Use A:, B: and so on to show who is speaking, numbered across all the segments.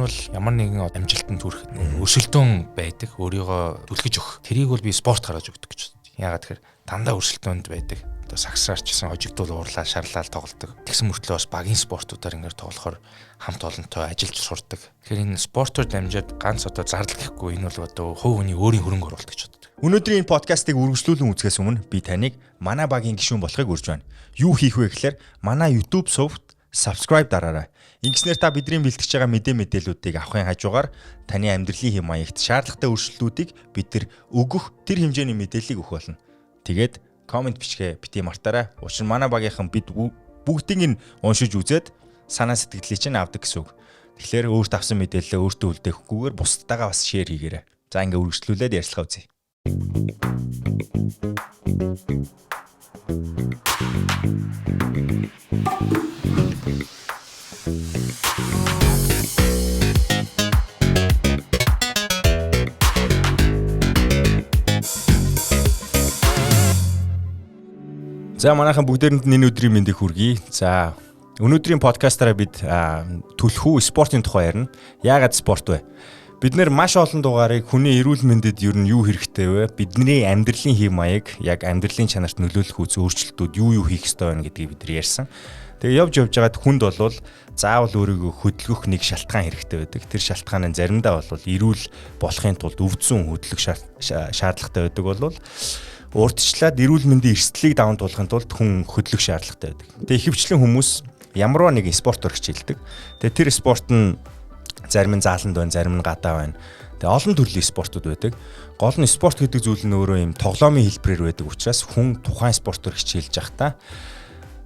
A: бол ямар нэгэн амжилтанд хүрэхэд өрсөлдөөн байдаг. Өөрийгөө түлхэж өгөх. Тэрийг бол би спорт гаргаж өгдөг гэж боддог. Яагаад тэгэхээр дандаа өрсөлдөөнд байдаг. Одоо сагсраар ч гэсэн хожигдуул уурлаа, шарлаал тоглодог. Тэгсэн мөртлөө бас багийн спортуудаар ингээд тоглохоор хамт олонтой ажиллаж сурдаг. Тэгэхээр энэ спортоор дамжаад ганц одоо зардал гэхгүй, энэ бол одоо хувь хүний өөрийн хөрөнгө оруулалт гэж боддог.
B: Өнөөдрийн энэ подкастыг үргэлжлүүлэн үзэхээс өмнө би таныг манай багийн гишүүн болохыг урьж байна. Юу хийх вэ гэхээр манай YouTube сувагт subscribe дараарай. Ингэснээр та бидний бэлтгэж байгаа мэдээллүүдийг авахын хажуугаар таны амьдралын хэм маягт шаардлагатай өөрчлөлтүүдийг бид нар өгөх тэр хэмжээний мэдээллийг өгөх болно. Тэгээд comment бичгээ бити мартаарай. Учир нь манай багийнхан бид бүгдийг нь уншиж үзээд санаа сэтгэлийг чинь авдаг гэсэн үг. Тэгэхээр өөрт авсан мэдээлэлээ өөртөө үлдээхгүйгээр бусдтайгаа бас share хийгээрэй. За, ингээ үргэлжлүүлээд ярилцлага үзье. За, манайхан бүгдээрэнд нь энэ өдрийн мэндийг хүргэе. За, өнөөдрийн подкастаараа бид түлхүү спортын тухай ярина. Яагаад спорт вэ? Бид нэр маш олон дугаарыг хүний эрүүл мэндэд ер нь юу хэрэгтэй вэ? Бидний амьдралын хэв маяг, яг амьдралын чанарт нөлөөлөх үз өөрчлөлтүүд юу юу хийх ёстой байна гэдгийг бид нар ярьсан. Тэгээ явж явж байгаад хүнд болвол заавал өөрийгөө хөдөлгөх нэг шалтгаан хэрэгтэй байдаг. Тэр шалтгаан нь заримдаа бол эрүүл болохын тулд өвдсөн хөдлөх шаардлагатай байдаг болвол урдчлаад эрүүл мэндийн эрсдлийг даван туулахын тулд хүн хөдлөх шаардлагатай байдаг. Тэгээ ихэвчлэн хүмүүс ямарваа нэгэн спортоор хичээлдэг. Тэгээ тэр спорт нь зарим нь зааланд байна, зарим нь гадаа байна. Тэгээ олон төрлийн спортууд байдаг. Гол нь спорт гэдэг зүйл нь өөрөө юм тоглоомын хэлбэрээр байдаг учраас хүн тухайн спортоор хичээлж байхдаа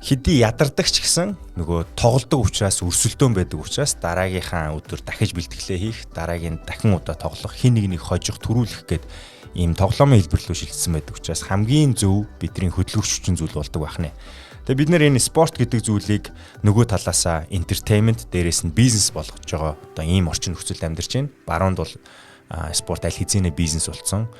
B: хэдий ядардаг ч гэсэн нөгөө тоглодог учраас, өрсөлдөөн байдаг учраас дараагийнхаа өдөр дахиж бэлтгэлээ хийх, дараагийн дахин удаа тоглох, хин нэг нэг хожих, төрүүлэх гээд ийм тоглоомын хэлбэр рүү шилжсэн байдаг учраас хамгийн зөв бидний хөдөлгөх хүчин зүйл болдог байх нэ. Тэгээ бид нэр энэ спорт гэдэг зүйлийг нөгөө талаасаа entertainment, дээрээс нь бизнес болгож байгаа одоо ийм орчин нөхцөлд амьдарч байна. Баруунд бол спорт аль хэзээ бизнес болсон,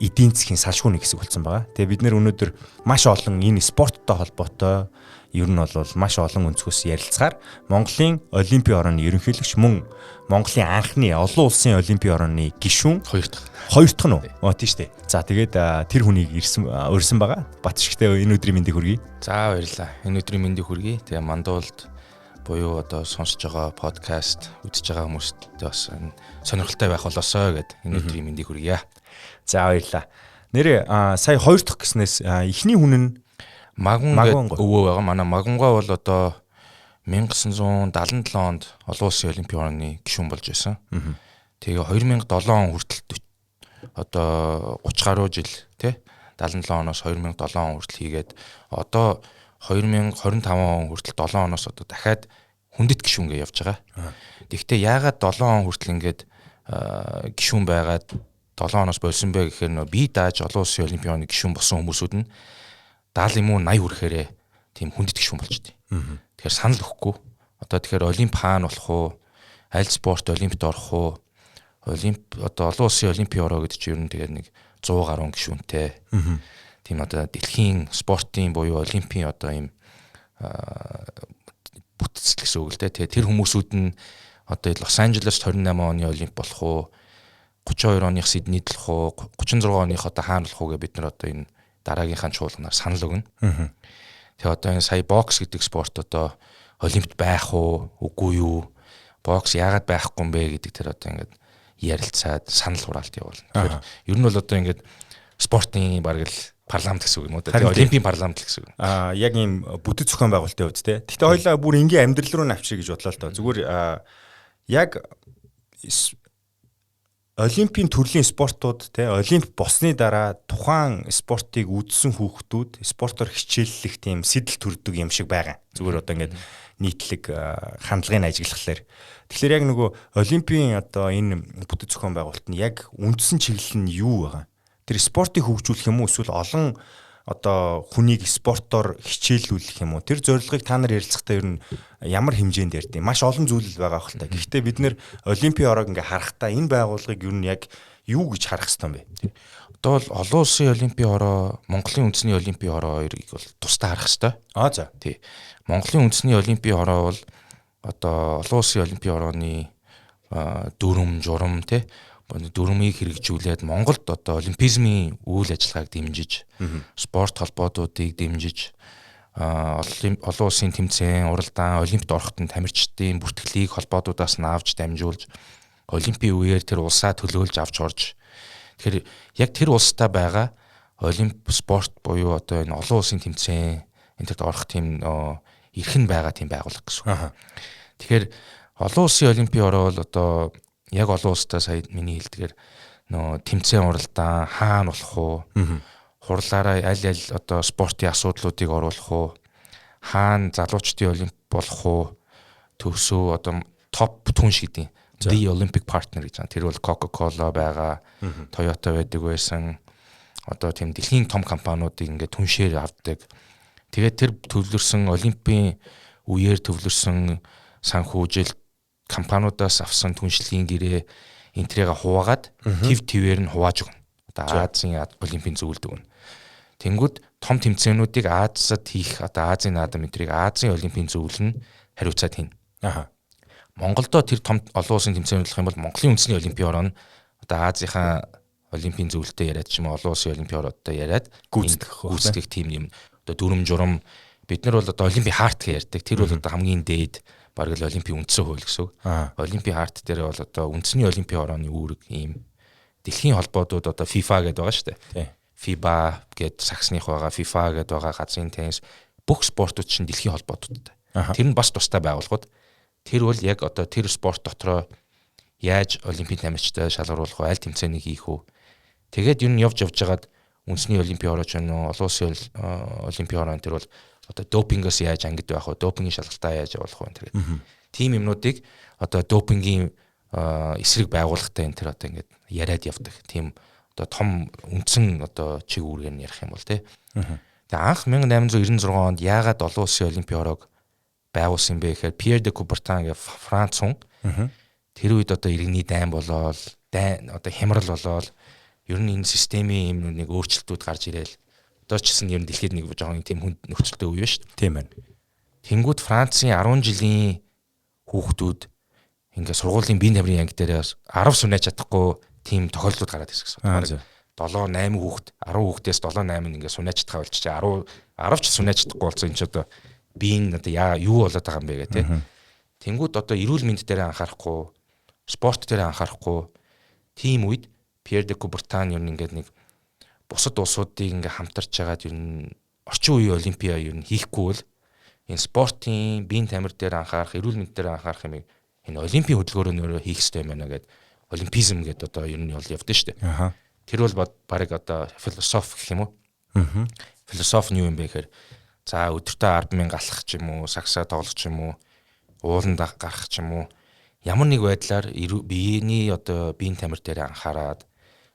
B: эдийн засгийн салшгүй нэг хэсэг болсон байгаа. Тэгээ бид нэр өнөөдөр маш олон энэ спорттой холбоотой ер нь бол маш олон өнцгөөс ярилцгаар Монголын Олимпийн орооны ерөнхийлөгч, мөн Монголын анхны олон улсын Олимпийн орооны гишүүн
A: хоёр дахь.
B: Хоёр дахь нь уу? Оо, тийм шүү дээ. За, тэгээд тэр хүнийг ирсэн урьсан байгаа. Батшигтэй энэ өдрийн мэндийг хүргэе.
A: За, баярлалаа. Энэ өдрийн мэндийг хүргэе. Тэгээ мандуулд буюу одоо сонсож байгаа подкаст үзэж байгаа хүмүүст бас сонирхолтой байх болоосой гэд энэ өдрийн мэндийг хүргье.
B: За, баярлалаа. Нэрээ сая хоёр дахь гэснээс эхний хүн нь
A: Магун гэдэг өвөө байгаа. Манай Магунгаа бол одоо 1977 онд олон улсын олимпийн орны гишүүн болж байсан. Тэгээ 2007 он хүртэл одоо 30 гаруй жил тий 77 оноос 2007 он хүртэл хийгээд одоо 2025 он хүртэл 7 оноос одоо дахиад хүндэт гишүүнгээ явж байгаа. Тэгэхдээ яагаад 7 он хүртэл ингээд гишүүн байгаад 7 оноос болсон бэ гэхээр нөө би дааж олон улсын олимпийн орны гишүүн болсон хүмүүсүүд нь 70 юм уу 80 хүрэхээрээ тийм хүндэт гишүүн болчихдээ. Тэгэхээр санал өгөхгүй. Одоо тэгэхээр олимп хаана болох уу? Аль спорт олимпт орох уу? Олимп одоо олон улсын олимпийн ороо гэдэг чинь ер нь тэгээд нэг 100 гаруй гишүүнтэй. Тийм одоо дэлхийн спортын буюу олимпийн одоо ийм бүтцэл гэсэн үг л дээ. Тэгээд тэр хүмүүсүүд нь одоо Лос Анжелест 28 оны олимп болох уу? 32 оных Сиднейд болох уу? 36 оных одоо хаана болох уу гэж бид нар одоо энэ дараагийнхаа чуулганаар санал өгнө. Тэгээ одоо энэ сая бокс гэдэг спорт одоо олимпт байх уу, үгүй юу? Бокс яагаад байхгүй юм бэ гэдэг тэр одоо ингээд ярилцаад санал хураалт явуулна. Тэгэхээр ер нь бол одоо ингээд спортын бараг л парламент гэсэн үг юм уу? Тэгээ олимпийн парламент л гэсэн үг.
B: Аа, яг ийм бүтэц зохион байгуулалтын хувьд те. Гэхдээ хоёлаа бүр энгийн амьдрал руу навчрыг гэж бодлоо л доо. Зүгээр яг олимпийн төрлийн спортууд те олимп болсны дараа тухайн спортыг үзсэн хүүхдүүд спортоор хичээллэх тийм сэтэл төрдөг юм шиг байгаа. Зүгээр одоо ингээд нийтлэг хандлагыг ажиглахлаар. Тэгэхээр яг нөгөө олимпийн одоо энэ бүтэц зохион байгуулалт нь яг үндсэн чиглэл нь юу байгаа? Тэр спортыг хөгжүүлэх юм уу эсвэл олон одоо хүнийг спортоор хичээллүүлэх юм уу? Тэр зорилгыг та нар ярилцахдаа ер нь ямар хэмжээнд ярьд юм? Маш олон зүйл байгаа хэл та. Гэхдээ бид нэр олимпийн ороог ингээ харахтаа энэ байгууллагыг ер нь яг юу гэж харах ёстой юм бэ?
A: Одоо бол олон улсын олимпийн ороо, Монголын үндэсний олимпийн ороо хоёрыг бол тусдаа харах ёстой.
B: Аа, за.
A: Тий. Монголын үндэсний олимпийн ороо бол одоо олон улсын олимпийн орооны Дүрм, журам те дүрмийг хэрэгжүүлээд Монголд одоо олимпизмын үйл ажиллагааг дэмжиж, спорт холбоотуудыг дэмжиж, олон улсын тэмцээн, уралдаан, олимпиад ороход нь тамирчдын бүртгэлийг холбоотуудаас нь авч дамжуулж, олимпийн үеэр тэр улсаа төлөөлж авч орж. Тэгэхээр яг тэр улстай байгаа олимп спорт буюу одоо энэ олон улсын тэмцээн энэ төрд орох тийм эрх нь байгаа тийм байгууллага гэсэн үг. Тэгэхээр олон улсын олимпийн ороо бол одоо яг олон улстай сая миний хэлдгээр нөө тэмцээн уралдаан хаана болох уу? Хурлаараа аль аль одоо спортын асуудлуудыг оруулах уу? Хаана залуучдын олимп болох уу? Төгсөө одоо топ түнш гэдэг. The Olympic Partner гэж байгаа. Тэр бол Coca-Cola байгаа, Toyota байдаг байсан. Одоо тийм дэлхийн том компаниудыг ингээд түншээр авдаг. Тэгээд тэр төвлөрсөн олимпийн үеэр төвлөрсөн санхүүжилт компаниудаас авсан түншлэгийн гэрээ энтрийг хуваагаад төв твээр нь хувааж өгнө. Одоо Азийн олимпийн зөвлөлд өгнө. Тэнгүүд том тэмцээнүүдийг Азад хийх одоо Азийн наадам энтрийг Азийн олимпийн зөвлөл нь хариуцаад хийнэ.
B: Аха.
A: Монголдо тэр том олон улсын тэмцээн болох юм бол Монголын үндэсний олимпийн ороо нь одоо Азийнхаа олимпийн зөвлөлтөд яриад ч юм уу олон улсын олимпийн ороодтой яриад
B: гүйцэтгэх
A: тийм юм. Одоо дүрм журам бид нар бол одоо олимпийн харт гэж ярьдаг. Тэр бол одоо хамгийн дээд бараг л олимпийн үндсэн хууль гэсэн үг. Олимпийн харт дээр бол одоо үндэсний олимпийн орооны үүрэг ийм дэлхийн холбоотууд одоо FIFA гэдэг байгаа шүү дээ. FIBA гэдэг саксных байгаа, FIFA гэдэг байгаа, газрын теннис бүх спортууд чинь дэлхийн холбоотуудтай. Тэр нь бас тустай байгууллагууд. Тэр бол яг одоо тэр спорт дотроо яаж олимпийн тамирчтай шалгаруулах вэ, аль тэмцээнийг хийх үү. Тэгээд ер нь явж жагаад үндэсний олимпийн орооч байна уу, олон улсын олимпийн ороо энэ тэр бол одоо допингоос яаж ангид байх вэ, допингийн шалгалтаа яаж явуулах вэ энэ тэр. Тим юмнуудыг одоо допингийн эсрэг байгууллагатай энэ тэр одоо ингээд яриад явдаг. Тийм одоо том үндсэн одоо чиг үүргээр нь ярих юм бол тий. Тэгээ анх 1896 онд яагаад олон улсын олимпийн ороог байгуулсан бэ гэхээр Пьер де Кубертан гэх Франц хүн тэр үед одоо иргэний дайн болоод дайн одоо хямрал болоод ер нь энэ системийн юм нэг өөрчлөлтүүд гарч ирээл одоо ч гэсэн ер нь дэлхийд нэг жоохон тийм хүнд нөхцөлтэй үе шүү дээ.
B: Тийм байна.
A: Тэнгүүд Францын 10 жилийн хүүхдүүд ингээ сургуулийн биеийн тамирын анги дээр 10 сунааж чадахгүй тийм тохиолдлууд гараад ирсэн гэсэн. 7 8 хүүхд 10 хүүхдээс 7 8 нь ингээ сунааж чадхаа болчихжээ. 10 ч сунааж чадахгүй болсон энэ ч одоо биеийн одоо яа юу болоод байгаа юм бэ гэх тээ. Тэнгүүд одоо эрүүл мэнд дээр анхаарахгүй, спорт дээр анхаарахгүй тийм үед Пьер де Кубертан ер нь ингээд нэг бусад улсуудыг ингээ хамтарч жагаад ер нь орчин үеийн олимпиа ер нь хийхгүй бол энэ спортын биеийн тамир дээр анхаарах, эрүүл мэнд дээр анхаарах юмыг энэ олимпийн хөдөлгөөрөөр хийх хэрэгтэй юм байна гэд олимпизм гэдэг одоо ер нь бол явдсан шүү дээ. Тэр бол бараг одоо философи гэх юм уу? Философи нь юу юм бэ гэхээр за өдөртөө 10,000 алхах ч юм уу, сагсаа тоглох ч юм уу, ууланд гарах ч юм уу ямар нэг байдлаар биений одоо биеийн тамир дээр анхаарад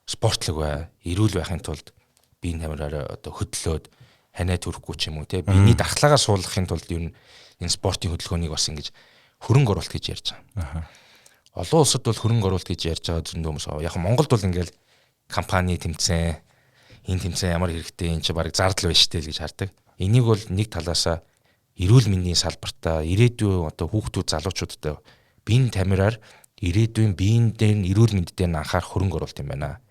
A: спортлог бай, эрүүл байхын тулд биеийн тамираараа одоо хөдлөөд ханиа төрөхгүй ч юм уу те биений дархлаагаа суулгахын тулд ер нь энэ спортын хөдөлгөөнийг бас ингэж хөрөнгө оруулалт гэж ярьж байгаа. Олон улсад бол хөрөнгө оруулалт гэж ярьж байгаа зөндөө хүмүүс. Яг Монголд бол ингээл компани тэмцээн, энэ тэмцээн ямар хэрэгтэй, энэ чи бараг зардал байна штэ л гэж хардаг. Энийг бол нэг талаасаа эрүүл мэндийн салбартаа ирээдүйн одоо хүүхдүүд залуучуудтай биеийн тамираар ирээдүйн биеийн дээр нь эрүүл мэнд дээр нь анхаарах хөрөнгө оруулалт юм байна.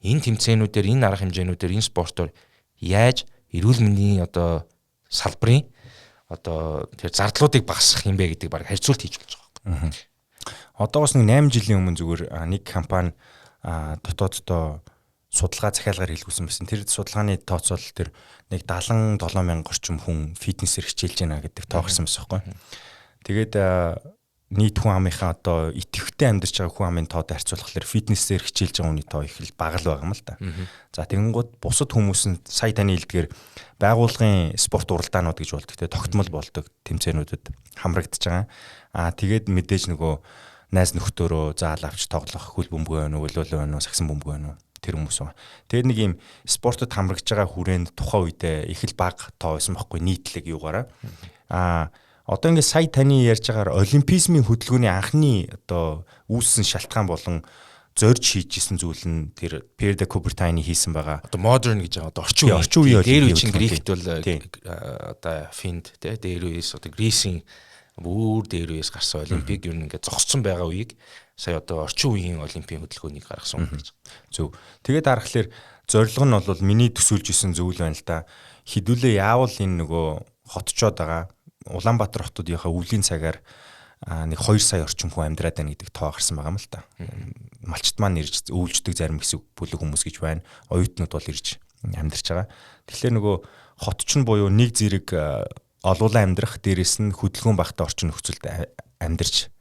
A: Энэ тэмцээнүүдээр энэ арга хэмжээнүүдээр энэ спортоор яаж эрүүл мэндийн одоо салбарын одоо тэр зардлуудыг багасгах юм бэ гэдэг баг харьцуулт хийж болж байгаа юм.
B: Одоогоос нэг 8 жилийн өмнө зүгээр нэг компани дотооддоо судалгаа захиалгаар хийлгүүлсэн байсан. Тэр судалгааны тооцоол тэр нэг 77 мянга орчим хүн фитнесээр хичээлж байна гэдэг тоо гарсан байсан байхгүй. Тэгээд нийт хүн амынхаа одоо идэвхтэй амьдарч байгаа хүн амын тоотой харьцуулахлаар фитнесээр хичээлж байгаа хүний тоо их л бага л байгаа юм л та. За тэгэнгүүт бусад хүмүүс нь сая таны хэлдгээр байгуулгын спорт уралдаанууд гэж болдог те тогтмол болдог тэмцээнүүдэд хамрагдаж байгаа. Аа тэгээд мэдээж нөгөө найз нөхдөөрөө заал авч тоглох хөл бөмбөгөө байна уу, волейбол байна уу, сагсан бөмбөгөө байна уу тэр хүмүүс байгаа. Тэгээд нэг юм спортод хамрагдж байгаа хүрээнд тухайн үедээ их л бага тоо байсан байхгүй нийтлэг юугаараа. Аа одоо ингээд сая таны ярьж байгаагаар олимпизмын хөдөлгөөний анхны одоо үүссэн шалтгаан болон зорж хийж исэн зүйл нь тэр Пьер де Кубертайны хийсэн байгаа.
A: Одоо modern гэж байгаа. Одоо орчин үеийн дээр үе чинь Грект бол одоо Финд те дээр үеэс одоо Грисийн бүр дээр үеэс гарсан олимпик ер нь ингээд зогссон байгаа үеийг Сая одоо орчин үеийн олимпийн хөдөлгөөнийг гаргасан юм гэж.
B: Зөв. Тэгээд харахаар зорилго нь бол миний төсөөлж исэн зүйл байна л да. Хідүүлээ яавал энэ нөгөө хотчоод байгаа Улаанбаатар хотуудынхаа өвлийн цагаар нэг 2 сая орчим хүн амьдраад байна гэдэг тоо гарсан байгаа юм л та. Малчд маань ирж өвлждөг зарим хэсэг бүлэг хүмүүс гэж байна. Оюутнууд бол ирж амьдарч байгаа. Тэгэхээр нөгөө хот ч нь буюу нэг зэрэг олуулан амьдрах, дээрэс нь хөдөлгөөн багтай орчин нөхцөлд амьдарч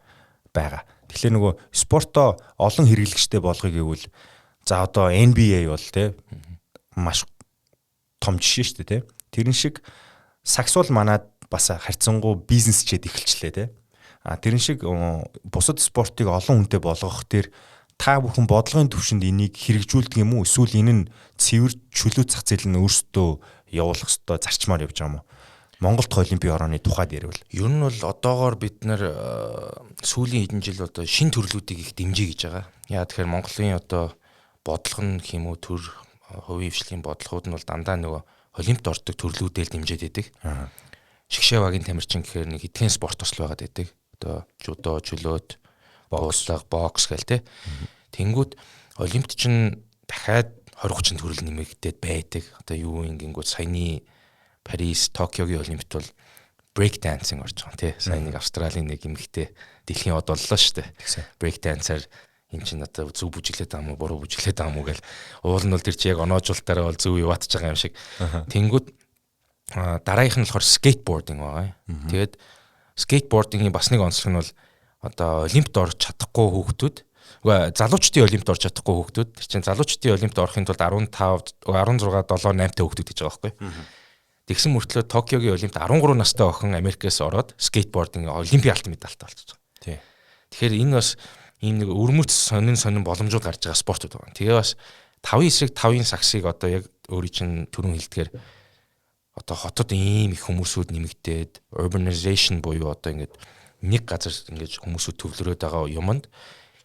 B: байгаа. Тэгэхээр нөгөө спортоо олон хэрэглэгчтэй болгоё гэвэл за одоо NBA бол те маш том жишээ шүү дээ те. Тэрэн шиг сакс бол манад бас харьцангуй бизнесчээд эхэлчлээ те. А тэрэн шиг бусад спортыг олон хүнтэй болгох тэр та бүхэн бодлогын төвшөнд энийг хэрэгжүүлдэг юм уу? Эсвэл энэ нь цэвэр чөлөө зах зээл нь өөрсдөө явуулах ёстой зарчмаар явж байгаа юм уу? Монголд олимпийн орооны тухайд ярил.
A: Ер нь бол одоогоор бид нар сүүлийн хэдэн жил одоо шин төрлүүдийг их дэмжиж гэж байгаа. Яа тэгэхээр Монголын одоо бодлого нь гэх юм уу төр хувийн хвшлийн бодлогууд нь бол дандаа нөгөө олимпиад ордог төрлүүдэл дэмжиж байдаг. Шигшээ багийн тамирчин гэхээр нэг хэдхэн спорт тосол байгаад байдаг. Одоо жудо, чөлөөт, бокслог, бокс гэл те. Тэнгүүд олимпиад чинь дахиад 20 30 төрөл нэмэгдээд байдаг. Одоо юу юм гингүүд саяны Парис, Токиогийн олимпиад бол break dancing орж байгаа тий. Сайн нэг Австралийн нэг эмэгтэй дэлхийн од боллоо шүү дээ. Break dancer энэ чинь одоо зөв бүжиглээд байгаа юм уу, буруу бүжиглээд байгаа юм уу гэл уул нь бол тэр чи яг оноожуултаараа бол зөв яваатж байгаа юм шиг. Тэнгүүд дараагийнх нь болохоор skateboarding байгаа. Тэгээд skateboarding-ийн бас нэг онцлог нь бол одоо олимпиад орж чадахгүй хүүхдүүд үгүй залуучдын олимпиад орж чадахгүй хүүхдүүд тэр чинь залуучдын олимпиад орохын тулд 15 16 7 8 та хүүхдүүд гэж байгаа байхгүй. Тэгсэн мөртлөө Токиогийн олимпиад 13 настай охин Америкээс ороод skateboarding олимпийн алтан медальтай болчихсон.
B: Тий.
A: Тэгэхээр энэ бас ийм нэг өвөрмөц сонин сонин боломжууд гарч байгаа спортууд байгаа. Тэгээ бас 5 эсрэг 5-ын саксыг одоо яг өөрийн чинь түрүүн хэлдгээр одоо хотод ийм их хүмүүсүүд нэмэгдээд urbanization буюу одоо ингээд нэг газар ингээд хүмүүсүүд төвлөрөөд байгаа юмд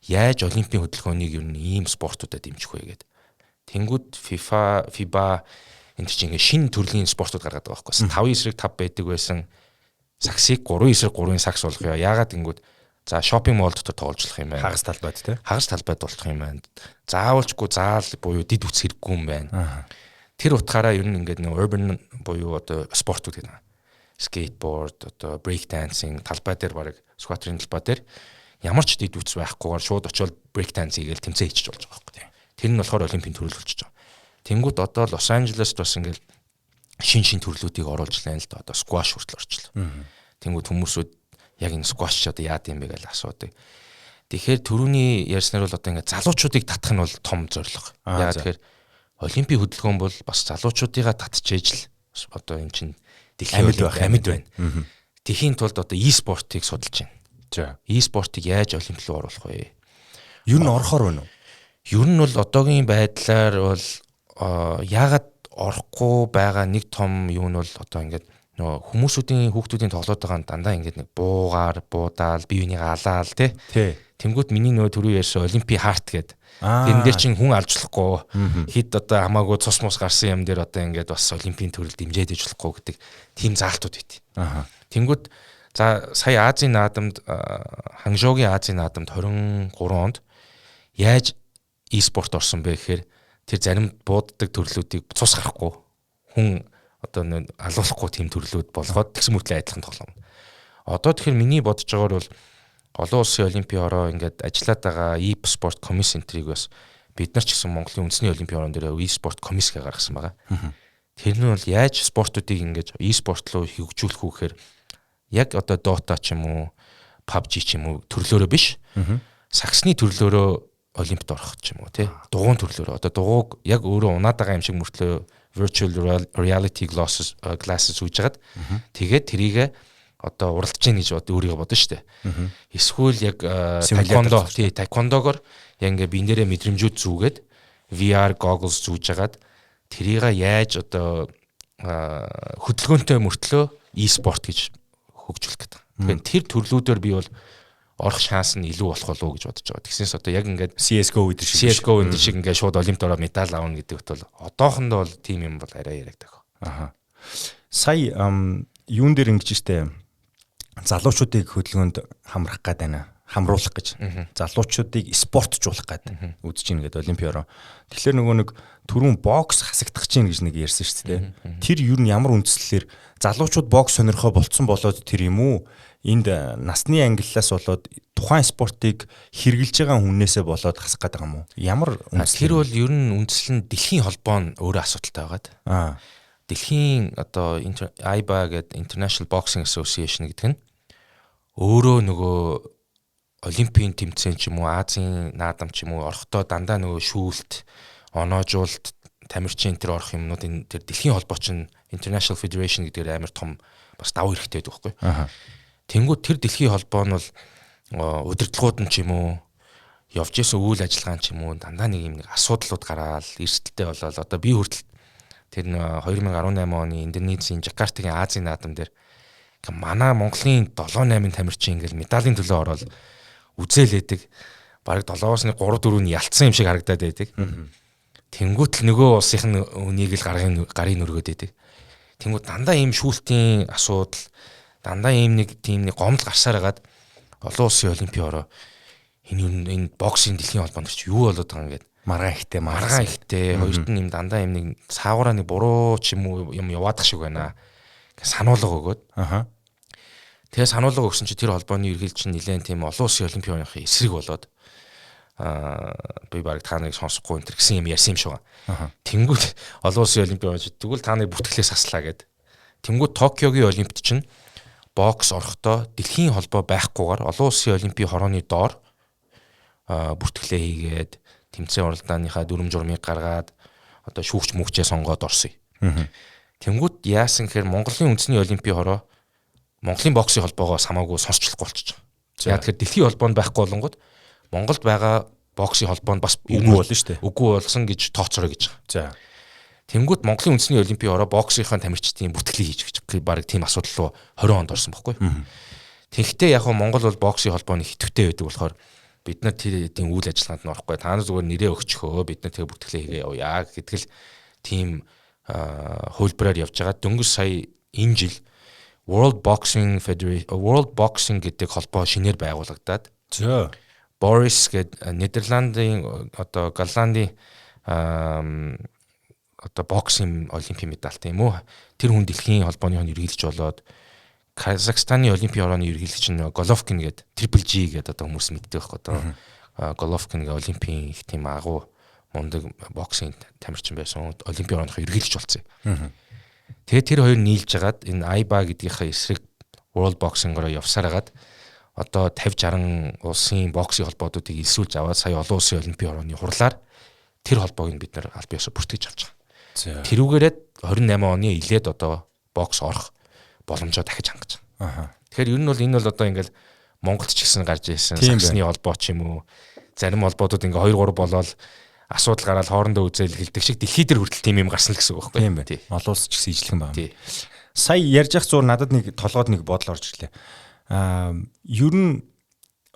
A: яаж олимпийн хөдөлгөөнийг ер нь ийм спортуудад дэмжих вэ гэдэг. Тэнгүүд FIFA, FIBA энэ чинь ингээд шинэ төрлийн спортууд гаргаад байгаа байхгүй. 5 эсрэг 5 байдаг байсан саксыг 3 эсрэг 3-ын сакс болгоё. Яагаад гингүүд за shopping mall дотор тоглож юм байна.
B: Хагас талбайд тий.
A: Хагас талбайд болох юм байна. Заавалчгүй заал буюу дид үтс хэрэггүй юм байна. Тэр утгаараа ер нь ингээд нэг urban буюу одоо спортууд гэдэг. Skateboard, одоо break dancing талбай дээр баг скватрын талбай дээр ямар ч дид үтс байхгүйгээр шууд очиод break dance хийгээл тэмцээн хийчих болж байгаа байхгүй. Тэр нь болохоор олимпийн төрөл болчихж байгаа. Тэнгүүд одоо Лос Анжелест бас ингээд шин шин төрлүүдийг оруулж лайн л да. Одоо скваш хүртэл орчлоо. Тэнгүүд хүмүүсүүд яг энэ скваш ч одоо яад юм бэ гэж асуудаг. Тэгэхээр түрүүний ярьснаар бол одоо ингээд залуучуудыг татах нь бол том зорилго. Яагаад тэгэхээр олимпийн хөдөлгөөн бол бас залуучуудыгаа татчээж л одоо энэ чинь дэлхийн
B: амьд байх
A: амьд байна. Тэхийн тулд одоо e-спортыг судалж байна.
B: За.
A: E-спортыг яаж олимп руу оруулах вэ?
B: Ер нь орохоор байна уу?
A: Ер нь бол одоогийн байдлаар бол яагаад орохгүй байгаа нэг том юу нь бол одоо ингээд нөгөө хүмүүсүүдийн хүүхдүүдийн тоглоод байгаа нь дандаа ингээд нэг буугаар буудаал бие бинийгээ алаал тий. Тэнгүүт миний нөгөө түрүү ярьсан Олимпи харт гэдэг. Тэрэн дээр чинь хүн алж болохгүй. Хэд одоо хамаагүй цус мус гарсан юм дээр одоо ингээд бас олимпийн төрөл дэмжиж иж болохгүй гэдэг тийм заалтууд байт. Тэнгүүт за сая Азийн наадамд Ханжоогийн Азийн наадамд 23 онд яаж e-спорт орсон бэ гэхээр тэр зарим бууддаг төрлүүдийг цус гарахгүй хүн одоо алуулахгүй тийм төрлүүд болгоод тэгсэн мөртлөө адилхан тоглоом. Одоо тэгэхээр миний бодож байгаагаар бол олон улсын олимпийн ороо ингээд ажиллаад байгаа e-спорт комисс центрийг бас бид нар ч гэсэн Монголын үндэсний олимпийн ороон дээр e-спорт комисс гэж гаргасан байгаа. Тэр нь бол яаж спортуудыг ингээд e-спорт руу хөгжүүлэх үү гэхээр яг одоо Dota ч юм уу PUBG ч юм уу төрлөөрөө биш. Саксны төрлөөрөө олимпиад орох ч юм уу тий. Дугуун төрлөөрөө. Одоо дугууг яг өөрөө унаад байгаа юм шиг мөртлөө virtual reality glasses glasses үүж хагаад тэгээд тэрийг одоо уралдаж гин гэж одоо өөрийгөө бодно шүү дээ. Эсвэл яг таеквондо тий таеквондогоор яг ингээ биен дээрээ мэдрэмжүүд зүүгээд VR goggles зүүж хагаад тэрийг яаж одоо хөдөлгөөнтэй мөртлөө e-спорт гэж хөгжүүлэх гэдэг. Тэгэхээр тэр төрлүүдээр би бол орох шанс нь илүү болох болов уу гэж бодож байгаа. Тэгснээс одоо яг ингээд
B: CS:GO гэдэг шиг
A: CS:GO энэ шиг ингээд шууд олимпиад ороо медаль авна гэдэг бол одоохондоо бол тийм юм бол арай яригдах.
B: Аха. Сая юун дээр ингэж штэ залуучуудыг хөдөлгөөнд хамрах гээд байна. хамруулах гэж залуучуудыг спортжуулах гээд үзэж гин гэдэг олимпийн ороо. Тэгэхээр нөгөө нэг түрүүн бокс хасагдах чинь гэж нэг ярьсан шүү дээ. Тэр юу нь ямар үндслэлээр залуучууд бокс сонирхоо болцсон болоод тэр юм уу? Энд насны ангиллаас болоод тухайн спортыг хэрэгжилж байгаа хүнээсээ болоод хасах гээд байгаа юм уу? Ямар
A: үндслэл? Тэр бол ер нь үндсэл нь дэлхийн холбоо нь өөрөө асуудалтай байгаад. Дэлхийн одоо AIBA гэдэг International Boxing Association гэдэг нь өөрөө нөгөө олимпийн тэмцээн ч юм уу, Азийн наадам ч юм уу орохдоо дандаа нөгөө шүүлт, оноожуулт, тамирчин энэ төр орох юмнууд энэ тэр дэлхийн холбоо чинь International Federation гэдгээр амар том бас давуу хэрэгтэй байдаг байхгүй. Тэнгүүд тэр дэлхийн холбоо нь бол удирдлагууд нь ч юм уу явж исэн үйл ажиллагаа ч юм уу дандаа нэг юм нэг асуудлууд гараал эрсдэлтэй болоод одоо би хүртэл тэр 2018 оны Индонезийн Жакартагийн Азийн наадам дээр манай Монголын 7 8 тамирчин ингээл медалийн төлөө ороод үзээлээдэг. Бараг 7-оос 3 4 нь ялцсан юм шиг харагдаад байдаг. Тэнгүүт л нөгөө улсын үнийг л гарын өргөөд байдаг. Тэнгүүт дандаа ийм шүүлтийн асуудал, дандаа ийм нэг тийм нэг гомдол гарсаар хагаад олон улсын олимпийн ороо энэ энэ боксing дэлхийн холбоонд чи юу болоод байгаа юм гээд
B: маргаан
A: ихтэй хоёрт нь юм дандаа юм нэг цаагаараа нэг буруу ч юм уу юм яваадах шиг байна гэж сануулга өгөөд. Тэгээ сануулга өгсөн чи тэр холбооны ерөнхийлөгч нь нэлээд тийм олон улсын олимпийн оныхын эсрэг болоод би баг та нарыг сонсохгүй энэ гэсэн юм ярьсан юм шиг байна. Тэнгүүд олон улсын олимпийн онч тэгвэл та нарыг бүртгэлээс хаслаа гэд. Тэнгүүд Токиогийн олимпиад чинь бокс орохдоо дэлхийн холбоо байхгүйгээр олон улсын олимпийн хорооны доор бүртгэлээ хийгээд тэмцээн уралдааныхаа дүрм журмыг гаргаад одоо шүүгч мүгчээ сонгоод орсон. Тэнгүүд яасан гэхээр Монголын үндэсний олимпийн хороо Монголын боксын холбоогоо хамаагүй сонсчлохгүй болчихж байгаа. Яг тэгэхээр дэлхийн холбоонд байхгүй болонгод Монголд байгаа боксын холбоо нь бас
B: үгүй болно шүү дээ.
A: Үгүй болсон гэж тооцоорой гэж байгаа.
B: За.
A: Тэнгүүд Монголын үндэсний олимпийн ороо боксынхаа тамирчдын бүртгэлийг хийж гэж баг тийм асуудал руу 20 онд орсон байхгүй. Тэгэхдээ яг нь Монгол бол боксын холбооны хитвтэй байдаг болохоор бид нар тэр тийм үйл ажиллагаанд нь орохгүй. Та нар зүгээр нэрээ өгчхөө бид нар тэгээ бүртгэлээ хийгээ явъя гэдгэл тийм хувилбараар явж байгаа. Дөнгөж сая энэ жил World Boxing Federation World Boxing гэдэг холбоо шинээр байгуулагдаад.
B: За.
A: Борис гэдэг Нидерландын одоо Голландын одоо боксing олимпийн медальтай юм уу? Тэр хүн дэлхийн холбооны ерөнхийлөгч болоод Казахстаны олимпийн орооны ерөнхийлөгч нь Головкин гэдэг Triple G гэдэг одоо хүмүүс мэддэг байхгүй одоо Головкин гэ олимпийн их тийм агуу мундаг боксing тамирчин байсан. Олимпийн орооныхоо ерөнхийлөгч болсон юм. Тэгээд тэр хоёр нийлж хагаад энэ AIBA гэдгийнхаа эсрэг World Boxing-ороо явсаар хагаад одоо 50 60 улсын боксing холбоодуудыг элсүүлж аваад сая олон улсын олимпийн орооны хурлаар тэр холбоог нь бид нар аль биесээр бүртгэж авч байгаа. Тэрүүгээрээ 28 оны илээд одоо бокс орох боломжоо дахиж хангаж байгаа. Тэгэхээр ер нь бол энэ бол одоо ингээл Монголд ч гэсэн гарч ирсэн саксны холбоо ч юм уу зарим холбоодууд ингээ 2 3 болоод асуудал гараад хоорондоо үзэл хэлдэг шиг дэлхий дээр хүртэл тийм юм гарсан л гэсэн үг байхгүй.
B: Тийм байна. Олон улс ч гэсэн ижлэгэн байна. Сая ярьж явах зур надад нэг толгойд нэг бодол орж ирлээ. Ер нь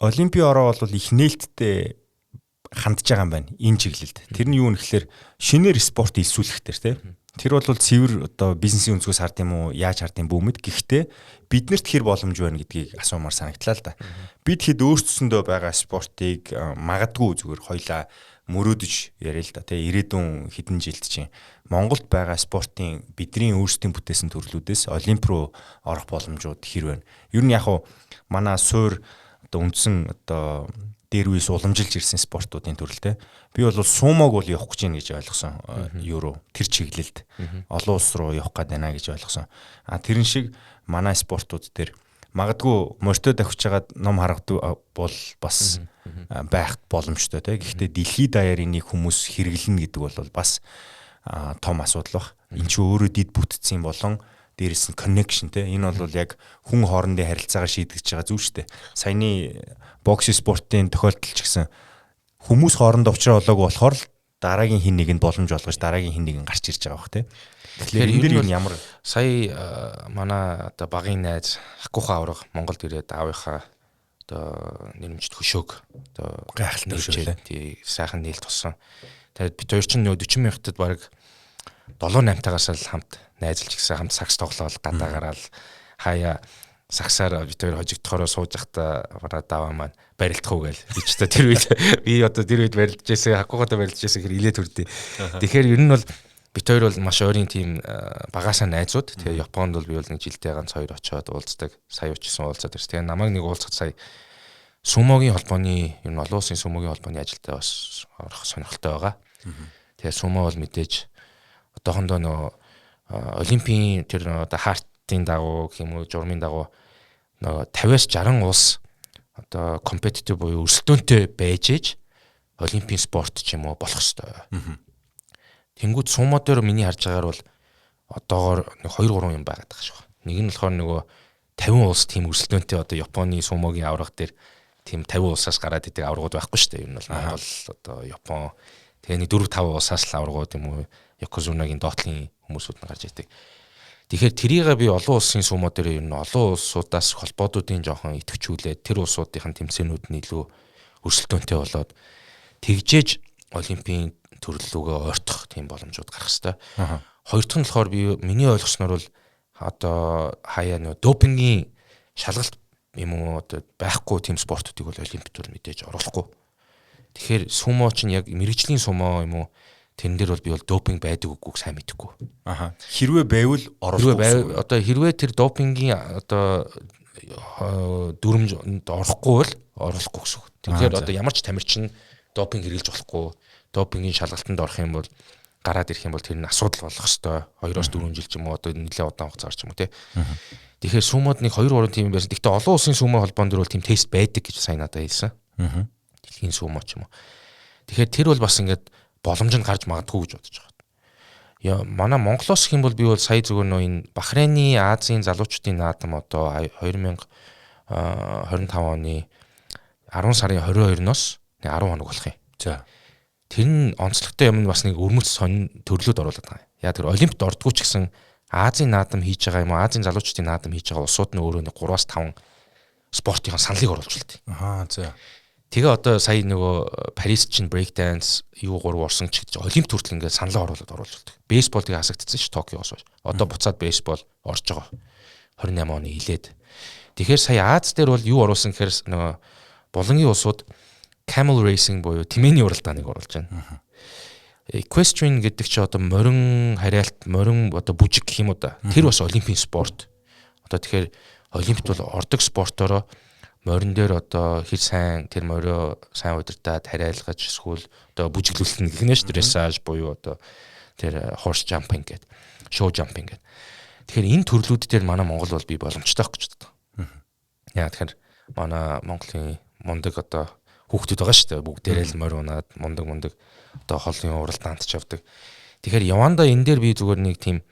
B: олимпийн ороо бол их нээлттэй хандж байгаа юм байна энэ чиглэлд. Тэр нь юу нэ гэхээр шинээр спорт илсүүлэх төр тий. Тэр бол цэвэр одоо бизнесийн өнцгөөс хард юм уу, яаж хард юм бүүмэд. Гэхдээ биднэрт хэр боломж байна гэдгийг асуумаар санагдлаа л да. Бид хэд өөрсдөндөө байгаа спортыг магадгүй зүгээр хоёлаа мөрөөдөж яриа л да. Тэ ирээдүйн хэдэн жилд чинь Монголд байгаа спортын бидний өөрсдийн бүтээсэн төрлүүдээс олимп руу орох боломжууд хэр байна. Ер нь яг хуу манай суур одоо үндсэн одоо дээр үес уламжилж ирсэн спортуудын төрөл те. Би бол суумог бол явах гэж байна гэж ойлгосон. Юу руу тэр чиглэлд олон улс руу явах гээд байна гэж ойлгосон. А тэрэн шиг манай спортууд дээр магадгүй морьтой давхиж хагаад ном харгадаг бол бас байх боломжтой те. Гэхдээ дэлхийд даяар энийг хүмүүс хэрэглэнэ гэдэг бол бас том асуудал баг. Энд чи өөрөө дид бүтцийн болон дээрэс нь connection те. Энэ бол яг хүн хоорондын харилцаагаар шийдэгдэж байгаа зүйл шүү дээ. Саяны бокс спортын тохиолдол ч гэсэн хүмүүс хоорондоо уулзраа болоогүй болохоор л дараагийн хин нэгэнд боломж олгож дараагийн хин нэгэн гарч ирж байгаа бох те.
A: Тэгэхээр энэ дээр ямар сая манай одоо багын найз Хакуха авраг Монголд ирээд аавынхаа одоо нэрмжт хөшөөг одоо
B: гайхалтай хөшөөлээ.
A: Тий, сайхан нээлт болсон. Тэгээд бид хоёр чинь нөө 40 мянгатад бараг 7 8-таагаас л хамт найзалж гисэн, хамт сакс тоглоол гадаа гараал хаяа Сагсаар бид хоёр хожигдохороо сууж байхдаа манай даваа маань барилдах уу гээл. Би ч одоо тэр үед би одоо тэр үед барилдаж байсан, Хакугатай барилдаж байсан гэхээр илээ төрдөө. Тэгэхээр ер нь бол бид хоёр бол маш ойрын тийм багаасаа найзууд. Тэгээ Японд бол би бол нэг жилдээ ганц хоёр очиод уулздаг. Сая очсон, уулзаад ирсэн. Тэгээ намайг нэг уулзахад сая сумогийн холбооны, ер нь олон улсын сумогийн холбооны ажилдаа бас орох сонирхолтой байгаа. Тэгээ сумо бол мэдээж одоохондоо нөө олимпийн тэр одоо хартын дагуу гэх юм уу, журмын дагуу нөгөө 50-аас 60 улс одоо competitive буюу өрсөлдөөнтэй байж ээж олимпийн спорт ч юм уу болох хэвээр. Тэнгүүд сумо дээр миний харж байгаагаар бол одоогоор нэг 2 3 юм байгаад байгаа шүү. Нэг нь болохоор нөгөө 50 улс тийм өрсөлдөөнтэй, одоо Японы сумогийн аварга дээр тийм 50 улсаас гараад идэг аваргууд байхгүй шүү дээ. Ер нь бол Монгол, одоо Япон, тэгээ нэг 4 5 улсаас л аваргууд юм уу, Йокозунагийн доотлын хүмүүсүүд нь гарч идэг. Тэгэхээр тэрийг би олон улсын сумо дээр ер нь олон улсуудаас холбоодуудын жоохон идэвхжүүлээд, тэр улсуудын тэмцээнүүд нь илүү өрсөлдөөнтэй болоод тэгжээж олимпийн төрлөөгөө ойртох тийм боломжууд гарах хэвээр. Хоёр дахь нь болохоор би миний ойлгосноор бол одоо хаяа нөө допингийн шалгалт юм уу одоо байхгүй тийм спортуудыг бол олимпиад бол мэдээж оруулахгүй. Тэгэхээр сумо чинь яг мэргэжлийн сумо юм уу, тэрэн дээр бол би бол допинг байдаг үгүйг сайн мэдэхгүй.
B: Хэрвээ байвал оруулахгүй.
A: Хэрвээ одоо хэрвээ тэр допингийн одоо дүрмж орохгүй бол оруулахгүй гэсэн үг. Тэгэхээр одоо ямар ч тамирчин допинг хэрэглэж болохгүй. Допингийн шалгалтанд орох юм бол, гараад ирэх юм бол тэр нь асуудал болох хэвээр 2-оос 4 жил ч юм уу, одоо нэлээд удаан хугацаар ч юм уу, тий. Тэгэхээр сумод нэг 2 3 тийм байсан. Гэхдээ олон улсын сумо холбоон дээр бол тийм тест байдаг гэж сайн надад хэлсэн. Дэлхийн сумо ч юм уу. Тэгэхээр тэр бол бас ингээд боломж нь гарч магадгүй гэж бодож байгаа. Яа, манай Монголоос гэх юм бол би бол сая зүгээр нөө энэ Бахрейны Азийн залуучдын наадам одоо 2025 оны 10 сарын 22-ноос 10 хоног болох юм. Тэр нь онцлогтой юм нь бас нэг өрмөц сонин төрлүүд оруулаад байгаа. Яа, тэр олимпиад ордгоо ч гэсэн Азийн наадам хийж байгаа юм уу, Азийн залуучдын наадам хийж байгаа улсууд нь өөрөө нэг 3-5 спортын саналыг оруулж болтой.
B: Аа за.
A: Тэгээ одоо сая нөгөө Парис чинь break dance юу гурав орсон ч гэж олимп хүртэл ингээд саналаа оруулаад оруулж болдог. Бейсбол тэгээ хасагдсан ш Токиоос хойш. Одоо буцаад бейсбол орж байгаа. 28 оны хилээд. Тэгэхээр сая Аз дээр бол юу оруулсан гэхээр нөгөө булангийн улсууд camel racing буюу тэмээний уралдааныг оруулж байна. Equestrian гэдэг чи одоо морин хариалт, морин одоо бүжиг гэх юм уу да. Тэр бас олимпийн спорт. Одоо тэгэхээр олимпиад бол ордог спортороо морин дээр одоо хэр сайн тэр морио сайн удирдаад хариалгаж эсвэл одоо бүжиглүүлэх нь гэх нэ ш, dressage буюу одоо тэр horse jumping гэдэг, show jumping гэдэг. Тэгэхээр энэ төрлүүд дээр манай Монгол бол би боломжтой гэж боддог. Яа, тэгэхээр манай Монголын мундаг одоо хүүхдүүд байгаа шүү дээ. Бүгдээрээ л морь унаад мундаг мундаг одоо холын уралдаанд ч явдаг. Тэгэхээр яванда энэ дээр би зүгээр нэг тийм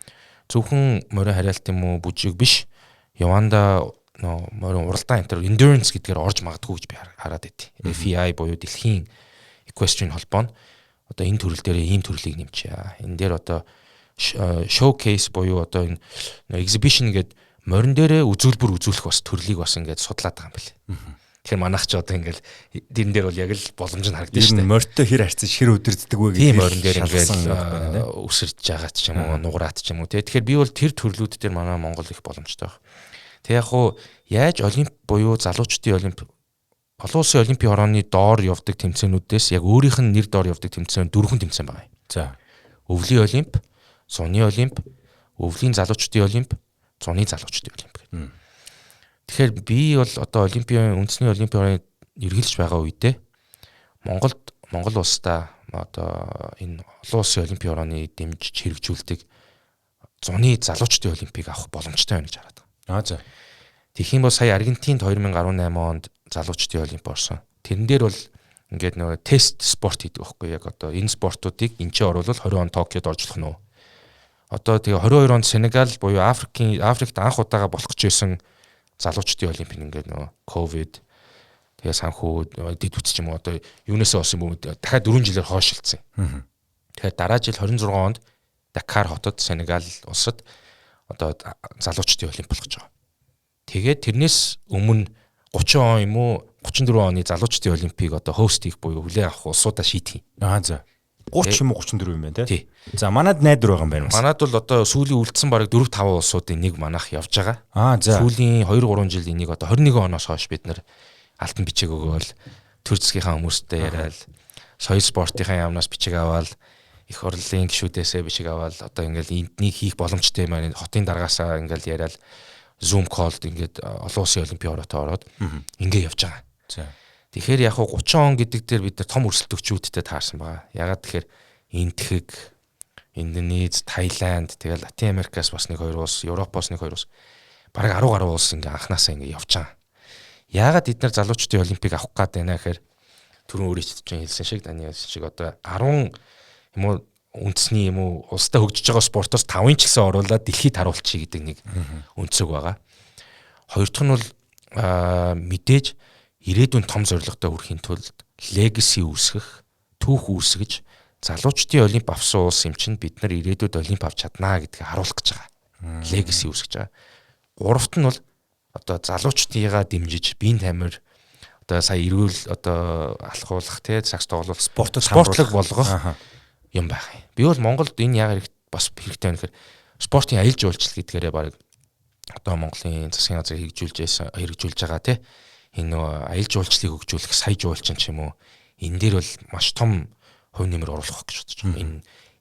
A: зөвхөн морин хариалт юм уу, бүжиг биш. Яванда нөө морин уралдаан энэ төр endurance гэдгээр орж магадгүй гэж би хараад байт. FEI буюу дэлхийн equestrian холбоо нь одоо энэ төрөл дээр ийм төрлийг нэмчихье. Энэ дээр одоо showcase буюу одоо энэ exhibition гэдэг морин дээрээ үзүүлбэр үзүүлэх бас төрлийг бас ингээд судлаад байгаа юм байна. Тэгэхээр манайх ч одоо ингээл тэрэн дээр бол яг л боломж нь харагдана
B: шүү дээ. Морьтой хэр харьцаж, хэр өдөрддөг вэ
A: гэдэг. Тийм, морин дээр ингээл үсэрч байгаа ч юм уу, нуграат ч юм уу, тий. Тэгэхээр би бол тэр төрлүүд дээр манай Монгол их боломжтой байна. Тэг яг хуу яаж олимп буюу залуучдын олимп, олон улсын олимпийн хорооны доор явдаг тэмцээнүүдээс яг өөрийнх нь нэр доор явдаг тэмцээн дөрвөн тэмцээн байгаа юм. Өвлийн олимп, зуны олимп, өвлийн залуучдын олимп, зуны залуучдын олимп гэдэг. Тэгэхээр би бол одоо олимпийн, үндэсний олимпийн хорооны эргэлж байгаа үедээ Монголд, Монгол улсдаа одоо энэ олон улсын олимпийн хорооны дэмжиж хэрэгжүүлдэг зуны залуучдын олимпийг авах боломжтой байна гэж хараад байгаа.
B: Аа за.
A: Тэгэх юм бол сая Аргентинд 2018 онд залуучдын олимп орсон. Тэрэн дээр бол ингээд нөгөө тест спорт хийдэг байхгүй, яг одоо энэ спортуудыг энэ ч оруулал 20 он Токиод орж болох нь уу? Одоо тэгээ 22 онд Сенегал буюу Африкийн, Африкт анх удаага болох гэж байсан залуучдын олимпийн ингээд нөгөө ковид, тэгээ санхүү дэд үтс ч юм уу, одоо юунасаа болсон юм бэ, дахиад 4 жилээр хойшилсан. Тэгэхээр дараа жил 26 онд Дакар хотод, Сенегал улсад одоо залуучдын олимп болох гэж байгаа. Тэгээд тэрнээс өмнө 30 он юм уу, 34 оны залуучдын олимпийг одоо host хийх буюу хүлээн авах улсуудаа шийдэх юм.
B: Аа за. 30 юм уу 34 юм байна тий. За манад найдвар байгаа юм байна бас.
A: Манад бол одоо сүүлийн үлдсэн бараг 4 5 улсуудын нэг манах явж байгаа.
B: Аа за.
A: Сүүлийн 2 3 жил энийг одоо 21 оноос хойш бид нар алтан бичиг өгөөл төр засгийнхаа хүмүүстэй яриад соёл спортынхаа яамнаас бичиг аваад их хурлын гишүүдээсээ бичиг аваад одоо ингээл энднийг хийх боломжтой юм байна. Хотын даргаасаа ингээл яриад Zoom call-д ингээд олон улсын олимпийн ороотой ороод ингээ явж байгаа.
B: За.
A: Тэгэхээр яг хуу 30 он гэдэг дээр бид нар том өрсөлдөгчүүдтэй таарсан байгаа. Ягаад тэгэхээр Энтхэг, Индонез, Таиланд, тэгэл Латин Америкаас бас нэг хоёр улс, Европоос нэг хоёр улс, бараг 10 гаруй улс ингээ анханасаа ингээ явж байгаа. Яагаад эдгээр залуучдын олимпийг авах гээд байна гэхээр түрүүн өөрөө чинь хэлсэн шиг, таны хэлсэн шиг одоо 10 юм уу үндэсний юм уу улстай хөгжиж байгаа спортоос 5-ын ч гэсэн оруулаад дэлхийд харуулчих гэдэг нэг өнцөг байгаа. Хоёр дахь нь бол мэдээж ирээдүйн том зорилготой хүрэхийн тулд legacy үүсгэх, түүх үүсгэж залуучдын олимп авсан улс юм чинь бид нар ирээдүйд олимп авч чаднаа гэдгийг харуулах гэж байгаа. Legacy үүсгэж байгаа. Гуравт нь бол одоо залуучдыгаа дэмжиж биеийн тамир одоо сая эрүүл одоо алхуулах те сагс тоглох
B: спортод
A: спортлог болгох юм байх юм. Би бол Монголд энэ яагаад бас хэрэгтэй вэ гэхээр спортын аялал жуулчлал гэдгээрээ баг одоо Монголын засгийн газар хэрэгжүүлж байсан хэрэгжүүлж байгаа те энэ нөгөө аялал жуулчлалыг хөгжүүлэх сая жуулчин ч юм уу энэ дээр бол маш том хувь нэмэр оруулах гэж бодож байгаа. Энэ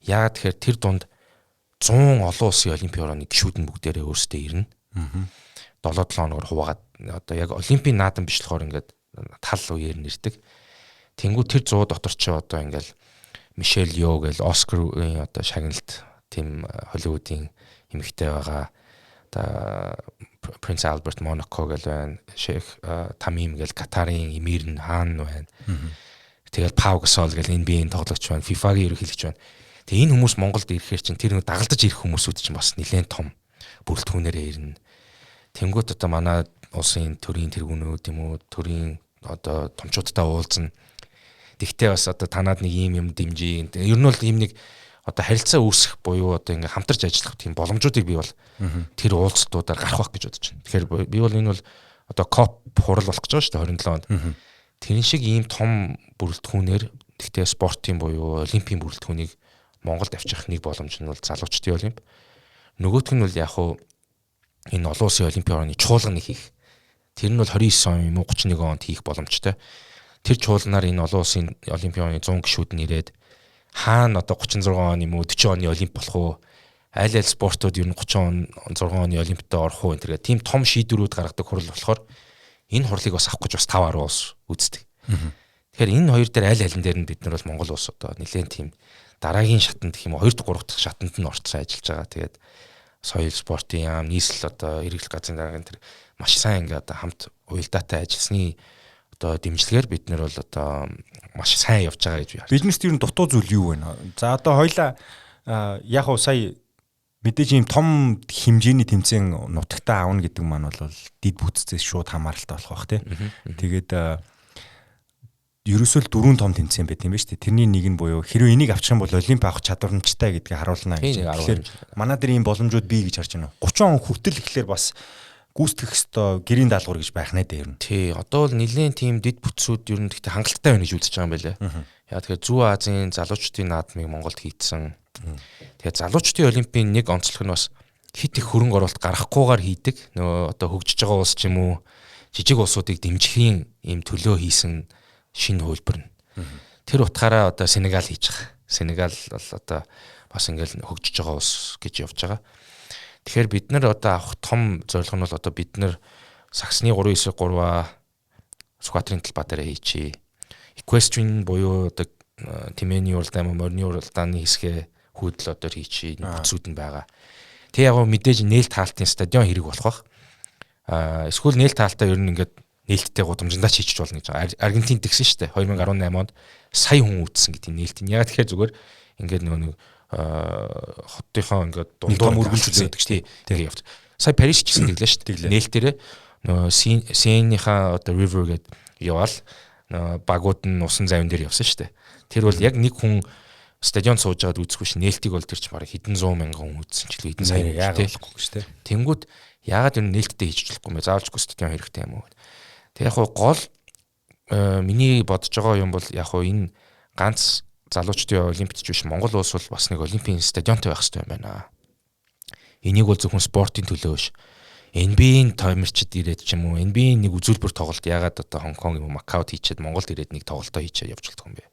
A: яагаад тэгэхээр тэр дунд 100 олон улсын олимпийн орооны гишүүд нь бүгдээрээ өөрсдөө ирнэ. 7 7 хоногор хуваагаад одоо яг олимпийн наадам биш болохоор ингээд тал үеэр нэрдэг. Тэнгүү тэр 100 дотор чи одоо ингээл Мишель Йо гэл Оскарын одоо шагналт тийм Холливуудын эмэгтэй байгаа. Одоо Принц Альберт Монако гэл байна. Шейх Тамим гэл Катарын эмир нь хаан байна. Тэгэл Пау Гасол гэл NBA-ийн тоглогч байна. FIFA-гийн ерөнхийлөгч байна. Тэгээ энэ хүмүүс Монголд ирэхээр чинь тэр нэг дагалдаж ирэх хүмүүсүүд чинь бас нэлээд том бүрэлдэхүүнээрээ ирнэ. Тэнгүүт одоо манай улсын төрийн тэргүүнүүд юм уу төрийн одоо томчуудтай уулзна. Тэгтээ бас одоо танаад нэг ийм юм дэмжиж. Ер нь бол ийм нэг одоо харилцаа үүсгэх буюу одоо ингээ хамтарч ажиллах тийм боломжуудыг би бол тэр уулзалтуудаар гарах байх гэж бодож байна. Тэгэхээр би бол энэ бол одоо COP хурал болох гэж байгаа шүү дээ 27 онд. Тэрэн шиг ийм том бүрэлдэхүүнээр тэгтээ спортын буюу олимпийн бүрэлдэхүүнийг Монголд авчих нэг боломж нь бол залуучдын олимп. Нөгөөх нь бол яг хуу энэ олон улсын олимпийн орооны чуулганыг хийх. Тэр нь бол 29 он юм уу 31 онд хийх боломжтой. Тэр чуулганаар энэ олон улсын олимпийн орооны 100 гишүүд нь ирээд хаана одоо 36 он юм уу 40 оны олимп болох уу? Аль аль спортууд ер нь 36 оны олимпиад орох уу энэ тийм том шийдвэрүүд гаргадаг хурал болохоор энэ хурлыг бас авах гэж бас 5 10 улс үздэг. Тэгэхээр энэ хоёр дээр аль алин дээр нь бид нар бол Монгол улс одоо нэлээд тийм дараагийн шатанд гэх юм уу 2 дахь 3 дахь шатанд нь орцсон ажиллаж байгаа. Тэгээд соёл спортын яам, нийслэл одоо эргэлт газрын даргын тэр маш сайн ингээ одоо хамт уялдаатай ажилласны одоо дэмжлэгээр бид нар бол одоо маш сайн явж байгаа гэж би харж.
B: Биднэрт ер нь дутуу зүйл юу вэ? За одоо хоёлаа яг уу сая мэдээж ийм том хэмжээний тэмцээн нутагтаа авна гэдэг маань бол дид бүтцээс шууд хамааралтай болох бах тий. Тэгээд ерөөсөө л дөрвөн том тэмцээн байт юм ба шүү дээ. Тэрний нэг нь буюу хэрвээ энийг авчих юм бол олимп авах чадварчтай гэдгийг харуулна гэж. Тэгэхээр манай дээр ийм боломжууд бий гэж харж байна. 30 он хүртэл ихлээр бас гүйцэтгэх ёстой гэрийн даалгавар гэж байх нэ дээ ер нь.
A: Тий, одоо бол нэлээд тийм дэд бүтцүүд ер нь гэхдээ хангалттай байна гэж үзэж байгаа юм байлаа. Яа тэгэхээр Зүүн Азийн залуучдын наадмыг Монголд хийцэн. Тэгээд залуучдын олимпийн нэг онцлог нь бас хит их хөрөнгө оруулалт гаргахгүйгээр хийдэг. Нөгөө одоо хөгжиж байгаа улс ч юм уу жижиг улсуудыг дэмжихийн ийм төлөө хийсэн шинэ хувилбар нь. Тэр утгаараа одоо Сенегал хийж байгаа. Сенегал бол одоо бас ингээл хөгжиж байгаа улс гэж явж байгаа. Тэгэхээр бид нар одоо авах том зорилго нь бол одоо бид нар саксны 3-9 3-а Сүхбаатарын талбай дээр хийчихье. Equestrian буюу одоо тэмээний уралдаан, морины уралдааны хэсгээ хүүдэл одоо хийчихье. Бүтсүүд нь байгаа. Тэг яг мэдээж нээлт хаалтын стадион хэрэг болох бах. Аа эсвэл нээлт хаалтаа ер нь ингээд нээлттэй гудамжиндаа ч хийчих болно гэж байгаа. Аргентин тэгсэн шүү дээ. 2018 онд сая хүн үүдсэн гэдэг нээлт. Яг тэгэхээр зүгээр ингээд нөгөө нэг хотынхоо ингээд
B: дундуур өргөлжүүлдэг
A: шүү дээ. Тэгээ явц. Сая Парис ч гэсэн тэглээ шүү дээ. Нээлтээрээ нөгөө Сенийхаа одоо river гэдэг яваал нөгөө багууд нь усан завин дээр явсан шүү дээ. Тэр бол яг нэг хүн стадион сууж байгаад үзэхгүй ш нээлтийг бол тэр ч бараг хэдэн зуун мянган хүн үзсэн ч илүү хэдэн сая
B: яагаад болохгүй шүү дээ.
A: Тэнгүүд яагаад энэ нээлттэй хийж болохгүй юм бэ? Заавалчгүй стадион хэрэгтэй юм уу? Тэг яг гол миний бодож байгаа юм бол яг хуу энэ ганц Залуучдын олимпиад ч биш, Монгол улс бол бас нэг олимпийн стадионтой байх хэрэгтэй юм байна. Энийг бол зөвхөн спортын төлөө биш. NBA-ийн томирчд ирээд ч юм уу, NBA-ийн нэг үзүүлбэр тоглолт ягаад одоо Хонконг юм уу Макаод хийчихэд Монголд ирээд нэг тоглолтоо хийчихэд явж болдго юм бэ?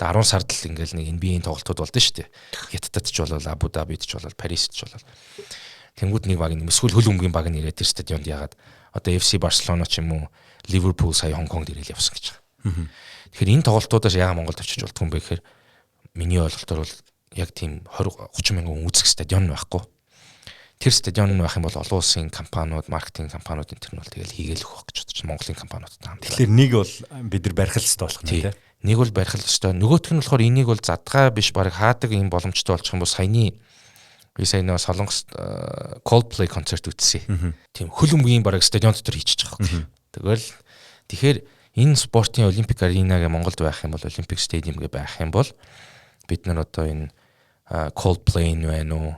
A: Одоо 10 сард л ингээл нэг NBA-ийн тоглолтууд болдсон шүү дээ. Хятадд ч болол, Абу Дабид ч болол, Парист ч болол. Тэнгүүд нэг баг нь эсвэл хөл өмгийн баг нь ирээд тэр стадионд ягаад одоо FC Барселона ч юм уу, Ливерпул сая Хонконгд ирээл явсан гэж байгаа. Тэгэхээр энэ тоглолтуудаас яагаад Монголд очиж болдго юм бэ гэхээр миний ойлголтоор бол яг тийм 20 30 мянган хүн үзэх стадион байхгүй. Тэр стадион нь байх юм бол олон улсын компаниуд, маркетинг компаниуд энэ төр нь бол тэгэл хийгээл өгөх гэж бодож Монголын компаниудтай хамт.
B: Тэгэхээр нэг бол бид нар барих л ёстой болох нь тийм.
A: Нэг бол барих л ёстой. Нөгөөх нь болохоор энийг бол задгаа биш, баг хаадаг юм боломжтой болчих юм бол саяны би сая нөгөө Солонгос Coldplay концерт үзсэн. Тийм хөл өмгийн баг стадион дотор хийчихэж байгаа юм. Тэгэл тэгэхээр энэ спортын Олимпик арена гэ Монголд байх юм бол, Олимпик стадиум гэ байх юм бол бид нар одоо энэ Coldplay нь байна уу,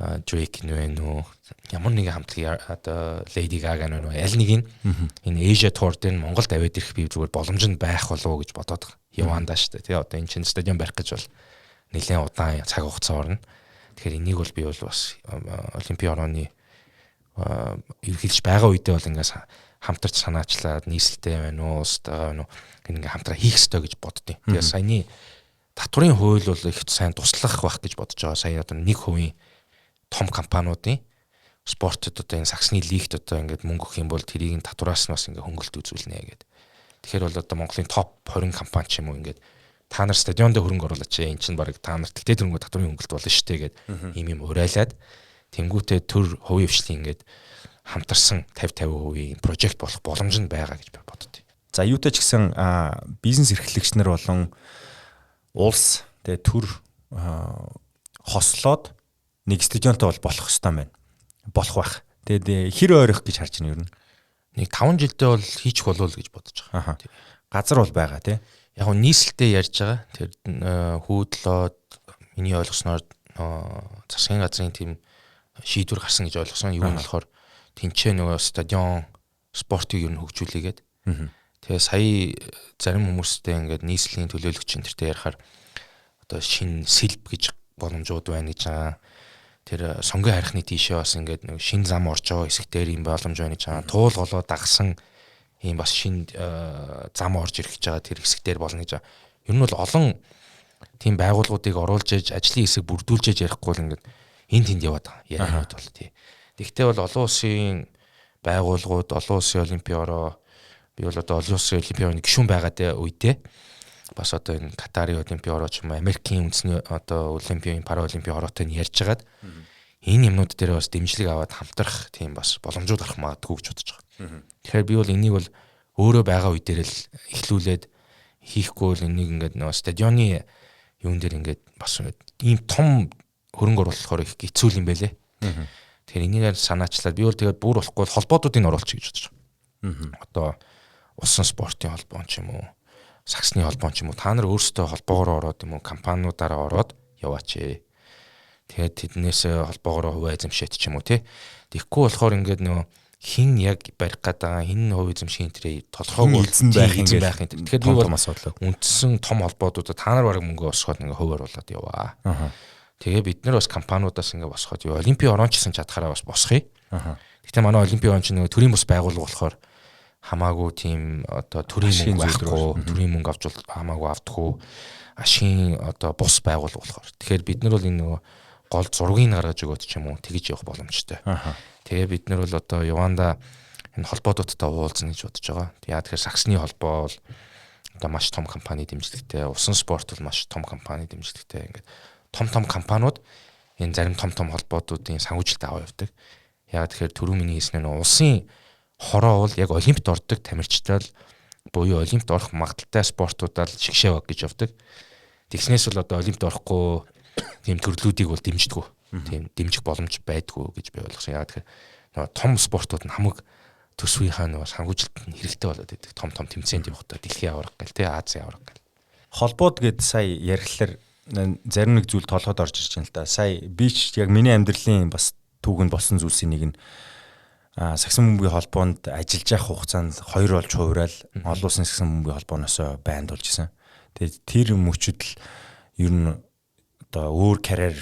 A: Drake нь байна уу, ямар нэгэн хамтлагийн одоо Lady Gaga нь байна уу, аль нэг нь энэ Asia Tour дээр нь Монголд аваад ирэх би зүгээр боломж нь байх болов уу гэж бодоод байгаа. Явандаа шүү дээ. Тий, одоо энэ чинь стадион барих гэж бол нэлээд удаан цаг хугацаа орно. Тэгэхээр энийг бол би бол бас Олимпийн орооны ерөнхийлж байгаа үедээ бол ингээс хамтарч санаачлаад нийслэлтэй байна уу, улстай байна уу, ингээ хамтраа хийх ёстой гэж боддیں۔ Тэгээ саяны татврын хууль бол их сайн туслах байх гэж бодож байгаа. Сая одоо 1% том компаниудын спортод одоо энэ саксны лигт одоо ингээд мөнгө өгөх юм бол тэрийг нь татвараас нь бас ингээд хөнгөлт үзүүлнэ гэдэг. Тэгэхээр бол одоо Монголын топ 20 компани ч юм уу ингээд та нар стадионд хөрөнгө оруулаач, эн чинь баг та нарт тэгтээ тэрнгүү татврын хөнгөлт болно шүү дээ гэд ийм юм урайлаад тэнгуүтээ төр хувийн хвшлийн ингээд хамтарсан 50 50% прожект болох боломж нь байгаа гэж би боддоо.
B: За, юутай ч гэсэн бизнес эрхлэгч нар болон улс тэгээ төр хослоод нэг стадионтой бол болох ёстой юм байна. Болох байх. Тэгээд хэр ойрох гэж харж байна ер нь?
A: Нэг 5 жилдээ бол хийчих болов уу гэж бодож байгаа.
B: Газар бол байгаа тий.
A: Яг нь нийслэлтэй ярьж байгаа. Тэр хүүдлоод миний ойлгосноор засгийн газрын тийм шийдвэр гарсан гэж ойлгосон. Юу нь болохоор тэнцээ нөгөө стадион спортыг ер нь хөгжүүлээгээд. Тэгээ сая зарим хүмүүстэй ингээд нийслэлийн төлөөлөгч энэ тэртэй ярихаар одоо шинэ сэлб гэж боломжууд байна гэж байгаа. Тэр сонгийн харихны тийшээ бас ингээд нэг шин зам орж байгаа хэсэг дээр юм боломж байна гэж байгаа. Туул голоо дагсан ийм бас шин зам орж ирэх гэж байгаа тэр хэсэг дээр болно гэж байгаа. Ер нь бол олон тийм байгууллагуудыг оруулж ээж ажлын хэсэг бүрдүүлж ээж ярихгүй бол ингээд энд тэнд яваад байгаа. Ярианууд бол тий. Тэгвэл бол олон улсын байгууллагууд, олон улсын олимпийн ороо, би бол одоо олон улсын олимпийн орооны гишүүн байгаа дэ үедээ бас одоо энэ Катарын олимпийн ороо ч юм уу, Америкийн үндэсний одоо олимпийн, параолимпийн ороотой нь ярьж хагаад энэ юмнууд дээр бас дэмжлэг аваад хамтрах тийм бас боломжууд гарах магадгүй гэж бодож байгаа. Тэгэхээр би бол энийг бол өөрөө байгаа үе дээр л эхлүүлээд хийхгүй бол энийг ингээд нөгөө стадионы юун дээр ингээд бас ингээд ийм том хөрөнгө оруулахаар их хэцүү юм байлээ. Тэгэхээр энийг санаачлаад би бол тэгээд бүр болохгүй бол холбоодуудыг оруулчих гэж бодож байгаа. Одоо усан спортын холбоо ч юм уу, саксны холбоо ч юм уу, та нар өөрсдөө холбоогоор ороод юм уу, компаниудаараа ороод яваач ээ. Тэгээд тэднээс холбоогоор хувь эзэмшээд ч юм уу тий. Тэгэхгүй болохоор ингээд нөгөө хин яг барих гээд байгаа, хин хувь эзэмшийн тэрээ тодорхойгүй
B: эзэн байх
A: юм байх юм. Тэгэхээр би бол үндсэн том холбоодуудаа та нар бараг мөнгө босгоод ингээ хувь оруулаад яваа. Тэгээ бид нар бас компаниудаас ингээ босгоод юу олимпийн орон ч гэсэн чадхаараа бас босхъя. Гэтэ манай олимпийн орон чинь нөгөө төрийн бус байгууллага болохоор хамаагүй тийм одоо төрийн мөнгө байхгүй, төрийн мөнгө авч бол хамаагүй авдаггүй ашигын одоо бус байгууллага болохоор. Тэгэхээр бид нар бол энэ нөгөө гол зургийг гаргаж өгөөд ч юм уу тэгж явах боломжтой. Тэгээ бид нар бол одоо Юганда энэ холбоодуудтай уулзна гэж бодож байгаа. Яа тэгэхээр саксны холбоо бол одоо маш том компани дэмжлэгтэй, усан спорт бол маш том компани дэмжлэгтэй. Ингээд том том компаниуд энэ зарим том том холбоодуудын санхүүжилт аваа явдаг. Яа тэгэхээр түрүү миний хэлснээр нь улсын хороо бол яг олимпиад ордог тамирчтай л буюу олимпиад орох магадaltaй спортуудаа л шигшээ баг гэж явдаг. Тэгснээс бол одоо олимпиад орохгүй тийм төрлүүдийг бол дэмждэг. Тийм дэмжих боломж байдгүй гэж би ойлгосон. Яа тэгэхээр нөгөө том спортууд нь хамаг төсвийнхаа нөгөө санхүүжилт нь хэрэгтэй болоод идэг. Том том тэмцээнд явахдаа дэлхийн аварга гэл тий, Азийн аварга гэл.
B: Холбоод гэд сая ярихлаар зарим нэг зүйл толгойд орж ирж байна л да. Сая би ч яг миний амьдралын бас түүхэнд болсон зүйлсийн нэг нь сагсан бөмбөгийн холбоонд ажиллаж явах хугацаанд хоёр болж хувираал олон улсын сагсан бөмбөгийн холбооноос байнд болж исэн. Тэгээд тэр мөчөд л ер нь одоо өөр карьер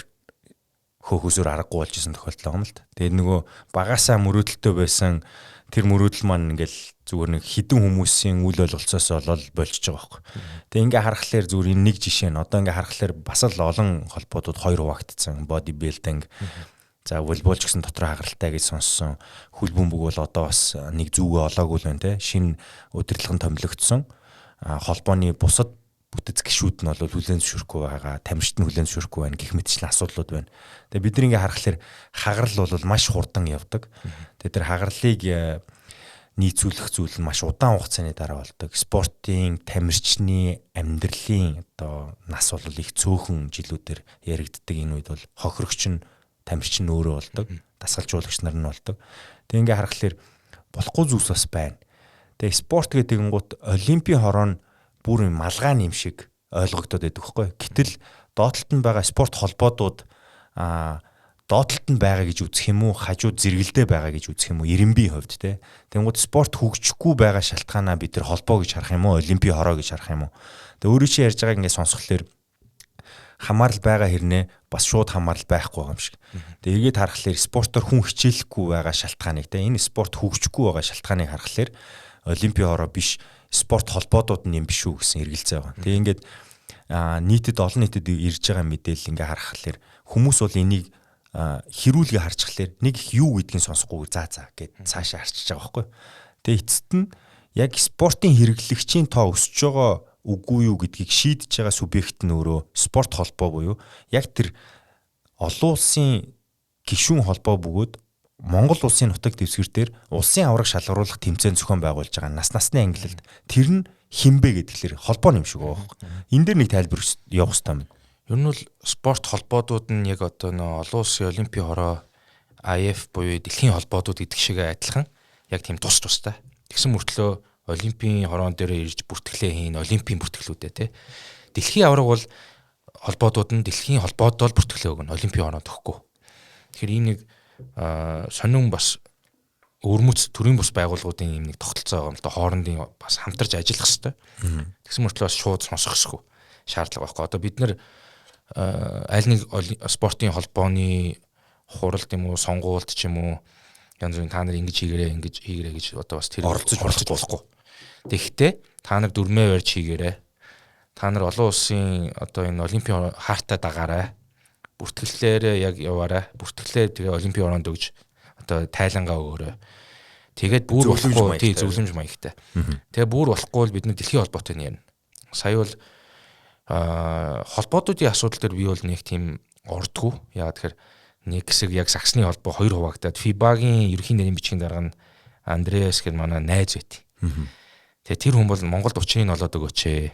B: хөөхөөсөр аргагүй болж исэн тохиолдол байгаа юм л та. Тэгээд нөгөө багасаа мөрөөдөлтөө байсан тэр мөрөөдөл маань ингээл зүгээр нэг хідэн хүмүүсийн үйл ойлголцоос болол болчихж байгаа байхгүй. Тэгээ ингээ харахаар зүгээр энэ нэг жишээ нь одоо ингээ харахаар бас л олон холбоодууд хоёр хуваагдсан. Body building, за волейбол ч гэсэн дотор хагаралтай гэж сонссон. Хөл бөмбөг бол одоо бас нэг зүгээ олоогүй л байна те. Шинэ удирдлага нь томилогдсон. Холбооны бусад бүтэц гишүүд нь бол хүлээн зөвшөөрөхгүй байгаа, тамирчид нь хүлээн зөвшөөрөхгүй байна гэх мэтчлэн асуудлууд байна. Тэгээ бид нар ингээ харахаар хагарал бол маш хурдан явдаг. Тэгээ тэр хагарлыг нийцүүлэх зүйл нь маш удаан хугацааны дараа болдог. Спортын, тамирчны амьдралын одоо нас бол их цөөхөн жилүүдээр яригддаг. Энэ үед бол хохирогч нь тамирчин нь өөрөө болдог, дасгалжуулагч нар нь болдог. Тэгээ ингээ харахаар болохгүй зүйлс бас байна. Тэгээ спорт гэдэг гингууд олимпийн хороо нь бүр юм малгай юм шиг ойлгогдоод байдаг хгүй. Гэтэл доотлолт нь байгаа спорт холбоодууд доотлолт нь байгаа гэж үзэх юм уу, хажуу зэрэгэлдээ байгаа гэж үзэх юм уу, ирэмбийн хувьд те. Тэнгууд спорт хөгжихгүй байгаа шалтгаанаа бид нар холбоо гэж харах юм уу, олимпийн хороо гэж харах юм уу. Тэгээ өөрөө чи ярьж байгааг ингээд сонсохлоор хамаарал байгаа хэрнээ бас шууд хамаарал байхгүй байгаа юм шиг. Тэгээ эргээд харахаар спортоор хүн хичээлэхгүй байгаа шалтгааныг те, энэ спорт хөгжихгүй байгаа шалтгааныг харахаар олимпийн хороо биш, спорт холбоодууд нь юм биш үү гэсэн эргэлзээ байгаа. Тэгээ ингээд нийтэд олон нийтэд ирж байгаа мэдээлэл ингээ харахаар хүмүүс бол энийг хэрүүлгээ харчихлаар нэг их юу гэдгийг сонсохгүй заа заа гэд цаашаа харчиж байгаа байхгүй. Тэгээ эцэст нь яг спортын хэрэглэгчийн тоо өсөж байгаа үгүй юу гэдгийг шийдэж байгаа субъект нь өөрөө спорт холбоо буюу яг тэр олон улсын гишүүн холбоо бөгөөд Монгол улсын нутаг дэвсгэр дээр улсын аварга шалгаруулах тэмцээн зохион байгуулж байгаа нас насны ангилалд тэр нь хинбэ гэдгэлэр холбоо юм шиг байгаа байхгүй. Энэ дээр нэг тайлбар явах хэрэгтэй юм.
A: Ер нь бол спорт холбоодууд нь яг одоо нөө олон улсын олимпийн хороо IF буюу дэлхийн холбоодууд гэдэг шиг адилхан яг тийм тус тустай. Тэгсэн мөртлөө олимпийн хороон дээр ирж бүртгэлээ хийн, олимпийн бүртгэлүүдээ тий. Дэлхийн аварга бол холбоодууд нь дэлхийн холбоодоо л бүртгэлээ өгнө. Олимпийн хороонд өгөхгүй. Тэгэхээр ийм нэг сонин бас өвөрмөц төрийн бус байгууллагуудын юм нэг тогтолцоо байгаа юм л да, хоорондын бас хамтарч ажиллах хэрэгтэй. Тэгсэн мөртлөө бас шууд сонсох ёсгүй шаардлага байхгүй. Одоо бид нар аль нэг спортын холбооны хуралд юм уу, сонгуульд ч юм уу янз бүрийн та нар ингэж хийгэрээ, ингэж хийгэрээ гэж одоо бас тэр
B: оролцож
A: болохгүй. Тэгэхдээ та нар дүрмээ барьж хийгэрээ. Та нар олон улсын одоо энэ олимпийн хаартаа дагаарай. Бүртгэлээрээ яг яваарай. Бүртгэлээ тэгээ олимпийн ороонд өгж одоо тайлангаа өгөөрэй. Тэгээд бүр болохгүй тий зөвлөмж маягтай. Тэгээ бүр болохгүй бол бид нар дэлхийн холбоотой нь ярина. Сая бол холбоодуудын асуудал дээр би бол нэг тийм ордгоо. Яагаад тэгэхээр нэг хэсэг яг саксны холбоо хоёр хуваагдаад FIBA-гийн ерөнхий нэрийн бичгийн дарга нь Андреас гэх манай найз байт. Тэгээ тэр хүн бол Монголд учрыг нь олоод өгөөч ээ.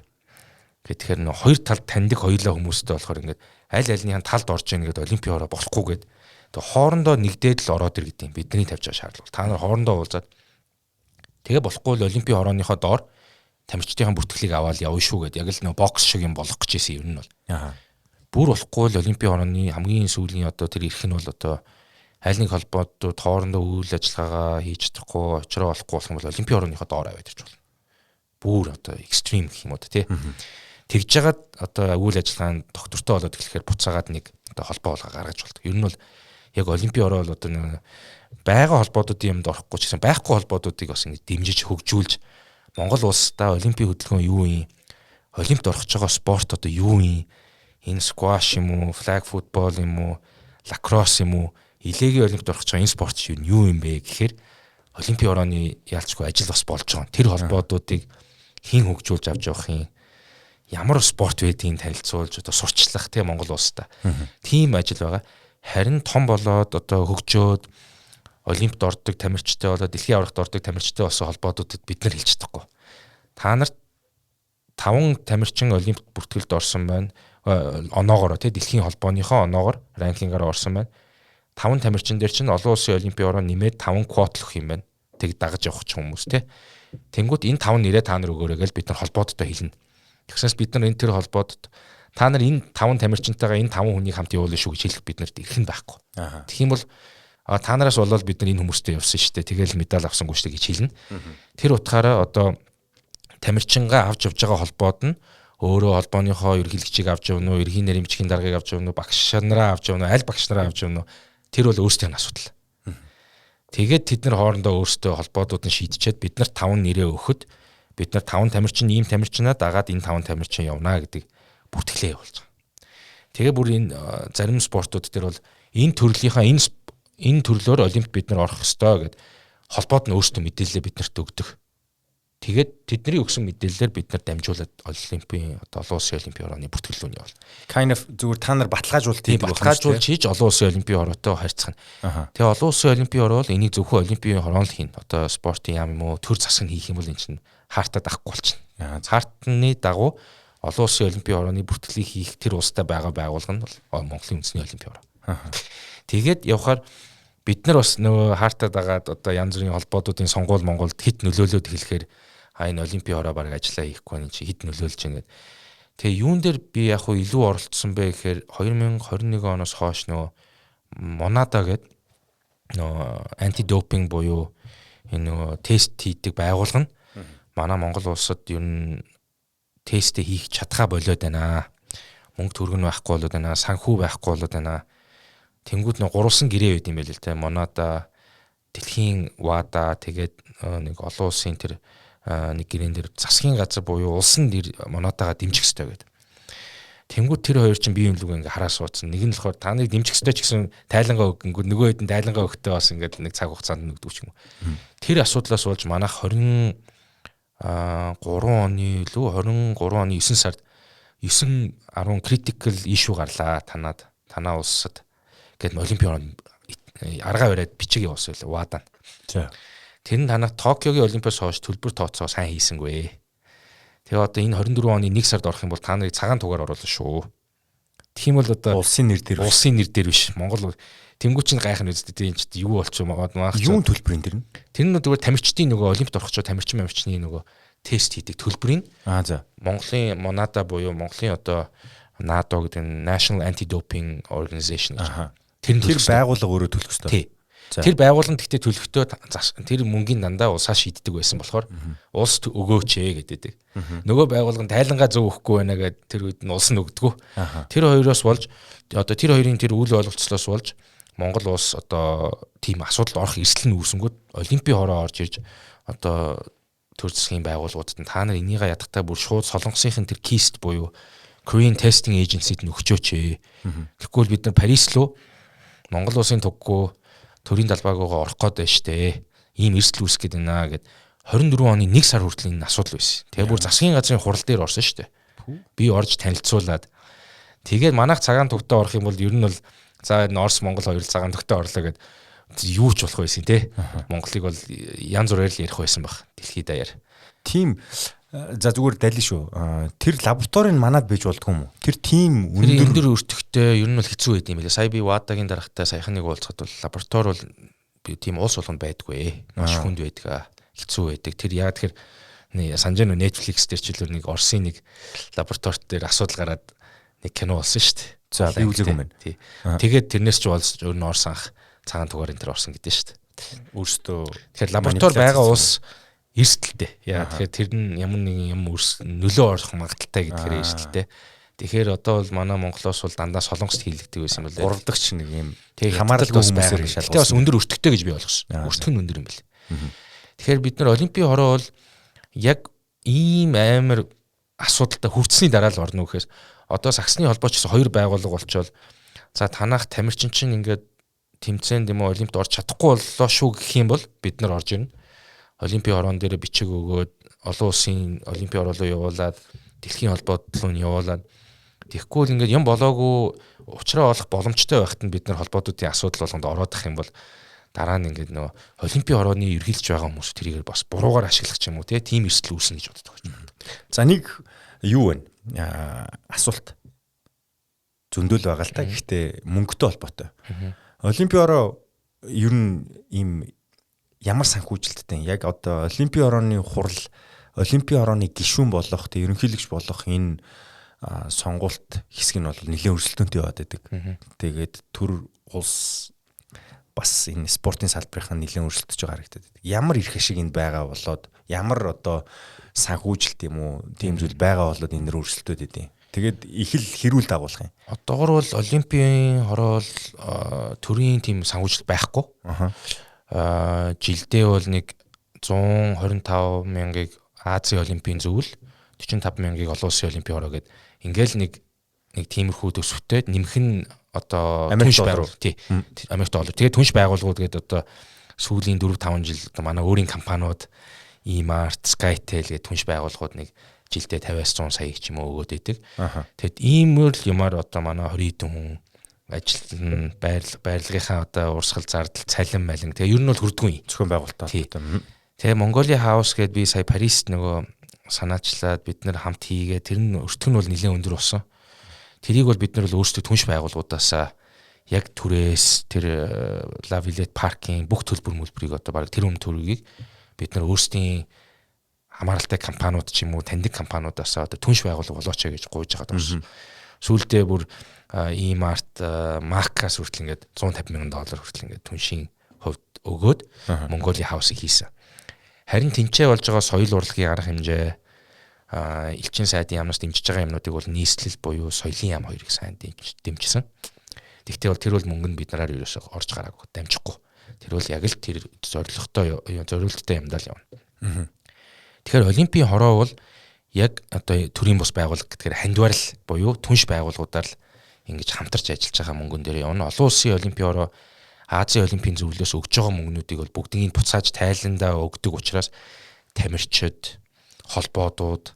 A: Тэгэхээр нөө хоёр талд таньдаг хоёулаа хүмүүстэй болохоор ингээд аль альныхаа талд орж ийн гэдэг олимпийн хороо болохгүй гээд тэгээ хоорондоо нэгдээд л ороод ир гэдэг юм бидний тавьж байгаа шаардлага. Та нар хоорондоо уулзаад тэгээ болохгүй л олимпийн хорооныхоо доор тамирчдын бүртгэлийг аваад явна шүү гэд яг л нөө бокс шиг юм болох гэж ирсэн юм нь бол. Бүр болохгүй л олимпийн хорооны хамгийн сүүлийн одоо тэр эрх нь бол одоо аль нэг холбоодууд хоорондоо үйл ажиллагаагаа хийж чадахгүй, очроо болохгүй болох юм бол олимпийн хорооныхоо доор аваад ирж болно. Бүр одоо экстрим гэх юм уу тий. Тэгж жагаад одоо үйл ажиллагаанд доктортой болоод эхлэхээр буцаагаад нэг одоо холбоо болгоо гаргаж болдог. Ер нь бол яг олимпийн хороо бол одоо нэг байгаа холбоодуудын юмд орохгүй ч гэсэн байхгүй холбоодуудыг бас ингэж дэмжиж хөгжүүлж Монгол улсдаа олимпийн хөдөлгөөн юу юм? Олимпиад орох гэж байгаа спорт одоо юу юм? Энэ скваш юм уу, флаг футбол юм уу, лакросс юм уу? Илээгийн олимпиад орох гэж байгаа энэ спорт чинь юу юм бэ гэхээр олимпийн хорооны яалчгүй ажил бас болж байгаа. Тэр холбоодуудыг хэн хөгжүүлж авч явах юм? Ямар спорт байдгийг танилцуулж одоо сурчлах тийм Монгол улстай. Тийм ажил байгаа. Харин том болоод одоо хөгжөөд олимпиад ордог тамирчтай болоод дэлхийн аваргад ордог тамирчтай болсон холбоодуудад бид нар хэлж чадахгүй. Та нарт 5 тамирчин олимпиад бүртгэлд орсон байна. Оноогоор тий дэлхийн холбооныхоо оноогоор ранкингаар орсон байна. 5 тамирчин дээр чинь олон улсын олимпийн ороо нэмээд 5 квотлох юм байна. Тэг дагаж явах ч хүмүүс тий. Тэнгүүд энэ 5 нэрээ та нар өгөөрэй гэж бид нар холбоодтой хэлнэ. Тэгснээс бид нар энэ тэр холбоодод та нар энэ 5 тамирчинтайгаа энэ 5 хүнийг хамт явуулна шүү гэж хэлэх бид нарт эрх нь байхгүй. Тэгэх юм бол та нараас болоод бид нар энэ хүмүүстэй явсан шүү дээ. Тэгэл медаль авсангүй шүү дээ гэж хэлнэ. Тэр утгаараа одоо тамирчингаа авч явж байгаа холбоод нь Өөрөө холбооныхоо ерөнхийлөгчийг авч явна уу, ерхийн наримчгийн даргаыг авч явна уу, багш нараа авч явна уу, аль багш нараа авч явна уу? Тэр бол өөрсдийн асуудал. Тэгээд тэд нар хоорондоо өөрсдөө холбоодууд нь шийдчихэд бид нар 5 нэрээ өгөхөд бид нар 5 тамирчин ийм тамирчнаа дагаад энэ 5 тамирчин явна гэдэг бүртгэлээ явуулж байгаа. Тэгээ бүр энэ зарим спортууд дээр бол энэ төрлийнхаа энэ төрлөөр олимпиад бид нар орох ёстой гэд холбоод нь өөрсдөө мэдээлэлээ бид нарт өгдөг. Тэгээд тэдний өгсөн мэдээллээр бид нар дамжуулаад олимпийн одоо олон улсын олимпийн хорооны бүртгэл рүү явуул.
B: Kind of зүгээр та нар баталгаажуулалт
A: хийдэг баталгаажуулж хийж олон улсын олимпийн хороотой харьцах нь. Тэгээ олон улсын олимпийн хороо бол энийг зөвхөн олимпийн хороо л хийнэ. Одоо спортын яам юм уу төр засаг нь хийх юм бол эн чинь хаартаа дахгүй болчихно. Хаартны дагуу олон улсын олимпийн хорооны бүртгэлийг хийх тэр улстай байгаа байгууллага нь бол Монголын үндэсний олимпийн хороо. Тэгээд явхаар бид нар бас нөгөө хаартаа дагаад одоо янз бүрийн холбоодуудын сонгуул Монголд хэд нөлөөлөөд эхлэхээр а энэ олимпийн хороо баг ажиллаа хийхгүй энэ чи хэд нөлөөлж байна гэд. Тэгээ юун дээр би яг хуу илүү оролцсон бэ гэхээр 2021 оноос хойш нөгөө Монада гэд нөгөө антидопинг буюу энэ нөгөө тест хийдэг байгууллага нь манай Монгол улсад ер нь тестээ хийх чадхаа болиод байна. Мөнгө төгрөг нь байхгүй болоод байна, санхүү байхгүй болоод байна. Тэнгүүд нөгөө гурван гэрээ байд юм байл л те. Монада, дэлхийн ВАДА тэгээд нэг олон улсын тэр нэг гэрээн дээр засгийн газар буюу улсын Монатагаа дэмжих ёстой гэдэг. Тэнгүүд тэр хоёр чинь бие биенээ ингээ хараа суудсан. Нэг нь болохоор та нарыг дэмжих ёстой ч гэсэн тайлангаа өгөнгүүд нөгөө хэд нь тайлангаа өгтөө бас ингээд нэг цаг хугацаанд нөгдөг ч юм уу. Тэр асуудлаас болж манайх 23 оны илүү 23 оны 9 сард 9 10 critical issue гарлаа танад танаа улсад гэд олимпийн аргаа бариад бичиг явуулсан байлаа ВАДА.
B: За.
A: Тэр нь танах Токиогийн олимпиас хойш төлбөр тооцоо сайн хийсэнгүй. Тэгээ одоо энэ 24 оны 1 сард орох юм бол та нарыг цагаан тугаар оруулна шүү. Тэгэх юм бол одоо
B: улсын нэр дээр
A: улсын нэр дээр биш. Монгол тэнгуү чинь гайхна үстэй тийм ч юу болчих юм аа.
B: Юун төлбөрийн тэр нь?
A: Тэр нь зүгээр тамирчдын нөгөө олимпиад орох ч тамирчин тамирчны нөгөө тест хийдэг төлбөрийн.
B: Аа за.
A: Монголын Монада буюу Монголын одоо НАДО гэдэг нь National Anti-Doping Organization
B: гэж. Тэр байгууллага өөрөө төлөх ёстой.
A: Тий. Тэр байгууллага гэхдээ төлөхдөө тэр мөнгөний дандаа улсаа шийддэг байсан болохоор улс өгөөч ээ гэдэг. Нөгөө байгууллага нь тайлангаа зөв өгөхгүй байна гэд тэр үед нь улс нь өгдөггүй. Тэр хоёроос болж одоо тэр хоёрын тэр үйл ойлголцлоос болж Монгол улс одоо тийм асуудалд орох эрсдэл нь үүсэнгүүт олимпийн хороо орж ирж одоо төр засгийн байгууллагуудад нь та нар энийгээ ядахтаа бүр шууд солонгосынхын тэр KIST буюу Korean Testing Agency-д нь өгчөөч ээ. Тэгэхгүй бол бид нар Парис руу Монгол улсын туггүй төрийн далбаагаагаа орох гээд байна штэ. Ийм эрсдэл үүсэх гээд байна гэд 24 оны 1 сар хүртэл энэ асуудал байсан. Тэгээ бүр засгийн газрын хурал дээр орсон штэ. Би орж танилцуулаад тэгээд манайх цагаан тугтаа орох юм бол ер нь бол за энэ Орос Монгол хоёр цагаан тугтаа орлоо гэд юу ч болох байсан те. Монголыг бол янз бүрээр л ярих байсан баг. Дэлхийд даяар.
B: Тийм за зүгээр далин шүү. Тэр лабораторийг манад бийж болдгоо юм уу? Тэр тийм
A: өндөр өртөгтэй ер нь бол хэцүү байд юм билээ. Сая би ВАДА-гийн даргатай саяхан нэг уулзахад бол лаборатори бол би тийм улс болгонд байдгүй. Маш хүнд байдаг. Хэцүү байдаг. Тэр яа тэгэхээр санаж нөө Netflix дээр ч илүү нэг Оросын нэг лабораторид дээр асуудал гараад нэг кино болсон шүү дээ.
B: За би үзээгүй юм байна.
A: Тий. Тэгээд тэрнээс ч болж өөр нь Орос анх цагаан тугаар энэ төр орсон гэдэг шүү дээ.
B: Өөрсдөө
A: тэгэхээр лаборатори байгаа улс эрсдэлтэй. Яа тэгэхээр тэр нь ямар нэгэн юм нөлөө орох магадлалтай гэдгээр эрсдэлтэй. Тэгэхээр одоо бол манай Монголоос бол дандаа солонгост хийлэгдэг байсан юм байна.
B: Гурав дахь ч нэг юм
A: хамааралгүй хүмүүсээр шалгуулсан. Гэтэ бас өндөр өртөгтэй гэж би ойлгосон. Өртөг нь өндөр юм бэл. Тэгэхээр бид нар олимпийн хороо бол яг ийм амар асуудалтай хүртсэний дараа л орно гэхээс одоо саксны холбоо ч гэсэн хоёр байгууллага болчоол за танах тамирчин чинь ингээд тэмцээнд юм уу олимпиад орж чадахгүй боллоо шүү гэх юм бол бид нар орж ирнэ. Олимпийн хороон дээр бичиг өгөөд олон улсын олимпийн ороолоо явуулаад дэлхийн холбоод руу нь явуулаад тэгэхгүй л ингээд юм болоогүй уучраа олох боломжтой байхад нь бид нар холбоодуудын асуудал болгонд ороодох юм бол дараа нь ингээд нөгөө олимпийн хорооны ерхийлж байгаа хүмүүс тэрийг бас буруугаар ашиглах ч юм уу тийм эрсдэл үүснэ гэж боддог гэж байна.
B: За нэг юу вэ? Асуулт зөндөл байгаа л та. Гэхдээ мөнгөтэй холбоотой. Олимпийн хороо ер нь ийм ямар санхүүжилттэй яг одоо олимпийн хорооны хурал олимпийн хорооны гишүүн болох тэг ерөнхийлөгч болох энэ сонгуульт хэсэг нь бол нэлээд өрсөлдөөнтэй яваад байдаг. Тэгээд төр улс бас энэ спортын салбарын нэлээд өрсөлдөж байгаа харагдаад байдаг. Ямар эрх ашиг энд байгаа болоод ямар одоо санхүүжилт юм уу тийм зүйл байгаа болоод энэ нэр өрсөлдөд идэв. Тэгээд их л хэрүүл дагуулах юм.
A: Одоогор бол Олимпийн хороо бол төрийн тийм санхүүжилт байхгүй. Жилдээ бол нэг 125 мянгаыг Азийн Олимпийн зөвлөл, 45 мянгаыг олон улсын Олимпийн хороо гээд ингээл нэг тиймэрхүү төсөвтэй нэмэх нь одоо
B: түнш байгуул
A: тий Америк доллар. Тэгээд түнш байгууллагууд гээд одоо сүүлийн 4 5 жил одоо манай өөрийн компаниуд E-Mart, Skytel гээд түнш байгууллагууд нэг жилдээ 50-аас 100 сая ч юм уу өгөөд идэг. Тэгэд ийм л юмар одоо манай 20 хэдэн хүн ажиллана, байрлалынхаа одоо урсгал зардал, цалин малин. Тэгээ ер нь бол хүрдгүй юм.
B: Зохион байгуулалттай.
A: Тэгээ Mongolia House гээд би сая Парист нөгөө санаачлаад бид нэр хамт хийгээ тэр нь өртөг нь бол нэлээд өндөр болсон. Тэрийг бол бид нар бол өөрсдөө түнш байгууллагуудаасаа яг түрээс тэр La Villette паркийн бүх төлбөр мөлбөрийг одоо бараг тэр өмнө төрөгийг бид нар өөрсдийн хамааралтай компаниуд ч юм уу таньдаг компаниудаас одоо түнш байгууллага болооч гэж гуйж байгаа даа. Сүүлдээ бүр E-Mart, Mac-аас хүртэл ингээд 150 мянган доллар хүртэл ингээд түншийн хувьд өгөөд Mongolia House-ыг хийсэн. Харин тэнцээ болж байгаа соёл урлагийн арга хэмжээ, элчин сайдын яамнаас дэмжиж байгаа юмнуудыг бол нийслэл буюу соёлын яам хоёрыг сайн дэмжсэн. Тэгтээ бол тэр бол мөнгө нь бид нараар ерөөсөө орж гараагүй, дамжихгүй. Тэр бол яг л тэр зорилготой зориулттай юмдаа л явна. Тэгэхээр Олимпийн хороо бол яг одоо төрийн бус байгууллага гэдгээр хандварл буюу түнш байгууллагуудаар л ингэж хамтарч ажиллаж байгаа мөнгөн дээр явна. Олон улсын Олимпийн хороо Азийн Олимпийн зөвлөлөөс өгж байгаа мөнгнүүдийг бол бүгднийг буцааж тайландаа өгдөг учраас тамирчид, холбоодууд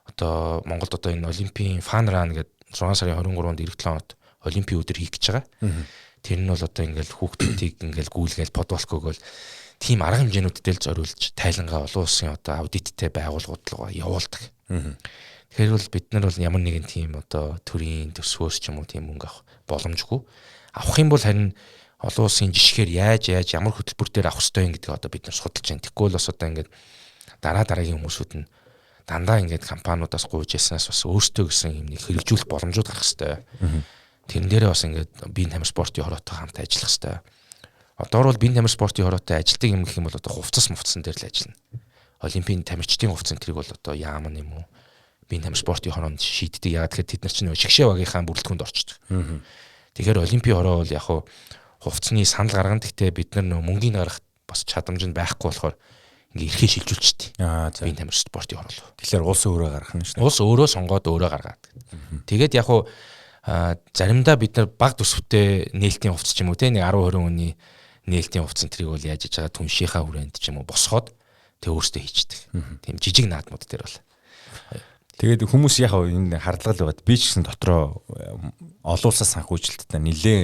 A: одоо Монголд одоо энэ Олимпийн фан ран гэдэг 6 сарын 23-нд ирэх 7 хоногт Олимпийн өдөр хийх гэж байгаа. Тэр нь бол одоо ингээл хүүхдүүдийг ингээл гүйлгээл подволкогоол тийм арга хэмжээнүүдтэй л зориулж тайлангаа олон улсын одоо аудиттэй байгууллагууд руу явуулдаг. Тэгэхээр бол бид нар бол ямар нэгэн тийм одоо төрийн төсвөөс ч юм уу тийм мөнгө авах боломжгүй. Авах юм бол харин олон улсын жишгээр яаж ямар хөтөлбөр дээр авах ёстой юм гэдгийг одоо бид нар судалж байна. Тэгэхгүй бол бас одоо ингээд дараа дараагийн хүмүүсүүд нь дандаа ингээд компаниудаас гуйж яснаас бас өөртөө гэсэн юм нэг хэрэгжүүлэх боломжууд гарах ёстой. Тэрэн дээрээ бас ингээд биеийн тамир спортын хороотой хамт ажиллах ёстой. Одоор бол биеийн тамир спортын хороотой ажилтдаг юм гэх юм бол одоо хувцас мувцсан дээр л ажиллана. Олимпийн тамирчдын хувцсан тэрийг бол одоо яаман юм уу? Биеийн тамир спортын хороонд шийддэг. Яагаад гэхээр тэд нар чинь шигшээ багийнхаа бүрэлдэхүүнд орчдөг. Тэгэхээр олимпийн хороо бол яг хуу хувцсны санал гаргана. Гэхдээ бид нар нөө мөнгөний гаргах бас чадамж нь байхгүй болохоор ингээ эрхээ шилжүүлчихдээ. Биеийн тамир спортын хороо.
B: Тэгэхээр улс өөрөө гаргах нь шүү
A: дээ. Улс өөрөө сонгоод өөрөө гаргаад. Тэгээд яг хуу заримдаа бид нар баг төсөвтэй нээлтийн хувцас ч юм уу те нэг 10 20 хүний нээлтийн хувцсан тэрийг бол яаж хийж байгаа түншийнхаа хүрээнд ч юм уу босгоод тэг өөртөө хийчдэг. Тийм жижиг наадмууд дээр бол.
B: Тэгээд хүмүүс яг энэ хардлага л байгаад би ч гэсэн дотроо олон улсаас санхүүжилттэй нилээ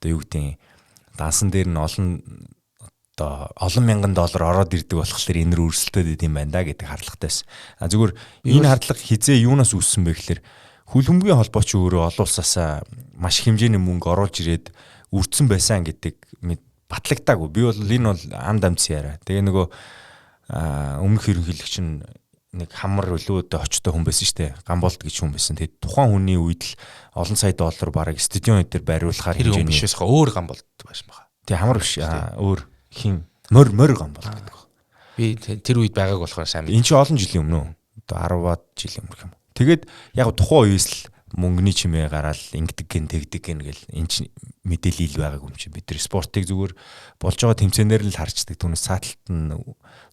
B: одоо юу гэдгийг дансан дээр нь олон одоо олон мянган доллар ороод ирдэг болохоор энэ рүү өрсөлдөд идэм байна да гэдэг хардлагатай байсан. А зүгээр энэ хардлага хизээ юунаас үүссэн бэ гэхээр хөл хөмбөгийн холбоо ч өөрөө олон улсаас маш их хэмжээний мөнгө оруулж ирээд үрдсэн байсан гэдэг батлагдаагүй. Би бол энэ бол ам дамц яриа. Тэгээ нөгөө өмнөх ерөнхийлөгч нь нэг хамар өлөөдөө очтой хүн байсан шүү дээ. Гамболт гэж хүн байсан. Тэгээд тухайн хүний үед л олон сая доллар бараг стадион дээр бариулахаар
A: хэмжээний биш байсан. Өөр Гамболт байсан баха.
B: Тэг хамар биш. Өөр хин морь Гамболт гэдэг.
A: Би тэр үед байгааг болохоор сайн
B: мэд. Энэ чинь олон жилийн өмнө. Одоо 10-аад жилийн өмнөх юм. Тэгээд яг тухайн үеэс л мөнгөний чимээ гараал ингэдэг гин тэгдэг гин гэл эн чинь мэдээлэл ил байгааг юм чи бид нар спортыг зүгээр болж байгаа тэмцээнээр л харчдаг. Түүнээс цааталт нь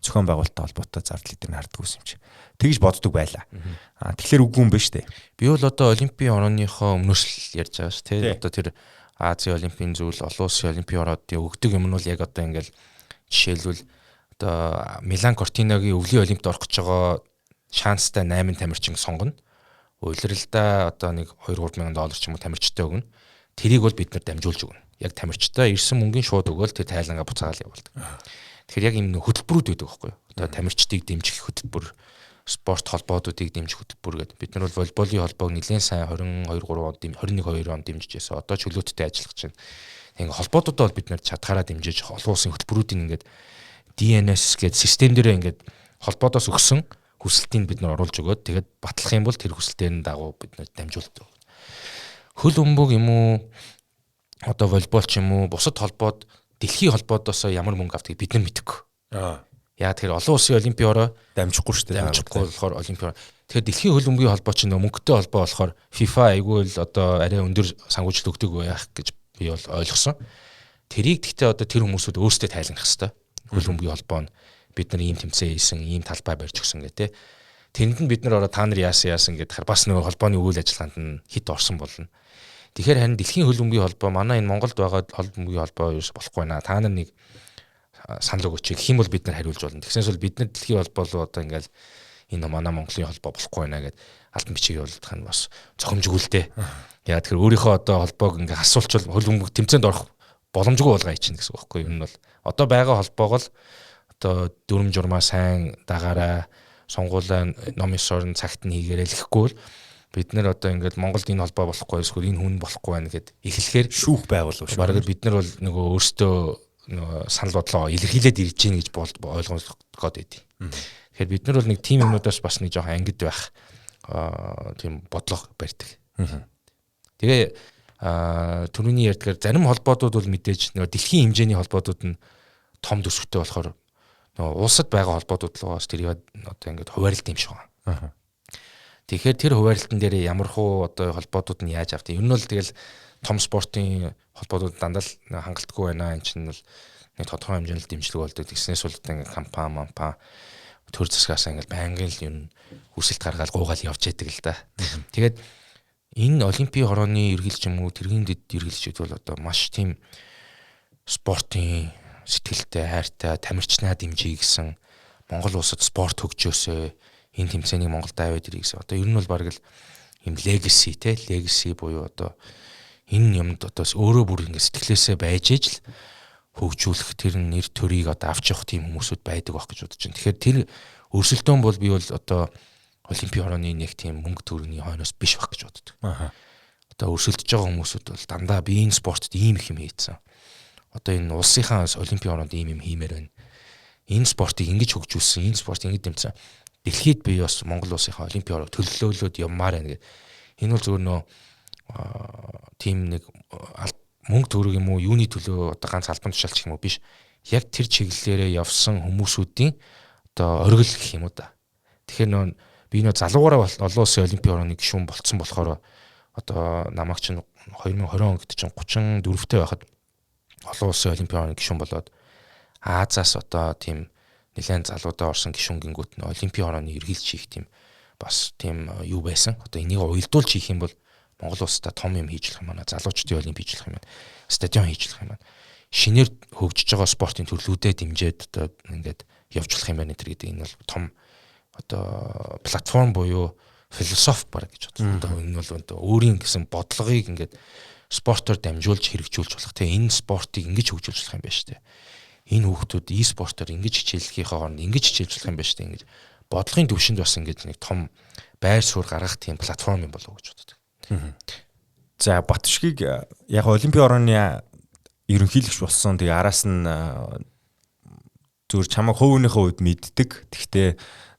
B: зохион байгуулалттай холбоотой зардал эдгээр нь харддаг юм чи. Тэгж боддог байлаа. А тэгэхээр үгүй юм байна штэ.
A: Би бол одоо олимпийн орооныхоо өмнөөс л ярьж байгаа ш тэ. Одоо тэр Азийн олимпийн зүйл, олон улсын олимпийн ороодын өгдөг юм нь бол яг одоо ингээл жишээлбэл одоо Милан Кортиногийн өвлийн олимпиад орох гэж байгаа шанстай 8 тамирчин сонгоно. Улиралдаа одоо нэг 2-3 мянган доллар ч юм уу тамирчтай өгнө. Тэрийг бол бид нар дамжуулж өгнө. Яг тамирчтай ирсэн мөнгөний шууд өгөөл тэр тайлангаа буцаагаал явуулдаг. Тэгэхээр яг ийм хөтөлбөрүүд байдаг байхгүй юу? Одоо тамирчдыг дэмжих хөтөлбөр, спорт холбоодуудыг дэмжих хөтөлбөр гэдэг. Бид нар бол волейболын холбоог нэлээд сайн 22 3 онд 21 2 онд дэмжиж байсан. Одоо чөлөөттэй ажиллах чинь. Тэг ингээ холбоодуудаа бол бид нар чадхаараа дэмжиж олон улсын хөтөлбөрүүдийг ингээд DNS гэдэг систем дээрээ ингээд холбоодоос өгсөн хүсэлтийг бид нар оруулж өгөөд тэгээд батлах юм бол тэр хүсэлтийн дагуу бид нар дамжуулдаг. Хөл өмбөг юм уу одоо волейбол ч юм уу бусад холбоод Дэлхийн холбоодоос ямар мөнгө авдгийг бид нар мэдэхгүй. Яа тэгэхээр олон улсын олимпийн ороо
B: дамжихгүй шүү
A: дээ. Дамжихгүй болохоор олимпийн. Тэгэхээр дэлхийн хөлбөмбөгийн холбоо чинь мөнгөтэй холбоо болохоор FIFA айгүй л одоо арай өндөр санхүүжилт өгдөг байх гэж би бол ойлгосон. Тэрийг гэхдээ одоо тэр хүмүүсүүд өөрсдөө тайлбарлах хэвээр. Хөлбөмбөгийн холбоо нь бид нар ийм тэмцээн хийсэн, ийм талбай барьж өгсөн гэх тээ. Тэнд нь бид нар ороо та нар яасан яасан гэдгээр бас нөгөө холбооны үйл ажиллагаанд нь хит орсон болно. Тэгэхээр харин дэлхийн хөлбөмбөгийн холбоо манай энэ Монголд байгаа хөлбөмбөгийн холбоо ерөөс болохгүй наа. Та нар нэг санал өгөөч гэх юм бол бид нар хариулж болно. Тэгсэнээс бол бид нар дэлхийн холбоо руу одоо ингээл энэ манай Монголын холбоо болохгүй байна гэд алтан бичиг явуулах нь бас зохимжгүй л дээ. Яа тэгэхээр өөрийнхөө одоо холбоог ингээ хасуулчвал хөлбөмбөг тэмцээнд орох боломжгүй болгоо хийчихнэ гэсэн үг байхгүй юу? Энэ бол одоо байгаа холбоог л одоо дүрм журмаа сайн дагаараа сонгуулаа ном ёсоор нь цагт нь хийгээрэй л гэхгүй бол бид нар одоо ингээд Монголд энэ холбоо болохгүй эсвэл энэ хүн болохгүй байна гэд эхлэхээр
B: шүүх байгуулав
A: шүү. Бараг бид нар бол нөгөө өөрсдөө нөгөө санал бодлоо илэрхийлээд ирж гин гэж ойлгох гээд байдیں۔ Тэгэхээр бид нар бол нэг тим юмнуудаас бас нэг жоохон ангид байх тийм бодлого барьдаг. Тэгээ түрүүний ярьдгаар зарим холбоодууд бол мэдээж нөгөө дэлхийн хэмжээний холбоодууд нь том төсөвтэй болохоор нөгөө улсад байгаа холбоодууд л бас тэрийг одоо ингээд хуваарлт юм шиг байна. Тэгэхээр тэр хуваарлтан дээр ямар хуу одоо холбоодууд нь яаж авдаг. Ер нь бол тэгэл том спортын холбоодууд дандаа л хангалтгүй байна. Энэ чинь бол нэг тодорхой хэмжээнд л дэмжлэг болдог. Тэгснээс бол одоо ингээд компани мампа төр засгаас ингээд байнгын л ер нь хүсэлт гаргаал гуугаал явж яадаг л да. Тэгээд энэ олимпийн хорооны эргэлж юм уу тэргийн дэд эргэлж бол одоо маш тийм спортын сэтгэлтэй хайртай тамирчнаа дэмжиж гэсэн Монгол улсад спорт хөгжөөсөө энэ тэмцээнийг Монголд аваад ирэх гэсэн. Одоо ер нь бол бараг л юм легаси те легаси буюу одоо энэ юмд одоо өөрөө бүр ингэ сэтгэлээсээ байж иж л хөгжүүлэх тэр нэр төрийг одоо авч явах тийм хүмүүсүүд байдаг байх гэж бодож байна. Тэгэхээр тэр өрсөлдөөн бол би бол одоо олимпийн хорооны нэг тийм мөнгө төгрөгийн хойноос биш байх гэж боддог. Одоо өрсөлдөж байгаа хүмүүсүүд бол дандаа би энэ спортод ийм их юм хийцэн. Одоо энэ улсынхаа олимпийн хороонд ийм юм хиймээр байна. Энэ спортыг ингэж хөгжүүлсэн, энэ спортыг ингэж дэмжсэн. Дэлхийд би бас Монгол улсынхаа олимпийн хороо төлөөлөөд явмаар байна гэх. Энэ бол зөвхөн нөө тийм нэг мөнгө төгрөг юм уу юуны төлөө одоо ганц албан тушаалч юм уу биш. Яг тэр чиглэлээрээ явсан хүмүүсүүдийн одоо оргил гэх юм уу да. Тэгэхээр нөө би нөө залуугаараа олон улсын олимпийн хорооны гишүүн болцсон болохоор одоо намайг чинь 2020 он гэдэг чинь 34-тэй байхад олон улсын олимпийн хорооны гишүүн болоод Азиас одоо тийм нэлээд залуудаа орсон гишүүн гингүүт нь олимпийн хорооны эргэлж хийх тийм бас тийм юу байсан. Одоо энийг уялдуулж хийх юм бол Монгол улстай том юм хийж болох юм байна. Залуучдын олимп хийж болох юм байна. Стадион хийж болох юм байна. Шинээр хөгжиж байгаа спортын төрлүүдэд дэмжиж одоо ингээд явж болох юм байна энэ гэдэг энэ бол том одоо платформ буюу философи баг гэж бодсон. Одоо энэ бол одоо өөрийн гэсэн бодлогыг ингээд спортоор дамжуулж хэрэгжүүлж болох. Тэгээ энэ спортыг ингэж хөгжүүлж болох юм байна шүү дээ. Энэ хүүхдүүд e-спортоор ингэж хичээллэхийнхээ хооронд ингэж хичээлж болох юм байна шүү дээ. Ингэж бодлогын төвшөнд бас ингэж нэг том байр суурь гаргах тийм платформ юм болов уу гэж боддог.
B: За Батшгийг яг олимпийн орооны ерөнхийлөгч болсон. Тэгээ араас нь зүгээр чамайг хувийнхээ хувьд мэддэг. Тэгтээ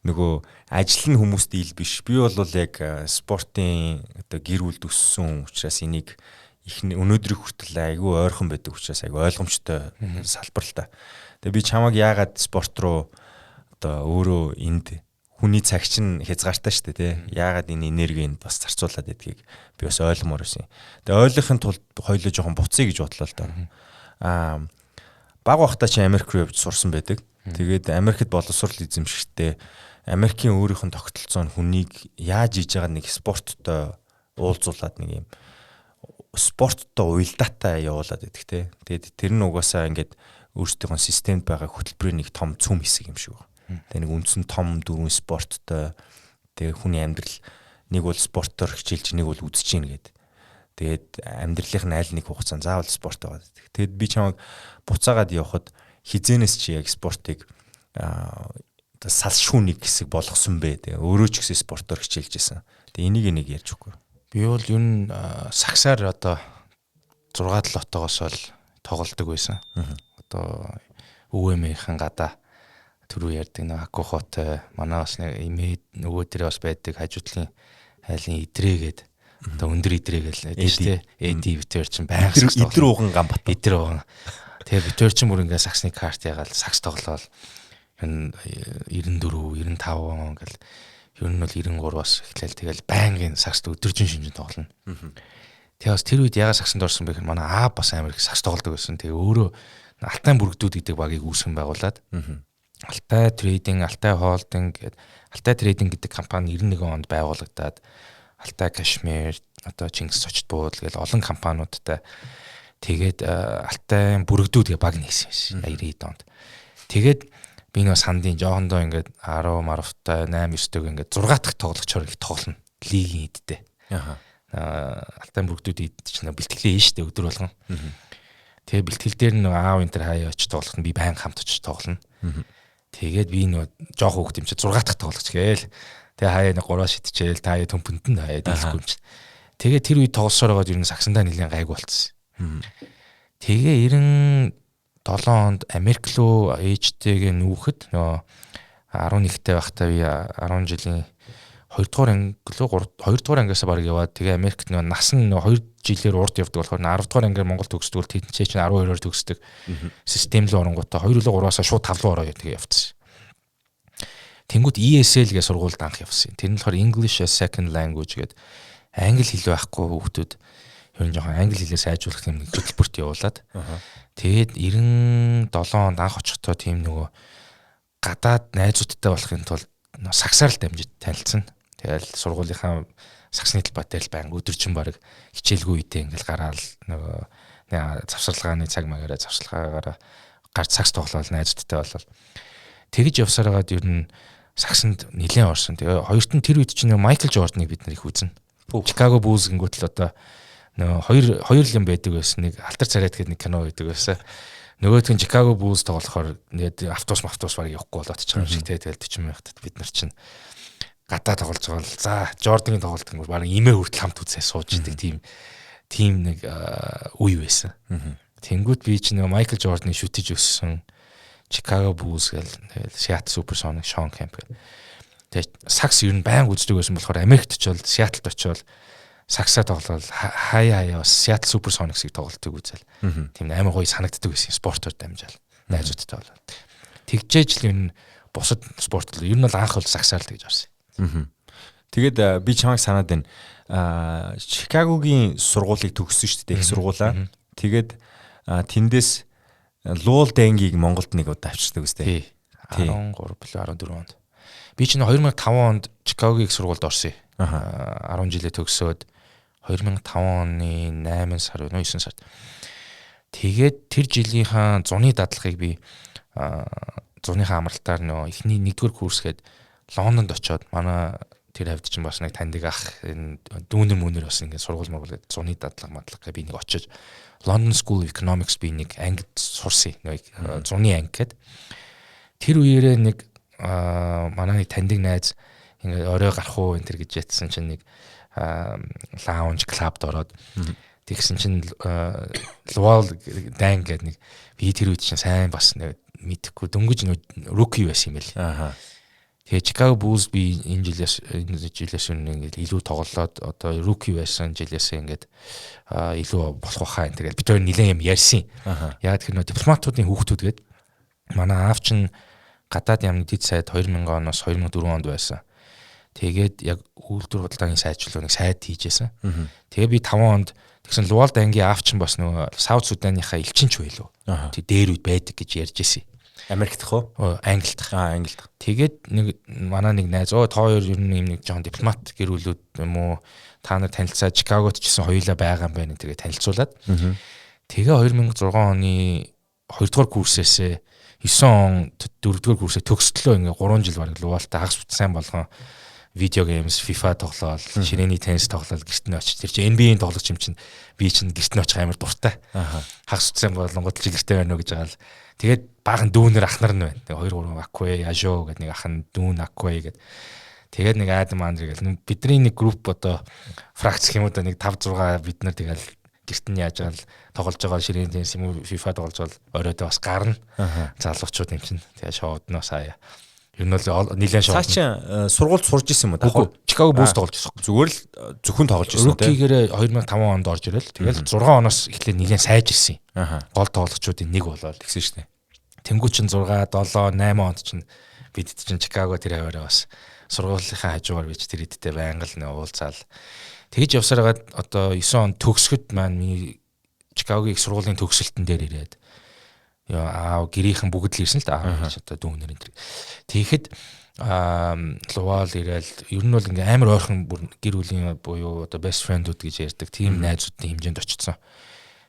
B: нөгөө ажил нь хүмүүст ил биш. Би бол яг спортын одоо гэр бүлд өссөн учраас энийг их өнөөдрийг хүртэл айгүй ойрхон байдаг учраас айгүй ойлгомжтой салбар л та. Тэгээ би чамайг яагаад спорт руу одоо өөрөө энд хүний цаг чинь хязгаартай шүү дээ тий. Яагаад энэ энергийг бас зарцуулаад байдгийг би бас ойлгомоор байсан. Тэгээ ойлгохын тулд хоёлоо жоохон буцъя гэж бодлоо л доо. Аа баг байхдаа чи Америк руу явж сурсан байдаг. Тэгээд Америкт боловсрол эзэмшигтэй Америкийн өөрийнх нь тогтолцоо нь хүнийг яаж хийж байгаа нэг спорттой уулзуулад нэг юм спорттой уялдаатай явуулаад байдаг те. Тэгээд тэр нь угаасаа ингээд өөрсдийнхөө системд байгаа хөтөлбөрийн нэг том цөм хэсэг юм шиг байна. Тэгээ нэг үндсэн том дөрвөн спорттой тэгээ хүний амьдрал нэг бол спортоор хичээлж нэг бол үзэж гин гээд. Тэгээд амьдралынх нь аль нэг хугацаанд заавал спорт байгаа гэдэг. Тэгэд би чамайг буцаагаад явхад хизэнээс чи яг спортыг салшгүй нэг хэсэг болгосон бэ. Тэгээ өөрөө ч гэсэн спортоор хичээлж исэн. Тэгээ энийг нэг ярьж өгөхгүй.
A: Би бол ер нь сагсаар одоо 6 7 отоогоос л тоглолдог байсан. Одоо өвмийн гадаа түрүү ярьдаг нэг акухотой манай бас нэг имээ нөгөө дээр бас байдаг хажуудлын хайлын идрээгээд одоо өндөр идрээ гэл байдаг шүү дээ. Эди битэр чинь байнга
B: идэр ууган Ганбат.
A: Идэр ууган. Тэгээ бид хоёр чинь бүр ингээ саксны карт ягаал сакс тоглоол энэ 94, 95 он гэл ер нь бол 93-аас эхлээл тэгэл байнгын сакст өдөржин шинжин тоглоно. Тэгээ бас тэр үед ягаад саксанд орсон бэ гэхээр манай аа бас амар их сакс тоглодог байсан. Тэгээ өөрөө Алтай бүрэгдүүд гэдэг багийг үүсгэн байгуулад Алтай Trading, Алтай Holding гэдэг Алтай Trading гэдэг компани 91 онд байгуулагдаад Алтай Кашмир, одоо Чингис сочд буудал гэл олон компаниудтай тэгээд Алтай бүрэгдүүд гэх баг нээсэн юм шиг 90 онд. Тэгээд би нэг сандын жоохондоо ингээд 10 маравтай 8 9-тэйг ингээд 6 дахь тоглогчоор их тоглоно. Лигийн эдтэй. Алтай бүрэгдүүд эд чинь бэлтгэлээ хийн штэ өдөр болгон. Тэгээ бэлтгэл дээр нэг аав энэ төр хаяа очиж тоглох нь би баян хамт очиж тоглоно. Тэгээд би нөгөө жоох хүүхд юм чи 6 дахь тоглогч гээл. Тэгээ хаяа нэг 3 шидчихээл та хаяа төмпөнд нь хаяа дийлэхгүй юм чи. Тэгээ тэр үед тоглосоор байгаад ер нь саксандаа нэлээд гайг болцсон. Тэгээ 97 онд Америк руу ээжтэйгээ нүүхэд нөгөө 11-тэй байхдаа би 10 жилийн 2 дугаар анги лөө 3 2 дугаар ангиасаа баг яваад тэгээ Америкт нөгөө нас нь нөгөө 2 жилээр урд явдаг болохоор 10 дугаар ангиар Монгол төгсдөг бол тэнцээ чинь 12-оор төгсдөг систем рүү оронгуудаа 2 лөө 3-аас шууд 5 руу ороо тэгээ явцсан. Тэнгүүд ESL гэх сургуульд анх явсан. Тэр нь болохоор English as Second Language гэдэг англи хэл байхгүй хүүхдүүд ер нь жоохон англи хэлээ сайжруулах юм нэг хөтөлбөрт явуулаад тэгээд 97 онд анх очихдоо тийм нөгөө гадаад найзуудтай болохын тулд саксаар л дамжиж танилцсан. Тэгэл сургуулийнхаа саксны талбай дээр л байнга өдөржин баг хичээлгүй үедээ ингээл гараал нөгөө завсарлагааны цаг магаараа завсарлагаагаараа гарч сакс тоглоол найзуудтай болол тэгж явсаар байгаад ер нь саксанд нэлээд орсон. Тэгээ хоёрт нь тэр үед чинь нөгөө Майкл Жорданыг бид нар их үзнэ. Chicago Bulls гингүүт л одоо нөгөө хоёр л юм байдаг байсан. Нэг алтар царайт гэдэг нэг кино байдаг байсан. Нөгөөх нь Chicago Bulls тоглохоор тэгээд автобус автобус баг явахгүй болоод ч юм шиг те. Тэгэл 40 мянгатад бид нар чинь гадаа тоглож байгаа л за Жорданы тоглолт гингүүт баг имээ хүртэл хамт үзээ сууж идэг тийм нэг үе байсан. Тэнгүүт би чинь нөгөө Майкл Жорданы шүтэж өссөн Chicago Bulls гэл тэгэл Seattle Supersonics, Shawn Kemp гэл. Тэгээ сакс ер нь байнга үздэг байсан болохоор Америкт очивол Seattle-д очивол саксаа тоглол хаяа хаяа бас Seattle Supersonics-ыг тоглолтыг үзэл. Тийм амар гоё санагддаг байсан спортоор дамжаал. Найзуудтай болоод. Тэгжээж л ер нь бусад спорт л ер нь бол анх бол саксаар л тэгж орсон.
B: Тэгээд би чамайг санаад байна. Чикагогийн сургуулийг төгссөн шүү дээ, их сургуулаа. Тэгээд тэндээс Луул Денгийг Монголд нэг удаа авчирдаг үстэй.
A: Тий. 13 билүү 14 онд. Би чинь 2005 онд Чикагогийн их сургуульд орсон. 10 жилээ төгсөөд 2005 оны 8 сар нөө 9 сард. Тэгээд тэр жилийнхаа зуны дадлагыг би зуныхаа амралтаар нөө эхний 1-р курс гээд Лондонд очиод манай тэр хавьд чинь бас нэг таньдаг ах энэ дүүнер мөнөр бас ингээд сургууль мургуул гээд зуны дадлага мадлага гэ би нэг очиж London School of Economics би нэг ангид сурсан. Нэг зуны анги гээд тэр үеэрээ нэг манай нэг таньдаг найз ингээд орой гарах уу энэ төр гэж ятсан чинь нэг лаунж клубд ороод тэгсэн чинь Луал Дан гэдэг нэг би тэр үед чинь сайн бас нэг мэдхгүй дөнгөж нэг rookie байсан юм байл. Тэгээ Chicago Bulls би энэ жилээс ингээд илүү тоглолоод одоо rookie байсан жилээсээ ингээд илүү болох байхаа энэ тэгэл бид хоёр нилээн юм ярьсан. Яг тэр нөө дипломатуудын хүүхдүүд гээд манай аав чинь гадаад яамны дэд сайд 2000 оноос 2004 онд байсан. Тэгээд яг үйлдвэр худалдааны сайжруулах нэг сайд хийжсэн. Тэгээ би 5 онд тэгсэн Луалд ангийн аав чинь бас нөгөө South Sudan-ийнхаа элчин ч байлуу. Тэг дээр үед байдаг гэж ярьж ирсэн.
B: Америк дах уу?
A: Англид дах.
B: Англид.
A: Тэгээд нэг манай нэг найз оо та хоёр ер нь юм нэг жоохон дипломат гэр бүлүүд юм уу та нар танилцаа Чикагод ч гэсэн хоёулаа байгаа юм байна тэгээ танилцуулаад. Тэгээ 2006 оны 2 дугаар курсээсээ 9 он 4 дугаар курсээ төгслөө ингээ 3 жил бараг Луалтай хагас сайн болгон video games, FIFA тоглоол, ширээний теннис тоглоол гэрт нь очиж тэр чинь NBA-ийн тоглогч юм чинь би чинь гэрт нь очих амар дуртай. Хагас сайн болонгод чи гэртээ байна уу гэж байгаа л тэгээд баахан дүүнер ах нар нь байна. Тэгээ 2 3 Аквэ, Яжо гэдэг нэг ах нь дүүн Аквэ гэдэг. Тэгээд нэг Адам Андре гэл бидний нэг групп одоо фракц гэх юм уу да нэг 5 6 бид нар тэгэл гэрт нь яаж байгаа л тоглож байгаа ширээн теннис юм уу FIFA тоглож байгаа оройдоо бас гарна. Залуучууд юм чинь. Тэгээ шоудноос хаяа. Ер нь бол нэлээд
B: шоу. Цаа чи сургуульд сурж исэн юм уу?
A: Үгүй. Чикаго Bulls тоглож байсан.
B: Зүгээр л зөвхөн тоглож
A: исэн тийм. Rookie-гээрээ 2005 онд орж ирэл. Тэгэл 6 оноос эхлээд нэлээд сайжирсан юм. Гол тоглогчдын нэг болоод
B: тэгсэн шүү дээ.
A: Тэнгүү чин 6, 7, 8 онд чинь бид чинь Чикаго тэр хаваараа бас сургуулийнхаа хажуугаар бич тэр эдтэй байнга л нэ уулзаал. Тэгж явсараад одоо 9 он төгсгöd маань миний Чикагогийн их сургуулийн төгсөлтөн дээр ирээд яа аав гэрийнхэн бүгд л ирсэн л да. Аав одоо дүүнэр энэ. Тэгэхэд Луал ирээл ер нь бол ингээ амар ойрхон бүр гэр бүлийн буюу одоо best friend-ууд гэж ярьдаг тийм найзуудын хэмжээнд очсон.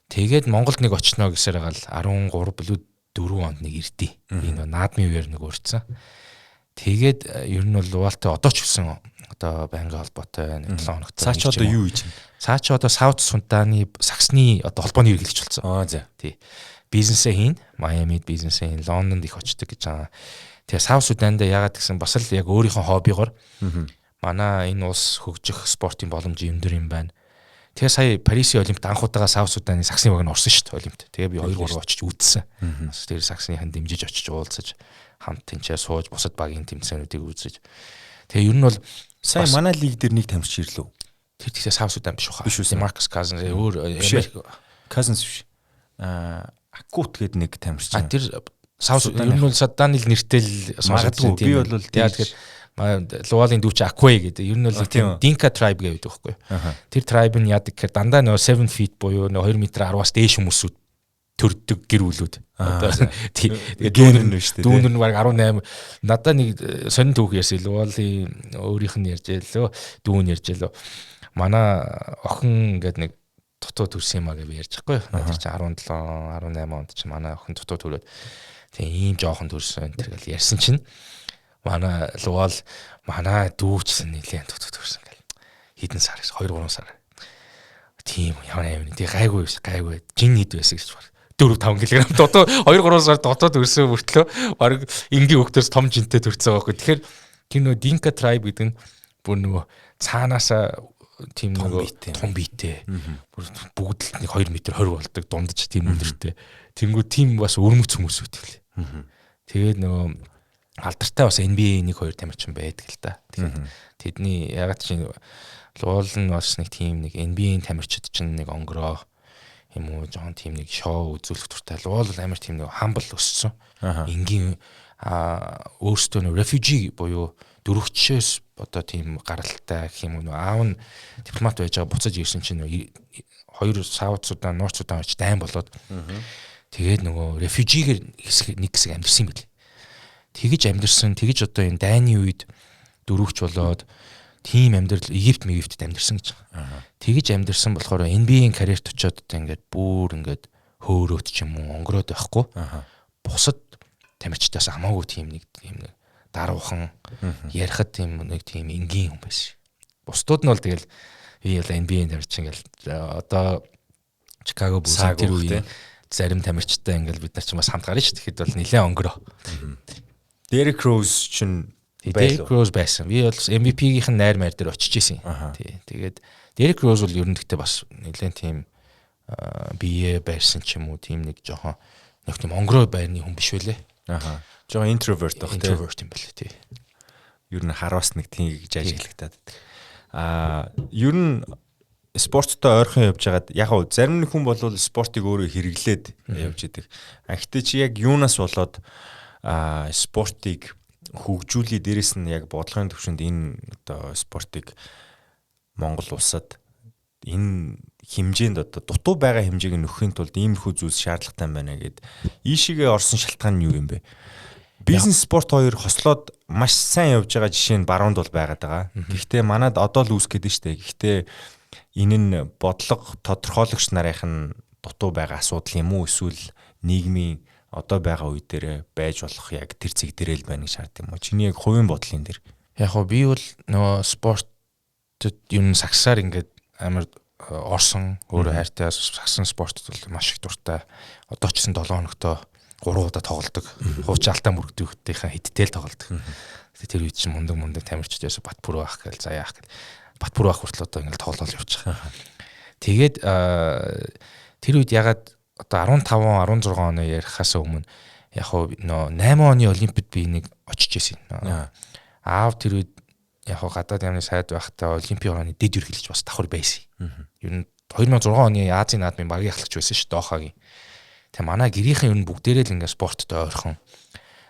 A: Тэгээд Монголд нэг очно гэсээр гал 13 билүү 4 онд нэг ирдээ. Би нөгөө наадмын үеэр нэг урьдсан. Тэгээд ер нь бол Луалтай одоо ч гэсэн одоо байнгын холбоотой нэг 7 хоногт.
B: Цаа чи одоо юу хийж байна?
A: Цаа чи одоо South Судааны сагсны одоо холбооны ерөнхийлөгч болсон.
B: Аа за.
A: Тий. Бизнесээ хийн, Майамид бизнесээ хийн, Лондонд их очдог гэж байгаа. Тэгээ South Суданд ягаад гэсэн бас л яг өөрийнхөө хоббигоор манай энэ улс хөгжих спортын боломж өндөр юм байна. Тэгээ сая Парисын Олимпиад анх удаага South Суданы сагсны баг нь орсон шүү дээ Олимпиад. Тэгээ би 2 3 очиж үзсэн. Бас тэр сагсныхан дэмжиж очиж уулзаж хамт тэнцээ сууж бусад багийн тэмцээнүүдийг үзэж. Тэгээ ер нь бол
B: сая манай лиг дээр нэг тамирч ирлээ.
A: Тэр тэгсээ South Sudan биш
B: баха. Биш үү?
A: Marcus Cousins өөр
B: Америк Cousins биш. Аа Акут гээд нэг тамирч.
A: А тэр South ер нь бол Судан л нэртэй л
B: сонсогдсон. Би бол
A: яа тэгэхээр Луалын дүү чи Аквей гэдэг. Ер нь бол тийм Dinka tribe гэдэг байхгүй. Тэр tribe нь яадаг гэхээр дандаа нөгөө 7 feet буюу нөгөө 2 м 10-аас дээш хүмүүсүүд төрдөг гэр бүлүүд.
B: Одоо тий. Тэгээд дүүнер нь шүү
A: дээ. Дүүнер нь баг 18. Надаа нэг сонин түүх ярьсан. Луалын өөрийнх нь ярьж ялөө, дүүн ярьж ялөө. Манай охин ингээд нэг дутуу төрсөн юм а гэж би ярьж байхгүй. Тэр чинь 17, 18 онд чинь манай охин дутуу төрөөд тэгээ ийм жоохон төрсөн энэ гэл ярьсан чинь манай Луал манай дүүчсэн нэлээд дутуу төрсөн гэл хэдэн сар 2 3 сар. Тийм ямар амар тий гайгүй биш гайгүй жин хэд байсан гэж баг 4 5 кг дутуу 2 3 сар дотоод өрсөн мөртлөө баг энгийн хүүхдээс том жинтэй төрсөн байхгүй. Тэгэхээр тэр нөгөө Dinka tribe гэдэг нь бүр нөгөө цаанаасаа тийм нөгөө том биетэй. Бүр бүгд л нэг 2 м 20 болдог дундаж тийм өндөртэй. Тэнгүү тийм бас өрмөц хүмүүс үүд лээ. Тэгээд нөгөө алдартай бас NBA 1 2 тамирчин байдаг л та. Тэгээд тэдний ягаад чи Луул нь бас нэг тийм нэг NBA-ийн тамирчид чинь нэг онгороо юм уу жоон тийм нэг шоу үзүүлэх дуртай. Луул бол амар тийм нэг humble өссөн. Энгийн өөрсдөө нэг refugee буюу дөрөгчөөс одоо тийм гаралтай гэх юм уу аав нь дипломат байж байгаа буцаж ирсэн чинь хоёр South Sudan, North Sudan очиж дайн болоод тэгээд нөгөө refugee-гээр нэг хэсэг амьдэрсэн юм бэл. Тэгэж амьдэрсэн, тэгэж одоо энэ дайны үед дөрөгч болоод тийм амьдрал Египт Мегиптэд амьдэрсэн гэж байгаа. Тэгэж амьдэрсэн болохоор NBA-ийн карьерт очиод одоо ингээд бүр ингээд хөөрөөт ч юм уу онгороод байхгүй. Бусад тамирчдаас хамаагүй тийм нэг тийм нэг даруухан ярихад тийм нэг тийм энгийн хүн байсан. Бусдууд нь бол тэгэл би бол NBA-ийн тамирчин ингээл одоо Чикаго Bulls тэр үеийн зарим тамирчтай ингээл бид нар ч бас хамт гарна шүү. Тэгэхэд бол нэлээд онгороо.
B: Derrick Rose чинь
A: Derrick Rose байсан. Би бол MVP-гийнх нь найр майр дээр очиж исэн. Тий. Тэгээд Derrick Rose бол ер нь гэхдээ бас нэлээд тийм бие байрсан ч юм уу тийм нэг жоохон нэг тийм онгороо байрны хүн биш байлээ.
B: Аха. Жоохон introvert
A: баг тий. Introvert юм байна тий.
B: Ер нь хараас нэг тийм гэж ажиглагтаад. Аа ер нь спорттой ойрхон явж байгаад яг хав зарим нэг хүн бол спортыг өөрөө хэрэглээд явж идэг. А гэтээ чи яг юунаас болоод спортыг хөгжүүлээ дээрэс нь яг бодлогын төвшөнд энэ одоо спортыг Монгол улсад энэ хэмжээнд одоо дутуу байгаа хэмжээг нь нөхөхийн тулд иймэрхүү зүйлс шаардлагатай юм байна гэд ийшээгээ орсон шалтгаан нь юу юм бэ? Бизнес спорт хоёр хослоод маш сайн явж байгаа жишээ нь баруунд бол байгаад байгаа. Гэхдээ манад одоо л үүсэх гээд нь штэ. Гэхдээ энэ нь бодлого тодорхойлогч нарын нь дутуу байгаа асуудал юм уу эсвэл нийгмийн одоо байгаа үе дээр байж болох яг тэр цэг дээрээ л байна гэж шаард юм уу? Чиний яг хувийн бодлын дээр.
A: Яг хоо би бол нөгөө спортод юм сагсаар ингээд амар орсон өөрөө хайртай сагсан спортод бол маш их дуртай. Одоо ч гэсэн 7 хоногтоо 3 удаа тоглодог. Хуучаалтаа мөрөгдөхтэйхээ хэдтэй л тоглодог. Тэр үед чинь мундаг мундаг тамирчид байсан Батпүр байх гээл за яах гээл. Батпүр байх хүртэл одоо ингээл тоглоол явчих. Тэгээд тэр үед ягаад одоо 15 16 оны ярихаас өмнө Яг хоо нөө 8 оны Олимпиад би нэг очиж исэн. Аав тэр үед яг хоо гадаад яамны сайд байхдаа Олимпийн хорооны дэд ерхийлэгч бас давхар байсан. Ер нь 2006 оны Азийн наадмын багийн ахлагч байсан ш Дохагийн. Тэгээ манай гэрийнхэн ер нь бүгдээрээ л ингээ спорттой ойрхон.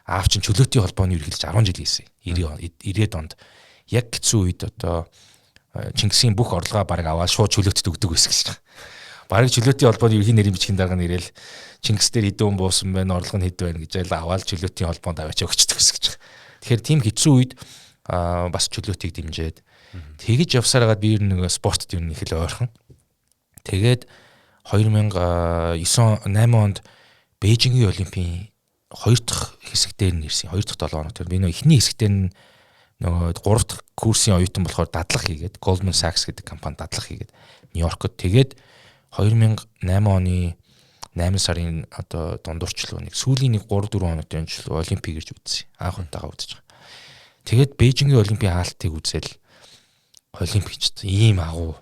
A: Аав чинь чөлөөтийн холбооны ерхийлэгч 10 жил хийсэн. 90-ад онд яг хэцүү үед одоо Чингисийн бүх орлогоо бараг аваад шууд чөлөөтөд өгдөг байсан гэж. Бараг чөлөөтийн холбооны ерхий нэрийн бичгийн дарга нь ирээл Чингис дээр хэдэн хүн буусан байна, орлого нь хэд байна гэж айл аваад чөлөөтийн холбоонд аваач өгчдөг байсан гэж. Тэгэхээр тийм хэцүү үед бас чөлөөтийг дэмжиэд тэгэж явсаар хагаад би ер нь нэг спортод ер нь их л ойрхон. Тэгээд 2009 8 онд Бээжингийн Олимпийн хоёр дахь хэсэг дээр нь ирсэн. Хоёр дахь 7 хоног тэр би нөө эхний хэсэг дээр нь нөгөө гурав дахь курсын оюутан болохоор дадлага хийгээд Goldman Sachs гэдэг компани дадлага хийгээд Нью-Йоркод тэгээд 2008 оны 8 сарын одоо дундуурчлуу нэг сүүлийн нэг 3 4 хоногт өнчлөө Олимпик ирж үзсэн. Анх удаага үзэж байгаа. Тэгээд Бээжингийн Олимпийн хаалтыг үзэл Олимп гэж ийм агуу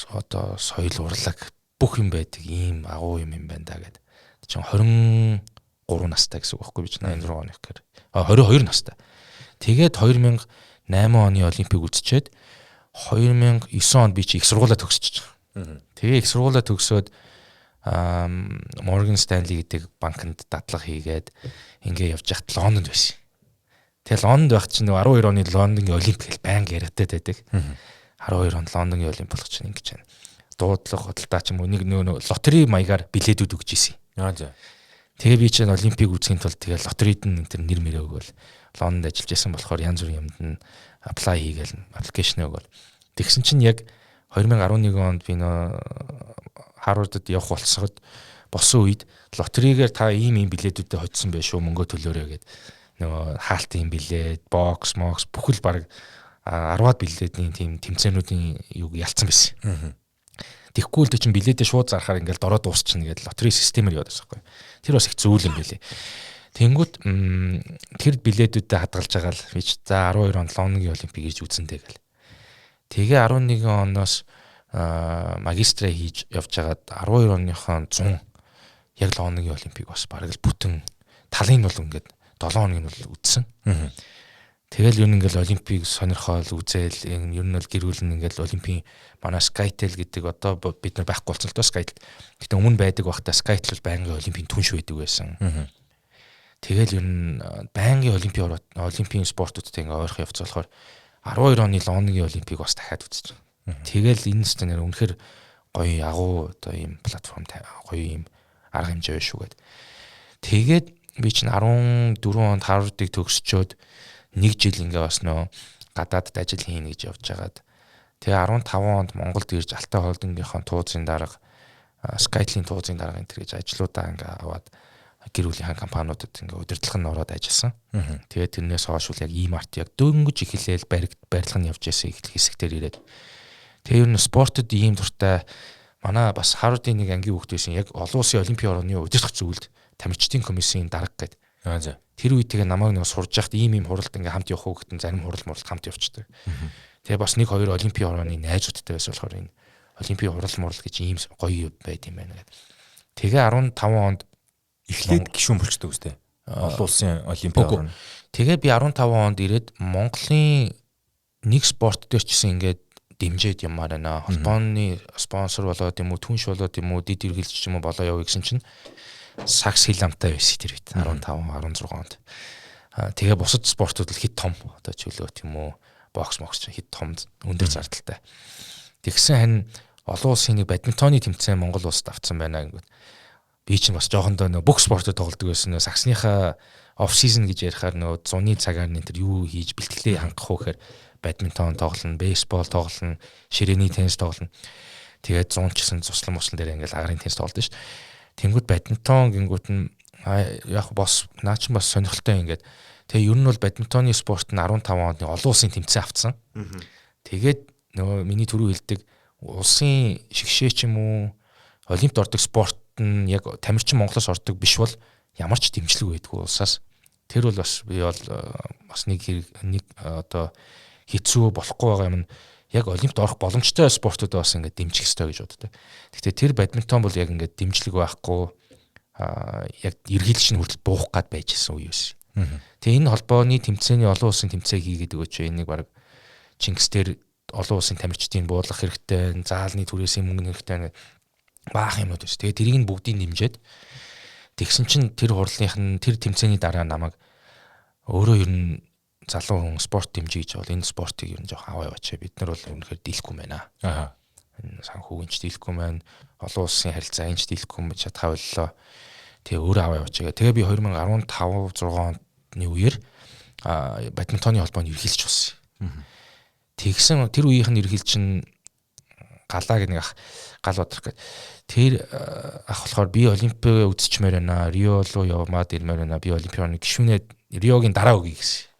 A: одоо соёл урлаг бүх юм байдаг ийм агуу юм юм байна да гэд. Чин 23 настай гэсэн үг байхгүй би чинь 86 оных гэхээр 22 настай. Тэгээд 2008 оны Олимпик үзчихэд 2009 онд би чи их сургуулаа төгсөж байгаа. Тэгээ их сургуулаа төгсөөд Morgan Stanley гэдэг банкнд дадлага хийгээд ингээ явж байхад Лондонд байсан. Тэгээ Лондонд байх чинь нөгөө 12 оны Лондонгийн Олимпик гэл байнга яриатай байдаг. 12 онд Лондонгийн Олимп болох чинь ингэж байна. Дуудлага худалдаа ч юм уу нэг нөгөө лотерей маягаар билетүүд өгч ийсэн.
B: Аа за.
A: Тэгээ би чинь Олимпик үзэхийн тулд тэгээ лотерейд нь тэр нэр мөрөө өгөөл Лондонд ажиллаж байсан болохоор янз бүрийн юмд нь apply хийгээл application өгөөл. Тэгсэн чинь яг 2011 онд би нөө Харвардд явах болцоход болсон үед лотерейгээр та ийм ийм билетүүдэд хоцсон байх шүү мөнгө төлөөрэй гэд нөгөө хаалтын билет, бокс, мокс бүхэл баг 10-аад билетний тийм тэмцээнүүдийн юг ялцсан байсан. Тэгэхгүй л чинь билетээ шууд зарахаар ингээл дороо дуусчихна гэдэл лотерей системээр яваад байсан байхгүй. Тэр бас их зүйл юм билээ. Тэнгүүт тэр билетүүдэд хадгалж байгаа л би ч за 12 онд Лондонгийн Олимпик ирж үзэн дээ гэл. Тэгээ 11 оноос магистра хийж явж байгаад 12 оныхоо 100 яг Лондонгийн Олимпик бас бараг л бүтэн талын бол ингээд 7 хоногийн бол үзсэн. Тэгэл ер нь ингээл Олимпик сонирхоол үзээл ер нь бол гэр бүл нь ингээл Олимпийн манай Skytel гэдэг одоо бид нар байхгүй болсон л доо Skytel. Гэтэ өмнө байдаг байхдаа Skytel бол байнгын Олимпийн түнш байдаг байсан. Тэгэл ер нь байнгын Олимпийн ороод Олимпийн спортуудтай ингээ ойрхон явц болохоор 12 оны Лондонгийн Олимпик бас дахиад үзэж байгаа. Тэгэл энэ ч нэр үнэхэр гоё агуу одоо ийм платформ гоё ийм арга хэмжээ байна шүү гэд. Тэгээд би чинь 14 онд Харвардыг төгсчөөд нэг жил ингээ бас нөө гадаадд ажил хийнэ гэж явж хагаад тэгээ 15 онд Монголд ирж Алтай холдингийнхаа туузын дарга Skytel-ийн туузын дарга энэ төр гэж ажлуудаа ингээ аваад гэр бүлийнхаа компаниудад ингээ удирдлага нь ороод ажилласан. Тэгээд тэрнээс хойш үл яг E-Mart яг дөнгөж эхлээл барилга нь явж байсан хэсэг дээр ирээд тэгээ ер нь спортод ийм дуртай манай бас Харвардын нэг ангийн хүүхэд байсан яг олон улсын олимпийн орны удирдах зүйлд тамирчдын комиссийн дарга гэдэг.
B: Аа за.
A: Тэр үед тэгээ намайг нэг сурж яхад ийм ийм хуралд ингээ хамт явах хүүхэд нь зарим хурал муралд хамт явчихдаг. Тэгээ бас нэг хоёр олимпийн орны найзуудтай байсан болохоор энэ олимпийн хурал мурал гэж ийм гоё юм байд юм байна гэдэг. Тэгээ 15 онд
B: эхлээд гишүүн болчдөг үстэй. Олон улсын олимпийн орн.
A: Тэгээ би 15 онд ирээд Монголын нэг спорт дээр ч гэсэн ингээд дэмжиж ямаар байна. Холбооны спонсор болоод юм уу, түнш болоод юм уу, дид эргэлж юм уу болоо явъя гэсэн чинь сакс хил амтай байсан тэр үед 15 16 онд. Тэгээ бусад спортууд л хит том одоо чөлөөт юм уу, бокс мокс ч хит том өндөр зардалтай. Тэгсэн хань олон улсын нэг бадминтоны тэмцээн Монгол улсад авцсан байна гингүүд. Би чинь бас жоохондоо нөө бүх спортод тоглодог байсан нөө саксныхаа off season гэж ярихаар нөө зуны цагаар энэ төр юу хийж бэлтгэлээ хангах уу гэхээр бадминтон тоглоно, бейсбол тоглоно, ширээний теннис тоглоно. Тэгээд 100 ч гэсэн цуслан муслан дээр ингээл агарын теннис тоглодог шүү дээ. Тэнгүүд бадминтон гингүүт нь яг бос наа чинь бас сонирхолтой ингээд. Тэгээ ер нь бол бадминтоны спорт нь 15 онд олон улсын тэмцээн авцсан. Тэгээд нөгөө миний түрүү хэлдэг улсын шигшээ ч юм уу олимпиад ордог спорт нь яг тамирчин Монголоос ордог биш бол ямар ч дэмжлэг байдгүй улсаас. Тэр бол бас би бол бас нэг нэг одоо хэцүү болохгүй байгаа юм нь яг олимпиад орох боломжтой спортуудаа бас ингээд дэмжих ёстой гэж боддог. Гэхдээ тэр бадминтон бол яг ингээд дэмжлэг байхгүй яг ерхийлэгч нь хүртэл буух гад байж исэн үе байсан. Тэгээ энэ холбооны тэмцээний олон улсын тэмцээн хийгээд өгөөч, энийг баг Чингис дээр олон улсын тамирчдыг буулгах хэрэгтэй, заалны түрээсийн мөнгө хэрэгтэй баах юмнууд байсан. Тэгээ тэрийг нь бүгдийг нэмжээд тэгсэн чинь тэр хурлынх нь тэр тэмцээний дараа намайг өөрөө ер нь залуу хүн спорт дэмжиж гэж бол энэ спортыг ер нь жоох аваа яваач. Бид нар бол үнэхээр дийлэхгүй байна. Энэ санхүүгийн ч дийлэхгүй байна. Олон улсын харилцаа энэ ч дийлэхгүй чадхаа боллоо. Тэгээ өөрөө аваа яваач гээ. Тэгээ би 2015 6 оны үеэр бадминтоны холбооны ерөнхийлөгч болсон. Тэгсэн тэр үеийнх нь ерөнхийлөгч нь Галаа гэх нэг ах Гал Бадрах гэх. Тэр ах болохоор би олимпиа үзчихмээр байна. Рио руу явмаад ирмээр байна. Би олимпианы гишүүнээ Риогийн дараа өгье гэсэн.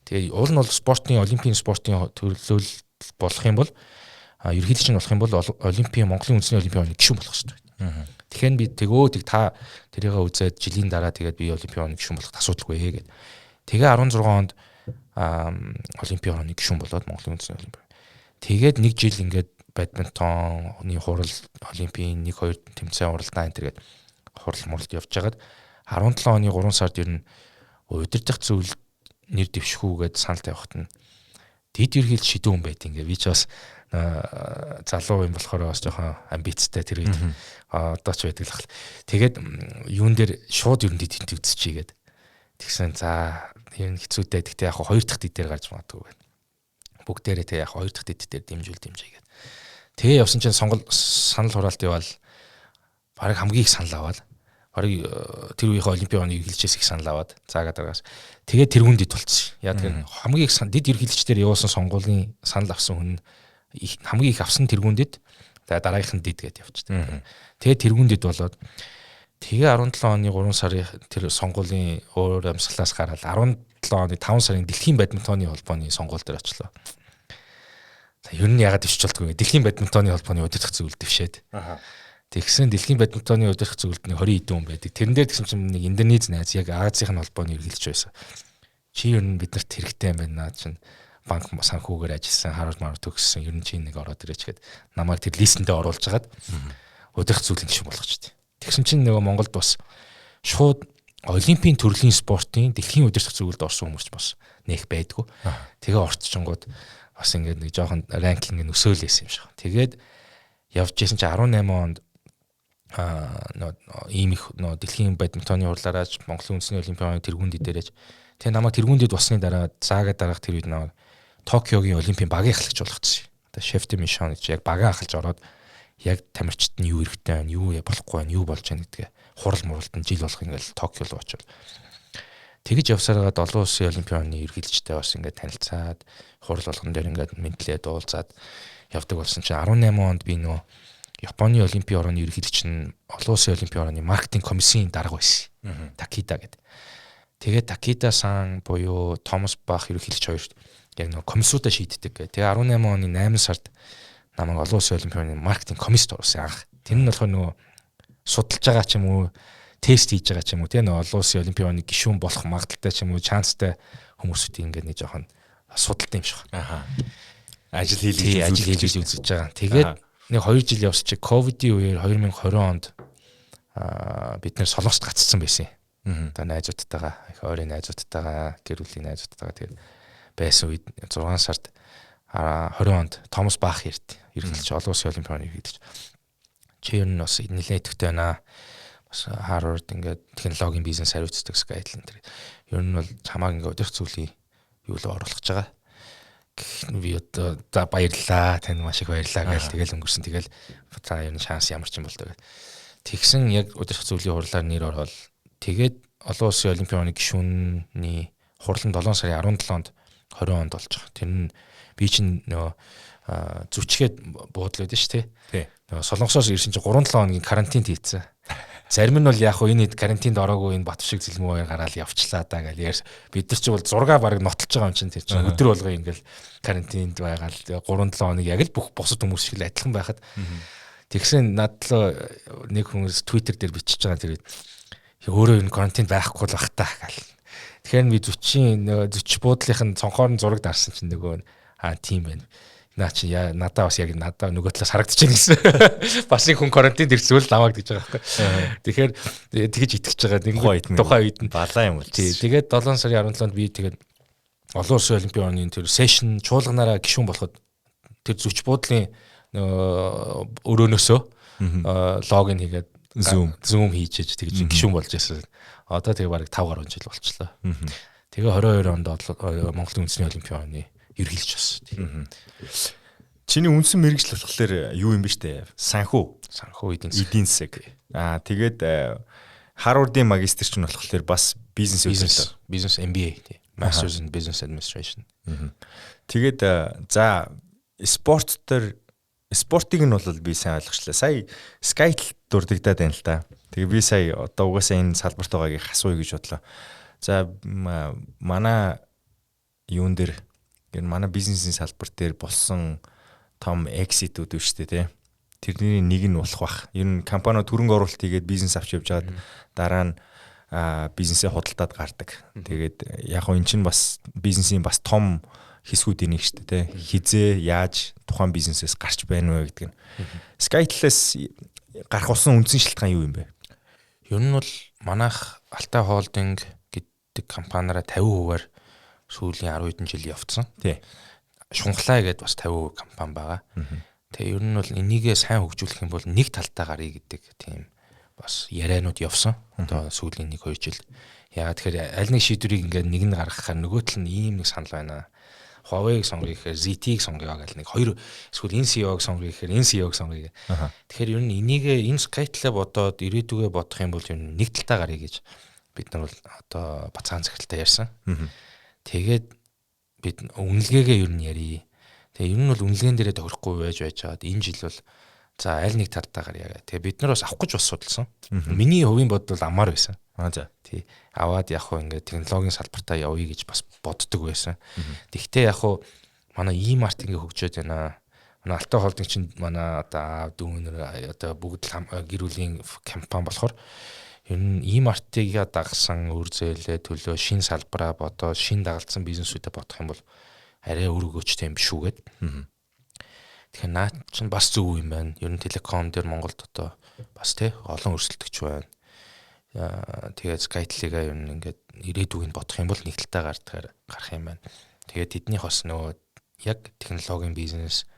A: Тэгээ уул нь бол спортын олимпийн спортын төлөөлөл болох юм бол ерөнхийлөгч нь болох юм бол олимпийн Монголын үндэсний олимпианы гишүүн болох хэрэгтэй. Тэгэхээр би тэгөө тэг та тэрийгээ үзээд жилийн дараа тэгээд би олимпианы гишүүн болох асуудалгүй гээд. Тэгээ 16 онд олимпианы гишүүн болоод Монголын үндэсний олимпиа. Тэгээд нэг жил ингээд бадминтоны хурал, олимпийн 1 2 тэмцээн уралдаан энэ төргээд хурал муралд явж хагаад 17 оны 3 сард ер нь удирдах зүйл нэр дэвшихүүгээд санал тавихт нь дэд ерхийлж шидүүн хүн байт ингээ би ч бас залуу юм болохоор бас жоохон амбицтай тэр үед одоо ч байдаг л хэл. Тэгээд юун дээр шууд ер нь дэд хинт үзчихье гээд. Тэгсэн за ер нь хэцүүтэй. Тэгтээ яг хоёр дахь дэд дээр гарч магадгүй гээд. Бүгдээрээ тэг яг хоёр дахь дэд дээр дэмжүүл дэмжээ гээд. Тэгээ явсан чинь сонгол санал хураалт яваал бараг хамгийн их санал аваад бараг тэр үеийнхээ олимпийн оны ерөнхийлөгчөөс их санал аваад заагаа дараагаас тэгээд тэргүүн дэд болцсон. Яа тэгэхээр хамгийн их дэд ерөнхийлөгчдөр явуулсан сонгуулийн санал авсан хүн хамгийн их авсан тэргүүн дэд тэгээ дараагийнх нь дэд гэдээ явчихдаг. Тэгээд тэргүүн дэд болоод тэгээ 17 оны 3 сарын тэр сонгуулийн өөр амьсгалаас гараад 17 оны 5 сарын дэлхийн бадминтоны холбооны сонгуул дээр очлоо. За ер нь ягаад дэвшиж болдгоо вэ? Дэлхийн бадминтоны холбооны удирдах зөвлөлд дэвшээд. Тэгсэн дэлхийн бадминтоны удирдах зөвлөлд нэг 20 хэдэн хүн байдаг. Тэрэн дээр тэгсэн чинь нэг Индонез найз яг Азийн холбооны ерөнхийлөгч байсан. Чи ер нь биднэрт хэрэгтэй юм байна наа чинь банк санхүүгээр ажилласан, Харвард маар төгссөн. Ер нь чи нэг ороод ирээч гэд намайг тэр листэндээ оруулж хагаад удирдах зөвлөлийн гишүүн болгочтой. Тэгсэн чинь нөгөө Монголд бас шууд олимпийн төрлийн спортын дэлхийн удирдах зөвлөлд орсон хүмүүс ч бас нэх байдгүй. Тэгээ орчингууд бас ингээд нэг жоохон ранкинг нь өсөөл байсан юм шиг. Тэгээд явж исэн чинь 18 онд нөө ийм их нөө дэлхийн бадминтоны хурлаараач Монголын үндэсний олимпианы тэргүүн дээрээч тэгээ намайг тэргүүн дэд болсны дараа заагаа дараах тэр үед намайг Токиогийн олимпийн багийн ахлагч болгоцсон. Одоо шеф де мишон гэж яг багаа ахалж ороод яг тамирчид нь юу хэрэгтэй байна, юу болохгүй байна, юу болж байна гэдгээ хурал муралд нь жил болох ингээл Токио руу очивол тэгэж явсараад олон улсын олимпианы ерөнхийлөгчтэй бас ингээд танилцаад хурал болгон дээр ингээд мэдлээд уулзаад явдаг болсон чинь 18 онд би нөө Японы олимпийн орооны ерөнхийлөгч нь олон улсын олимпийн орооны маркетинг комиссийн дарга байсан. Такида гэдэг. Тэгээд Такида сан буюу Томас Бах ерөнхийлөгч хоёр яг нөө комиссуудаа шийддэг гэх. Тэгээ 18 оны 8 сард намайг олон улсын олимпианы маркетинг комиссд оруулсан анх. Тэр нь болохоор нөгөө судалж байгаа ч юм уу, тест хийж байгаа ч юм уу, тийм нөгөө олон улсын олимпианы гишүүн болох магадaltaй ч юм уу, чанстай хүмүүсүүдийг ингээд нэг жоохон судалт юм шиг.
B: Аха. Ажил хийлгэж
A: ажил хийлгэж үзэж байгаа. Тэгээд нэг 2 жил явсан чи ковидын үеэр 2020 онд бид нэр Солонгост гацсан байсан. Одоо найзуудтайгаа, их ойрын найзуудтайгаа, гэр бүлийн найзуудтайгаа тэгээд байсан үед 6 сард 20 онд Томас Бах ирд. Ерөнхийлөгч олон улсын олимпианы ерөнхийлөгч. Чи ер нь бас нэлээд идэвхтэй байна. Бас Harvard ингээд технологийн бизнес хариуцдаг Skyline тэр. Ер нь бол чамааг ингээд удирдах зүйлийн юу л оруулах гэж байгаа. Би одоо за баярлалаа, танд маш их баярлалаа гэж тэгэл өнгөрсөн. Тэгэл за ер нь шанс ямар ч юм бол тоо гэх. Тэгсэн яг удирдах зөвлөлийн хурлаар нэр ороод тэгээд олон улсын олимпианы гишүүний хурлан 7 сарын 17-нд 20 онд болж байгаа. Тэр нь би чинь нөгөө зүчгээд буудлаа байдаг шүү дээ. Нөгөө Солонгосоос ирсэн чинь 3-7 хоногийн карантинд хийцэн. Зарим нь бол яг хуу энэ хэд карантинд ороогүй энэ Бат шиг зэлмүү хоёр гараал явчлаа да гэж ярьс. Бид нар чи бол 6 бараг нотолж байгаа юм чинь тэр чинь өдөр болго ингээл карантинд байгаа л 3-7 хоног яг л бүх бусад хүмүүс шиг л адилхан байхад тэгсэн надлаа нэг хүмүүс Twitter дээр бичиж байгаа тэр өөрөө энэ карантинд байхгүй л бах та гал. Тэгэхээр би зүчийн нөгөө зүч буудлынх нь цонхоор нь зураг дарсан чинь нөгөө аа тийм байна. Наа чи яа надаа бас яг надаа нөгөө талаас харагдаж байна гэсэн. Бас нэг хүн карантинд ирсэн л намайг гэж байгаа байхгүй. Тэгэхээр тэгэж итгэж байгаа.
B: Тухайн үед нь балаа юм бол.
A: Тий. Тэгээд 7 сарын 17-нд би тэгээд олон улсын олимпийн орны тэр session чуулганаараа гишүүн болоход тэр зөч буудлын өрөөнөөсөө login хийгээд Zoom хийж тэгж гишүүн болж байсан. Одоо тэгээ бараг 5 гаруй жил болчлоо. Тэгээ 22 онд Монголын үндэсний олимпийн орны ерөнхийлөгч болсон.
B: Чиний үндсэн мэргэжил болохоор юу юм бэ штэ? Санхүү.
A: Санхүү
B: эдийн засаг. Эдийн засаг. Аа, тэгээд Harvard-ын магистр чинь болохоор бас бизнес
A: үйлдэл. Бизнес MBA тий. Masters in Business Administration.
B: Тэгээд за, спорт дээр, спортыг нь бол би сайн ойлгочлаа. Сая Skytel дурддагдаад байна л да. Тэгээ би сая одоо угаасаа энэ салбарт байгаагийг асууя гэж бодлоо. За, манай юун дээр, энэ манай бизнесийн салбар дээр болсон том exit үүд үү шүү дээ, тий. Тэрний нэг нь болох бах. Ер нь компаниуд хөрөнгө оруулалт хийгээд бизнес авч явж байгаад дараа нь бизнесээ худалдаад гардаг. Тэгээд яг хөө эн чинь бас бизнесийн бас том хэсгүүдийн нэг шүү дээ, тий. Хизээ яаж тухайн бизнесээс гарч байна вэ гэдэг нь. Skytel-ээс гарах болсон үндсэн шалтгаан юу юм бэ?
A: Ер нь бол манайх Алтай Холдинг гэдэг компаниараа 50%-аар сүүлийн 10 хэдэн жил явцсан. Шунхлаа гэдээ бас 50% компани байгаа. Тэгээ ер нь бол энийгээ сайн хөгжүүлэх юм бол нэг талтаа гаръя гэдэг тийм бас ярианууд явсан. Одоо сүүлийн 1 2 жил. Яагаад тэгэхээр аль нэг шийдвэрийг ингээд нэг нь гаргахаар нөгөө тал нь ийм нэг санал байна. Huawei-г сонгоё гэхээр ZTE-г сонгоё гэл нэг хоёр, эсвэл энэ CEO-г сонгоё гэхээр энэ CEO-г сонгоё. Тэгэхээр ер нь энийгээ, энэ Skytel-а бодоод ирээдүгээ бодох юм бол ер нь нэг талтаа гаръя гэж бид нар бол одоо бацаан захиралтай ярьсан. Тэгээд бид үнэлгээгээ ер нь ярья. Тэгээ ер нь бол үнэлгээн дээрээ тохирохгүй байж байжгаад энэ жил бол за, аль нэг талдаа гарья гэх. Тэгээ бид нар бас авах гэж бас судалсан. Миний хувийн бодол бол амар байсан.
B: Аа, за.
A: Тий. Аваад яг хуу ингээд технологийн салбартаа явъя гэж бас боддог байсан. Тэгвэл яг хуу манай e-mart ингээ хөгжөөд байна. Манай Алтай холдинг чинь манай одоо аав дүүнер, одоо бүгд л гэр бүлийн компани болохоор ер нь e-mart-ыг дагсан, үр зээлээ төлөө шин салбараа бодоод, шин дагалдсан бизнесүүдэд бодох юм бол арай үр өгөөчтэй юм биш үү гэд. Тэгэхээр наад чинь бас зөв юм байна. Ер нь телеком дээр Монголд одоо бас тий олон өрсөлдөгч байна. Тэгээд Skytel-ийг ер нь ингээд ирээдүгийг бодох юм бол нэг талтаа гардгаар гарах юм байна. Тэгээд тэднийх бас нөгөө яг технологийн бизнес,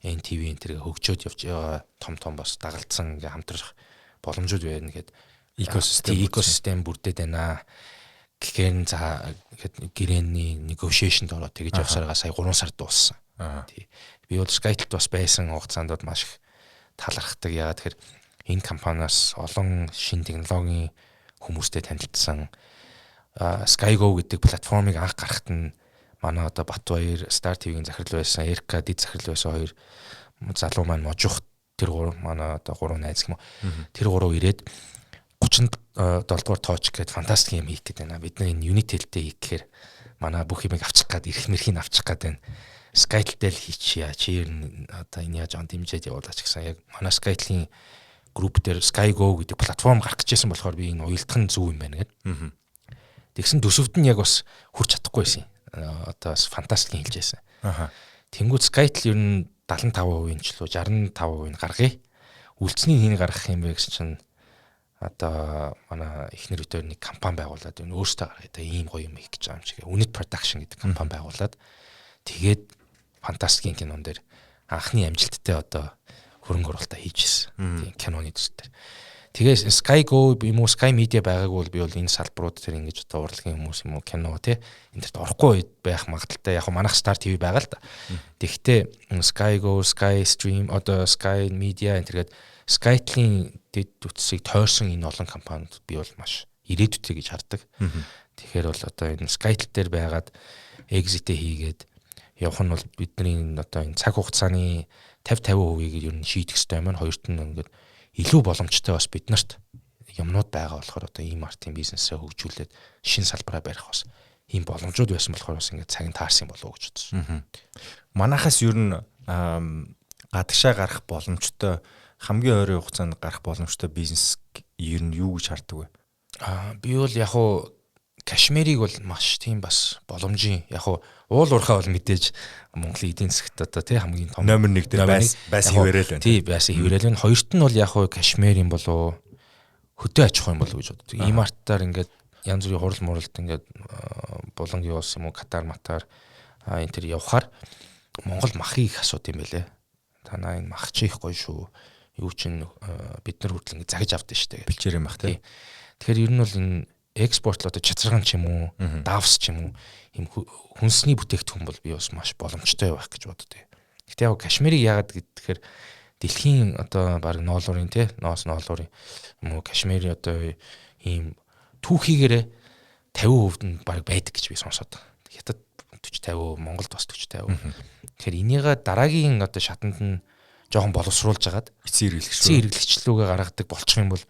A: NTV энэ тэргээ хөгжөөд явж байгаа, том том бас дагалдсан ингээ хамтрах боломжууд байна гэд
B: Экосистем.
A: Экосистем бүрдээд байна. Гэхээр за гэхэд гэрээний negotiation-д ороод тэгж явсараа сая 3 сар дууссан. Тий. Би бол Skytel-д бас байсан хугацаанд бол маш их талархдаг. Яагаад тэгэхээр энэ компаниас олон шин технологийн хүмүүстэй танилцсан. SkyGo гэдэг платформыг анх гаргахад нь манай одоо Батбаяр, Star TV-ийн захирал байсан, Эрка дэд захирал байсан хоёр залуу маань, Можуух, тэр гурав, манай одоо гурван найз гэх юм уу. Тэр гурав ирээд 37 дугаар тооч гээд фантастик юм хийх гээд байна. Бид нар энэ Unitel-тэй хийх гэхээр манай бүх юмыг авчих гад, эрх мэрхийг авчих гад байна. Skytel дээр л хийчихье. Чи ер нь одоо энэ яаж он дэмжиж явуулаач гэсэн. Яг манай Skytel-ийн групп дээр SkyGo гэдэг платформ гарах гэжсэн болохоор би энэ уялдах нь зөв юм байна гэд. Тэгсэн төсөвд нь яг бас хүрч чадахгүй байсан. Одоо бас фантастикийн хэлж байсан. Тэнгүүд Skytel ер нь 75% ч лөө 65% гаргая. Үлдсэнийг хэн гаргах юм бэ гэсэн чинь одоо манай эхнэр өдөр нэг компани байгуулад энэ өөртөө гаргая да, ийм гоё юм хийх гэж байгаа юм шиг. Үнэт production гэдэг компани байгуулад тэгээд фантастикийн кинон дээр анхны амжилттай одоо хөрөнгө оруулалтаа хийж ирсэн. Тийм киноны төсөл дээр. Тэгээ Sky Go юм уу, Sky Media байгаагүй бол би бол энэ салбарууд тэр ингэж одоо урлагийн хүмүүс юм уу, кино тий энэ төрт орохгүй байх магадлалтай. Яг манайх Star TV байгаа л да. Тэгвэл Sky Go, Sky Stream, одоо Sky Media энэ төргээд Skytel-ийн дэд үтсийг тойрсон энэ олон компаниуд би бол маш ирээдүйтэй гэж хардаг. Тэгэхээр бол одоо энэ Skytel дээр байгаад exit хийгээд явах нь бол бидний одоо энэ цаг хугацааны 50 50%-ийг ер нь шийдэх хэрэгтэй юм байна. Хоёрт нь ингээд илүү боломжтой бас бид нарт юмнууд байгаа болохоор одоо ийм артын бизнесээ хөгжүүлээд шин салбараа барих бас ийм боломжууд байсан болохоор бас ингээд цаг нь таарсан болов уу гэж бодсон.
B: Манайхаас ер нь гадагшаа гарах боломжтой, хамгийн ойрын хугацаанд гарах боломжтой бизнес ер нь юу гэж хардаг вэ?
A: Би бол яг уу Кашмирыг бол маш тийм бас боломжийн яг уул уурхай бол мэдээж Монголын эдийн засагт одоо тий хамгийн том
B: номер 1 дээр байсан хэвээрэл байна.
A: Тий, байсан хэвээрэл байна. Хоёрт нь бол яг Кашмир юм болов хөдөө аж ахуй юм болов гэж боддог. Имартаар ингээд янз бүрийн хурал муралд ингээд Булангийн улс юм уу Катар Матар энэ төр явхаар Монгол махыг их асууд юм байлээ. Танаа энэ мах чи их гоё шүү. Юу чин бид нар хүртэл ингээд загж авдаг шүү дээ.
B: Бэлчээр юм бах тий.
A: Тэгэхээр ер нь бол энэ экспорт л одоо чацраган ч юм уу, давс ч юм уу ийм хүнсний бүтээгдэхүүн бол би бас маш боломжтой байх гэж боддог. Гэтэ яг Кашмирыг яагаад гэхээр дэлхийн одоо баг ноолуурын тий ноос ноолуурын юм уу Кашмирын одоо ийм түүхийгээрээ 50% нь баг байдаг гэж би сонсоод. Хятад 40 50, Монголд бас 40 50. Тэгэхээр энийгээ дараагийн одоо шатанд нь жоохон боловсруулж хагаад
B: эцсийн хэрэглэгч
A: эцсийн хэрэглэгчлүүгээ гаргадаг болчих юм бол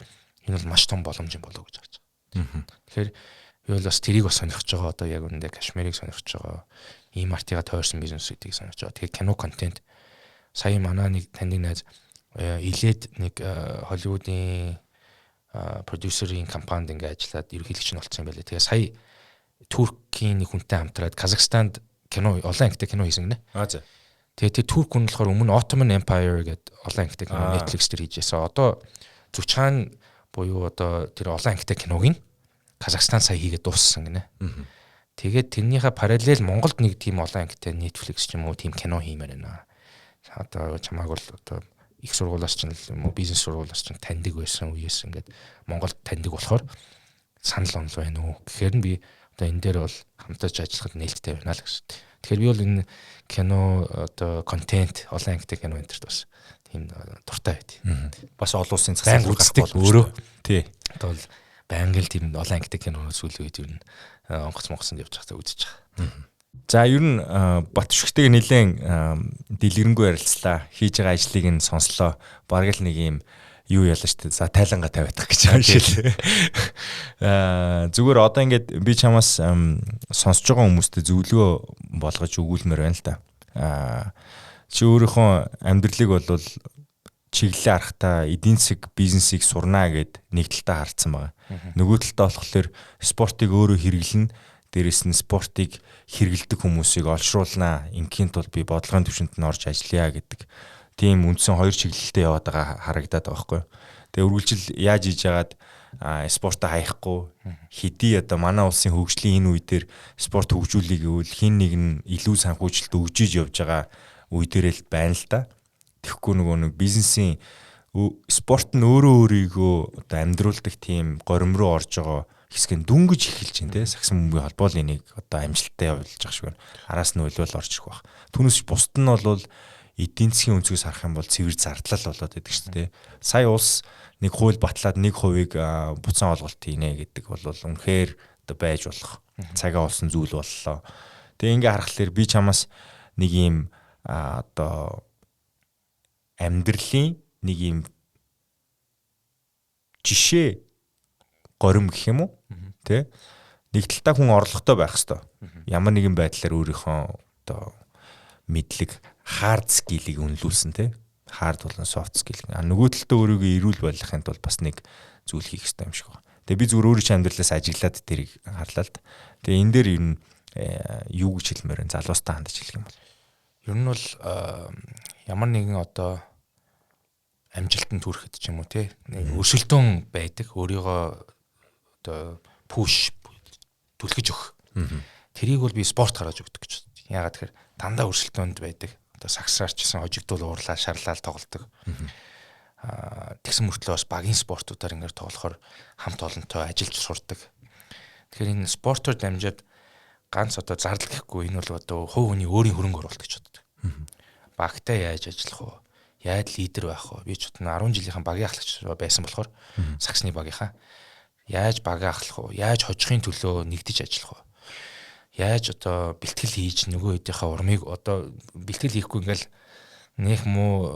A: энэ бол маш том боломж юм болов уу гэж харж байгаа. Тэгэхээр би бол бас тэрийг бас сонирхож байгаа. Одоо яг үүндээ Кашмирыг сонирхож байгаа. Ийм артига тойрсон бизнесүүдийг сонирхож байгаа. Тэгэхээр кино контент сая манай нэг таньдаг найз илээд нэг Холливуудын продюсерийн компанид ингээ ажиллаад ерөнхийлөгч нь болсон юм байлээ. Тэгээ сая Туркийн нэг хүнтэй хамтраад Казахстанд кино олон ангитай кино хийсэн гинэ.
B: Аа за.
A: Тэгээ тэр Турк хүн болохоор өмнө Ottoman Empire гэдэг олон ангитай кино Netflix дээр хийжсэн. Одоо Зүчхан буюу одоо тэр олон ангитай киног нь Казахстан сая хийгээд дууссан гинэ. Тэгээд тэрнийхээ параллел Монголд нэг тийм олон ангитай Netflix ч юм уу тийм кино хиймээр байна. Одоо чамааг бол одоо их сургуулиас ч юм уу бизнес сургуулиас ч таньдаг байсан үеэс ингээд Монголд таньдаг болохоор санал онол байна уу гэхээр нь би одоо энэ дээр бол хамтарч ажиллахад нээлттэй байна л гэсэн. Тэгэхээр би бол энэ кино одоо контент олон ангитай кино энэ төрт бас тийм дуртай байт.
B: Бас олон улсын
A: засаг үздэг өөрөө.
B: Тий.
A: Одоо бол байнга л тийм олон ангитай кино сүүлийн үед ер нь онгоц монгоцонд явж байхдаа үзэж байгаа.
B: За ер нь Батшигтэйг нэлээд дэлгэрэнгүй ярилцлаа. Хийж байгаа ажлыг нь сонслоо. Бараг л нэг юм юу ялаа шүү дээ. За тайлангаа тавиадах гэж байгаа шиг. Зүгээр одоо ингээд би чамаас сонсож байгаа хүмүүстээ зөвлөгөө болгож өгүүлмээр байна л да. Чи өөрийнхөө амьдралыг бол чиглэлээ харахтаа эдийн засаг бизнесийг сурнаа гэд нэг талдаа харцсан байгаа. Нөгөө талдаа болохоор спортыг өөрөө хэрэглэнэ. Дээрээс нь спортыг хэрэгэлдэг хүмүүсийг олшруулнаа. Ингийн тулд би бодлогын түвшинд нь орж ажиллая гэдэг тийм үндсэн хоёр чиглэлтэй яваад байгаа харагдаад байгаа байхгүй. Тэгээ үргэлжил яаж хийж яагаад спортоо хаяхгүй хэдий одоо манай улсын хөгжлийн энэ үе дээр спорт хөгжүүлэе гэвэл хин нэг нь илүү санхүүжилт өгж иж явж байгаа үе дээр л байна л да. Тэгэхгүй нөгөө нэг бизнесийн спорт нь өөрөө өөрийгөө одоо амьдруулдаг тийм горим руу орж байгаа хэсэг нь дүнгиж эхэлж байна те. Сагсан бөмбөгийн холбоол энийг одоо амжилттай явуулж байгаа шиг байна. Араас нь уйлвал орж ирэх байх. Түүнээс бусд нь бол эдийн засгийн өнцгөөс харах юм бол цэвэр зардлал болоод идэг шүү дээ. Сая улс нэг хууль батлаад 1%-ийг буцаан олголт хийнэ гэдэг бол үнэхээр одоо байж болох цагаа олсон зүйл боллоо. Тэгээ ингээ харахаар би чамаас нэг юм одоо амьдралын нэг юм жишээ горим гэх юм уу? Тэ? Нэг талдаа хүн орлоготой байх хэвээр. Ямар нэгэн байдлаар өөрийнхөө одоо мэдлэг hard skill-ийг үнэлүүлсэн тэ. Hard болон soft skill. А нөгөө талдаа өөрийгөө эрүүл байлгахын тулд бас нэг зүйл хийх хэрэгтэй юм шиг байна. Тэгээ би зүгээр өөрийн амьдралаас ажиглаад тэрийг харлаа л да. Тэгээ энэ дээр ер нь юу гэж хэлмээр вэ? Залуустай хандаж хэлэх юм бол.
A: Ер нь бол ямар нэгэн одоо амжилтанд хүрэхэд ч юм уу те нэг өрсөлдөөн байдаг. Өөрийгөө одоо пүш түлхэж өгөх. Тэрийг бол би спорт гаргаж өгдөг гэж боддог. Яагаад тэгэхээр дандаа өрсөлдөөнд байдаг. Одоо сагсраар ч гэсэн хожигдуул уурлаа, шарлаал тоглодог. Тэгсэн мөртлөө бас багийн спортуудаар ингээд тоглохоор хамт олонтой ажиллаж сурдаг. Тэгэхээр энэ спортоор дамжаад ганц одоо зардал гэхгүй энэ бол одоо хувь хүний өөрийн хөрөнгө оруулалт гэж боддог. Багтай яаж ажиллах вэ? Яаж лидер байх вэ? Би ч одоо 10 жилийнхэн багийн ахлагч байсан болохоор сагсны багийнхаа яаж багаа ахлах вэ? Яаж хожихын төлөө нэгдэж ажиллах вэ? Яаж одоо бэлтгэл хийж нөгөө хэдийнхээ урмыг одоо бэлтгэл хийхгүй ингээл нэх муу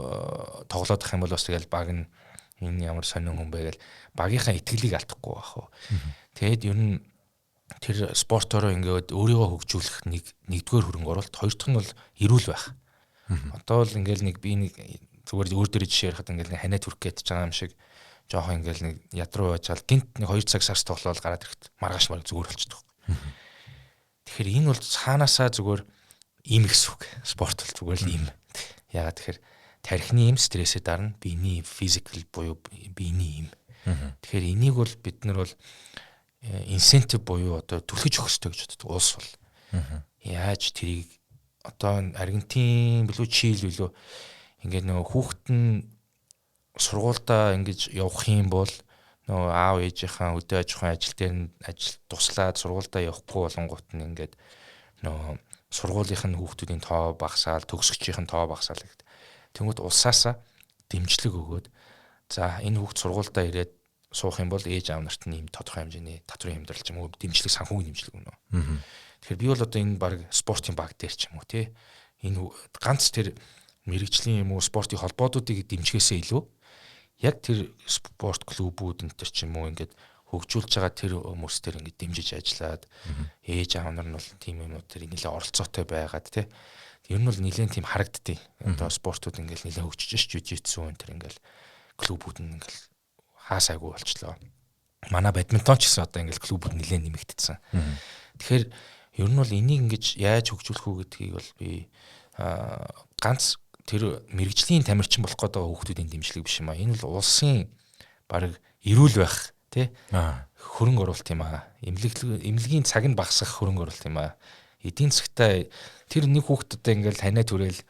A: тоглоод ах юм бол бас тэгэл баг нь энэ ямар сонин хүн бэ гэл багийнхаа итгэлийг алдахгүй байх уу. Тэгээд ер нь тэр спортороо ингээд өөрийгөө хөгжүүлэх нэг нэгдүгээр хөрөнгө оруулалт, хоёр дахь нь бол эрүүл байх. Одоо бол ингээл нэг би нэг зүгээр өөр дээр жишээ ярихад ингээл нэг ханиад хүрэх гээд ч байгаа юм шиг Жохон ингээл нэг ядруу байж гал гинт нэг 2 цаг сарс тоглоол гараад ирэхэд маргааш марг зүгээр болчихдог. Тэгэхээр энэ бол цаанаасаа зүгээр им гэсэн үг. Спорт бол зүгээр л им. Яагаад тэгэхээр тархины им стрессээ дарна, биений физикал буюу биений им. Тэгэхээр энийг бол бид нар бол инсентив буюу одоо түлхэж өгөх ёстой гэж боддог улс бол. Яаж тэрийг одоо Аргентин билүү Чили билүү ингээд нөгөө хүүхэд нь сургуульдаа ингэж явах юм бол нөгөө аав ээжийнхаа өдөө аж ахуйн ажил дээр нь ажил туслаад сургуульдаа явахгүй болонгууд нь ингээд нөгөө сургуулийнх нь хүүхдүүдийн тоо багасаал, төгсөгчийн тоо багасаал гэдэг. Тэнгүүт улсаасаа дэмжлэг өгөөд за энэ хүүхд сургуульдаа ирээд суух юм бол ээж аав нарт нь ийм тодорхой хэмжээний татврын хямдрал ч юм уу дэмжлэг, санхүүгийн дэмжлэг өгнө. Тэгэхээр би бол одоо энэ баг спортын баг дээр ч юм уу те энэ ганц тэр мэрэгжлийн юм уу спортын холбоодуудыг дэмжихээсээ илүү яг тэр спорт клубүүд энэ төр ч юм уу ингээд хөгжүүлж байгаа тэр хүмүүс төр ингээд дэмжиж ажиллаад ээж аав нар нь бол тийм юмнууд тэр нэлээд оролцоотой байгаад те ер нь бол нэлээд тийм харагддیں۔ Одоо спортууд ингээд нэлээд хөгжиж ш, жужитсу энэ төр ингээд клубүүд нь ингээд хаасайгүй болчлоо. Манай бадминтон ч гэсэн одоо ингээд клубүүд нэлээд нэмэгдсэн. Тэгэхээр ер нь бол энийг ингэж яаж хөгжүүлэх үү гэдгийг бол би ганц тэр мэрэгжлийн тамирчин болох гээд байгаа хүүхдүүдийн дэмжлэг биш юм а. Энэ бол улсын баг эрүүл байх тий хөрөнгө оруулалт юм аа. Эмнэлгийн цаг нь багасгах хөрөнгө оруулалт юм аа. Эдийн засгтаа тэр нэг хүүхд одоо ингээл таниа түрээл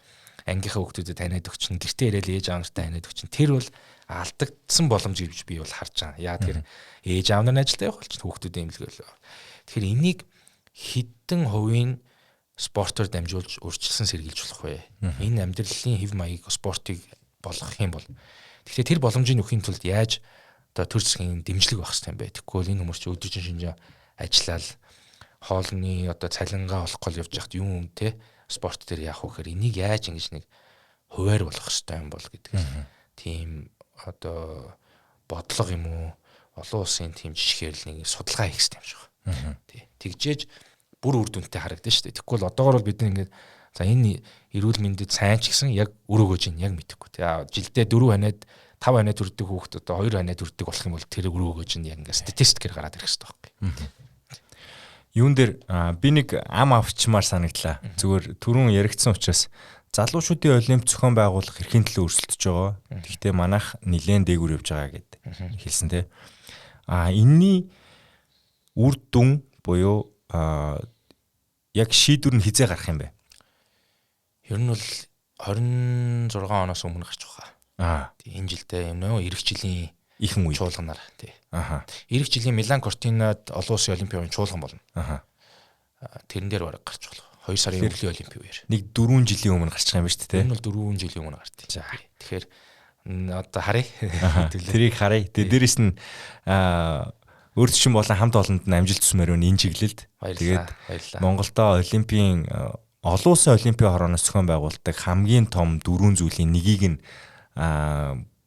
A: ангийнхаа хүүхдүүдэд таниад өгчин, гэртээ ирээл ээж аав нартай таниад өгчин. Тэр бол алдагдсан боломж гэж би бол харж байгаа. Яа тэр ээж аав нар ажилдаа явах болчин хүүхдүүдийн эмнэлэг бол. Тэгэхээр энийг хэдэн хувийн спортоор дамжуулж урьдчилан сэргийлж болох вэ? Энэ амьдралын хэв маягийг спортыг болгох юм бол. Тэгэхээр тэр боломжийг өгөхийн тулд яаж одоо төр засгийн дэмжлэг байх хэрэгтэй юм бэ? Тэгэхгүй бол энэ хүмүүс чи өдөржин шинжээ ажиллаал хоолны одоо цалингаа олох гол явж яхад юм те спорт дээр яах вэ гэхээр энийг яаж ингэж нэг хуваар болох хэрэгтэй юм бол гэдэг тийм одоо бодлого юм уу олон улсын тийм жишгээр л нэг судалгаа хийх хэрэгтэй юм шиг байна. Тий. Тэгжээж бүр үр дүнтэй харагдана шүү дээ. Тэгэхгүй бол одоогор бол бид ингээд за энэ эрүүл мэндэд сайн ч гэсэн яг үр өгөөж ин яг мэдэхгүй. Тий. Жилдээ 4 ханиад 5 ханиад төрдөг хүүхэд одоо 2 ханиад төрдөг болох юм бол тэр үр өгөөж ин яг ингээд статистикээр гараад ирэх хэрэгтэй байхгүй.
B: Юун дээр би нэг ам авчмаар санагдлаа. Зүгээр түрүүн яригдсан учраас залуучуудын олимп зохион байгуулах эрхийн төлөө өрсөлдөж байгаа. Гэхдээ манайх нилээн дээгүүр явж байгаа гэд хэлсэн те. А энэний үр дүн буюу яг шийдвэр нь хизээ гарах юм бэ?
A: Ер нь бол 26 оноос өмнө гарч байгаа. Энэ жилдээ юм нөө эх жилийн
B: ихэнх үе
A: чуулганаар тий. Ирэх жилийн Милан Кортинад олон улсын олимпийн чуулган болно. Тэрэн дээр бараг гарч болох. 2 сарын өвлийн олимпийн үеэр.
B: Нэг 4 жилийн өмнө гарчих юм ба шүү дээ.
A: Энэ бол 4 жилийн өмнө гартыг. За. Тэгэхээр одоо харъя.
B: Тэрийг харъя. Тэгээ дээрэс нь өөрт чинь болон хамт олонд нь амжилт хүсмээр байна энэ чиглэлд.
A: Тэгээд
B: Монголдо олимпийн олон улсын олимпийн хорооноос зохион байгуулдаг хамгийн том дөрвөн зүйлийн нэгийг нь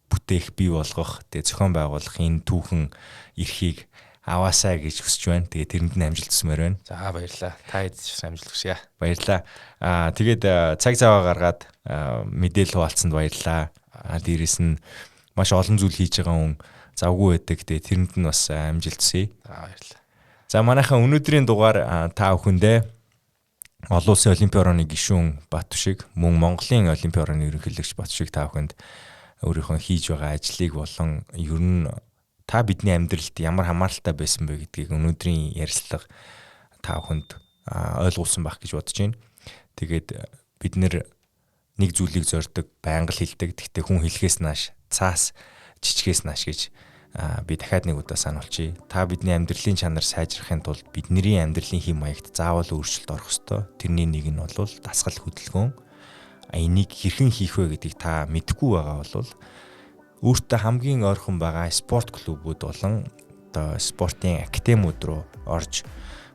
B: бүтээх, бий болгох, тэгээ зохион байгуулах энэ түүхэн эрхийг аваасаа гэж хүсэж байна. Тэгээ тэрэнд нь амжилт хүсмээр байна.
A: За баярлалаа. Та хэд ч гэсэн амжилт хүсье.
B: Баярлалаа. Тэгээд цаг заваа гаргаад мэдээлэл хуваалцсанд баярлалаа. Дээрээс нь маш олон зүйл хийж байгаа хүн завгүй байдаг. Тэгээ тэрэнд нь бас амжилт хүсье.
A: За баярлалаа.
B: За манайхан өнөөдрийн дугаар та бүхэндээ олон улсын олимпийн орооны гишүүн Батүшиг, мөн Монголын олимпийн орооны ерөнхийлөгч Батүшиг та бүхэнд өөрийнхөө хийж байгаа ажлыг болон ер нь та бидний амьдралд ямар хамааралтай байсан бэ гэдгийг өнөөдрийн ярилцлага та бүхэнд ойлгуулсан байх гэж бодож байна. Тэгээд бид нэг зүйлийг зорддог, байнга л хэлдэг. Гэхдээ хүн хэлхээс нааш, цаас чичгээс нааш гэж би дахиад нэг удаа сануулчихъя. Та бидний амьдралын чанар сайжрахын тулд бидний амьдралын хэм маягт заавал өөрчлөлт орох ёстой. Тэрний нэг нь бол дасгал хөдөлгөөн. Энийг хэрхэн хийх вэ гэдгийг та мэдэхгүй байгаа бол өөртөө хамгийн ойрхон байгаа спорт клубүүд болон одоо спортын академиуд руу орж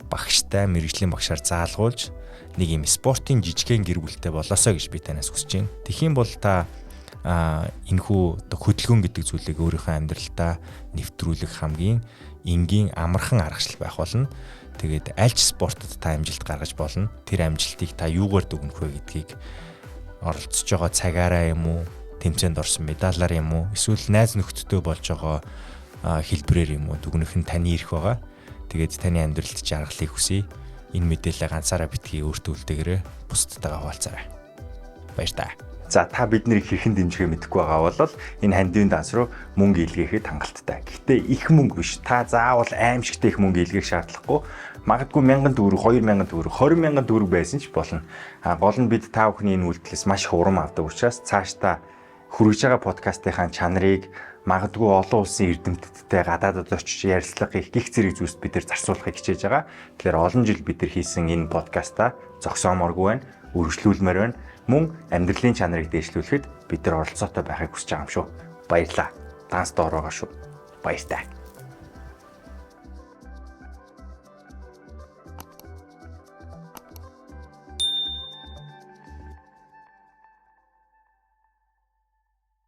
B: багштай мэрэгжлийн багшаар заалгуулж нэг юм спортын жижигхэн гэр бүлтэй болоосой гэж би танаас хүсэж байна. Тэгэх юм бол та энэхүү одоо хөдөлгөөн гэдэг зүйлийг өөрийнхөө амьдралдаа нэвтрүүлэх хамгийн энгийн амархан аргачлал байх болно. Тэгээд аль ч спортод та амжилт гаргаж болно. Тэр амжилтыг та юугаар дүгнэх вэ гэдгийг оролцож байгаа цагаараа юм уу, тэмцээнд орсон медалаар юм уу, эсвэл найз нөхдөдөө болж байгаа хэлбэрээр юм уу дүгнэх нь таны эрх байгаа. Тэгээд таны амьдралд жаргалыг хүсье. Энэ мэдээлэлээ ганцаараа битгий өөртөө үлдээгээрэй. Бусдтайгаа хуваалцаарай. Баяр таа.
C: За та биднийг хэрхэн дэмжихээ мэдэхгүй байгаа бол энэ хандивын данс руу мөнгө илгээхэд хангалттай. Гэхдээ их мөнгө биш. Та заавал аимшигтэй их мөнгө илгээх шаардлагагүй. Магадгүй 1000 төгрөг, 2000 төгрөг, 20,000 төгрөг байсан ч болно. А гол нь бид та бүхний энэ үйлдэлээс маш их урам авдаг учраас цаашдаа хүргэж байгаа подкастынхаа чанарыг магадгүй олон улсын эрдэмтдтэй гадаадад очиж ярилцлага хийх гих зэрэг зүйлс бид нар зарцуулахыг хичээж байгаа. Тэгэхээр олон жил бид нар хийсэн энэ подкастаа зогсоомооргүй байна, үргэлжлүүлмээр байна. Мөн амьдралын чанарыг дээшлүүлэхэд бид нар оролцоотой байхыг хүсэж байгаа юм шүү. Баярлалаа. Данс доор байгаа шүү. Баяртай.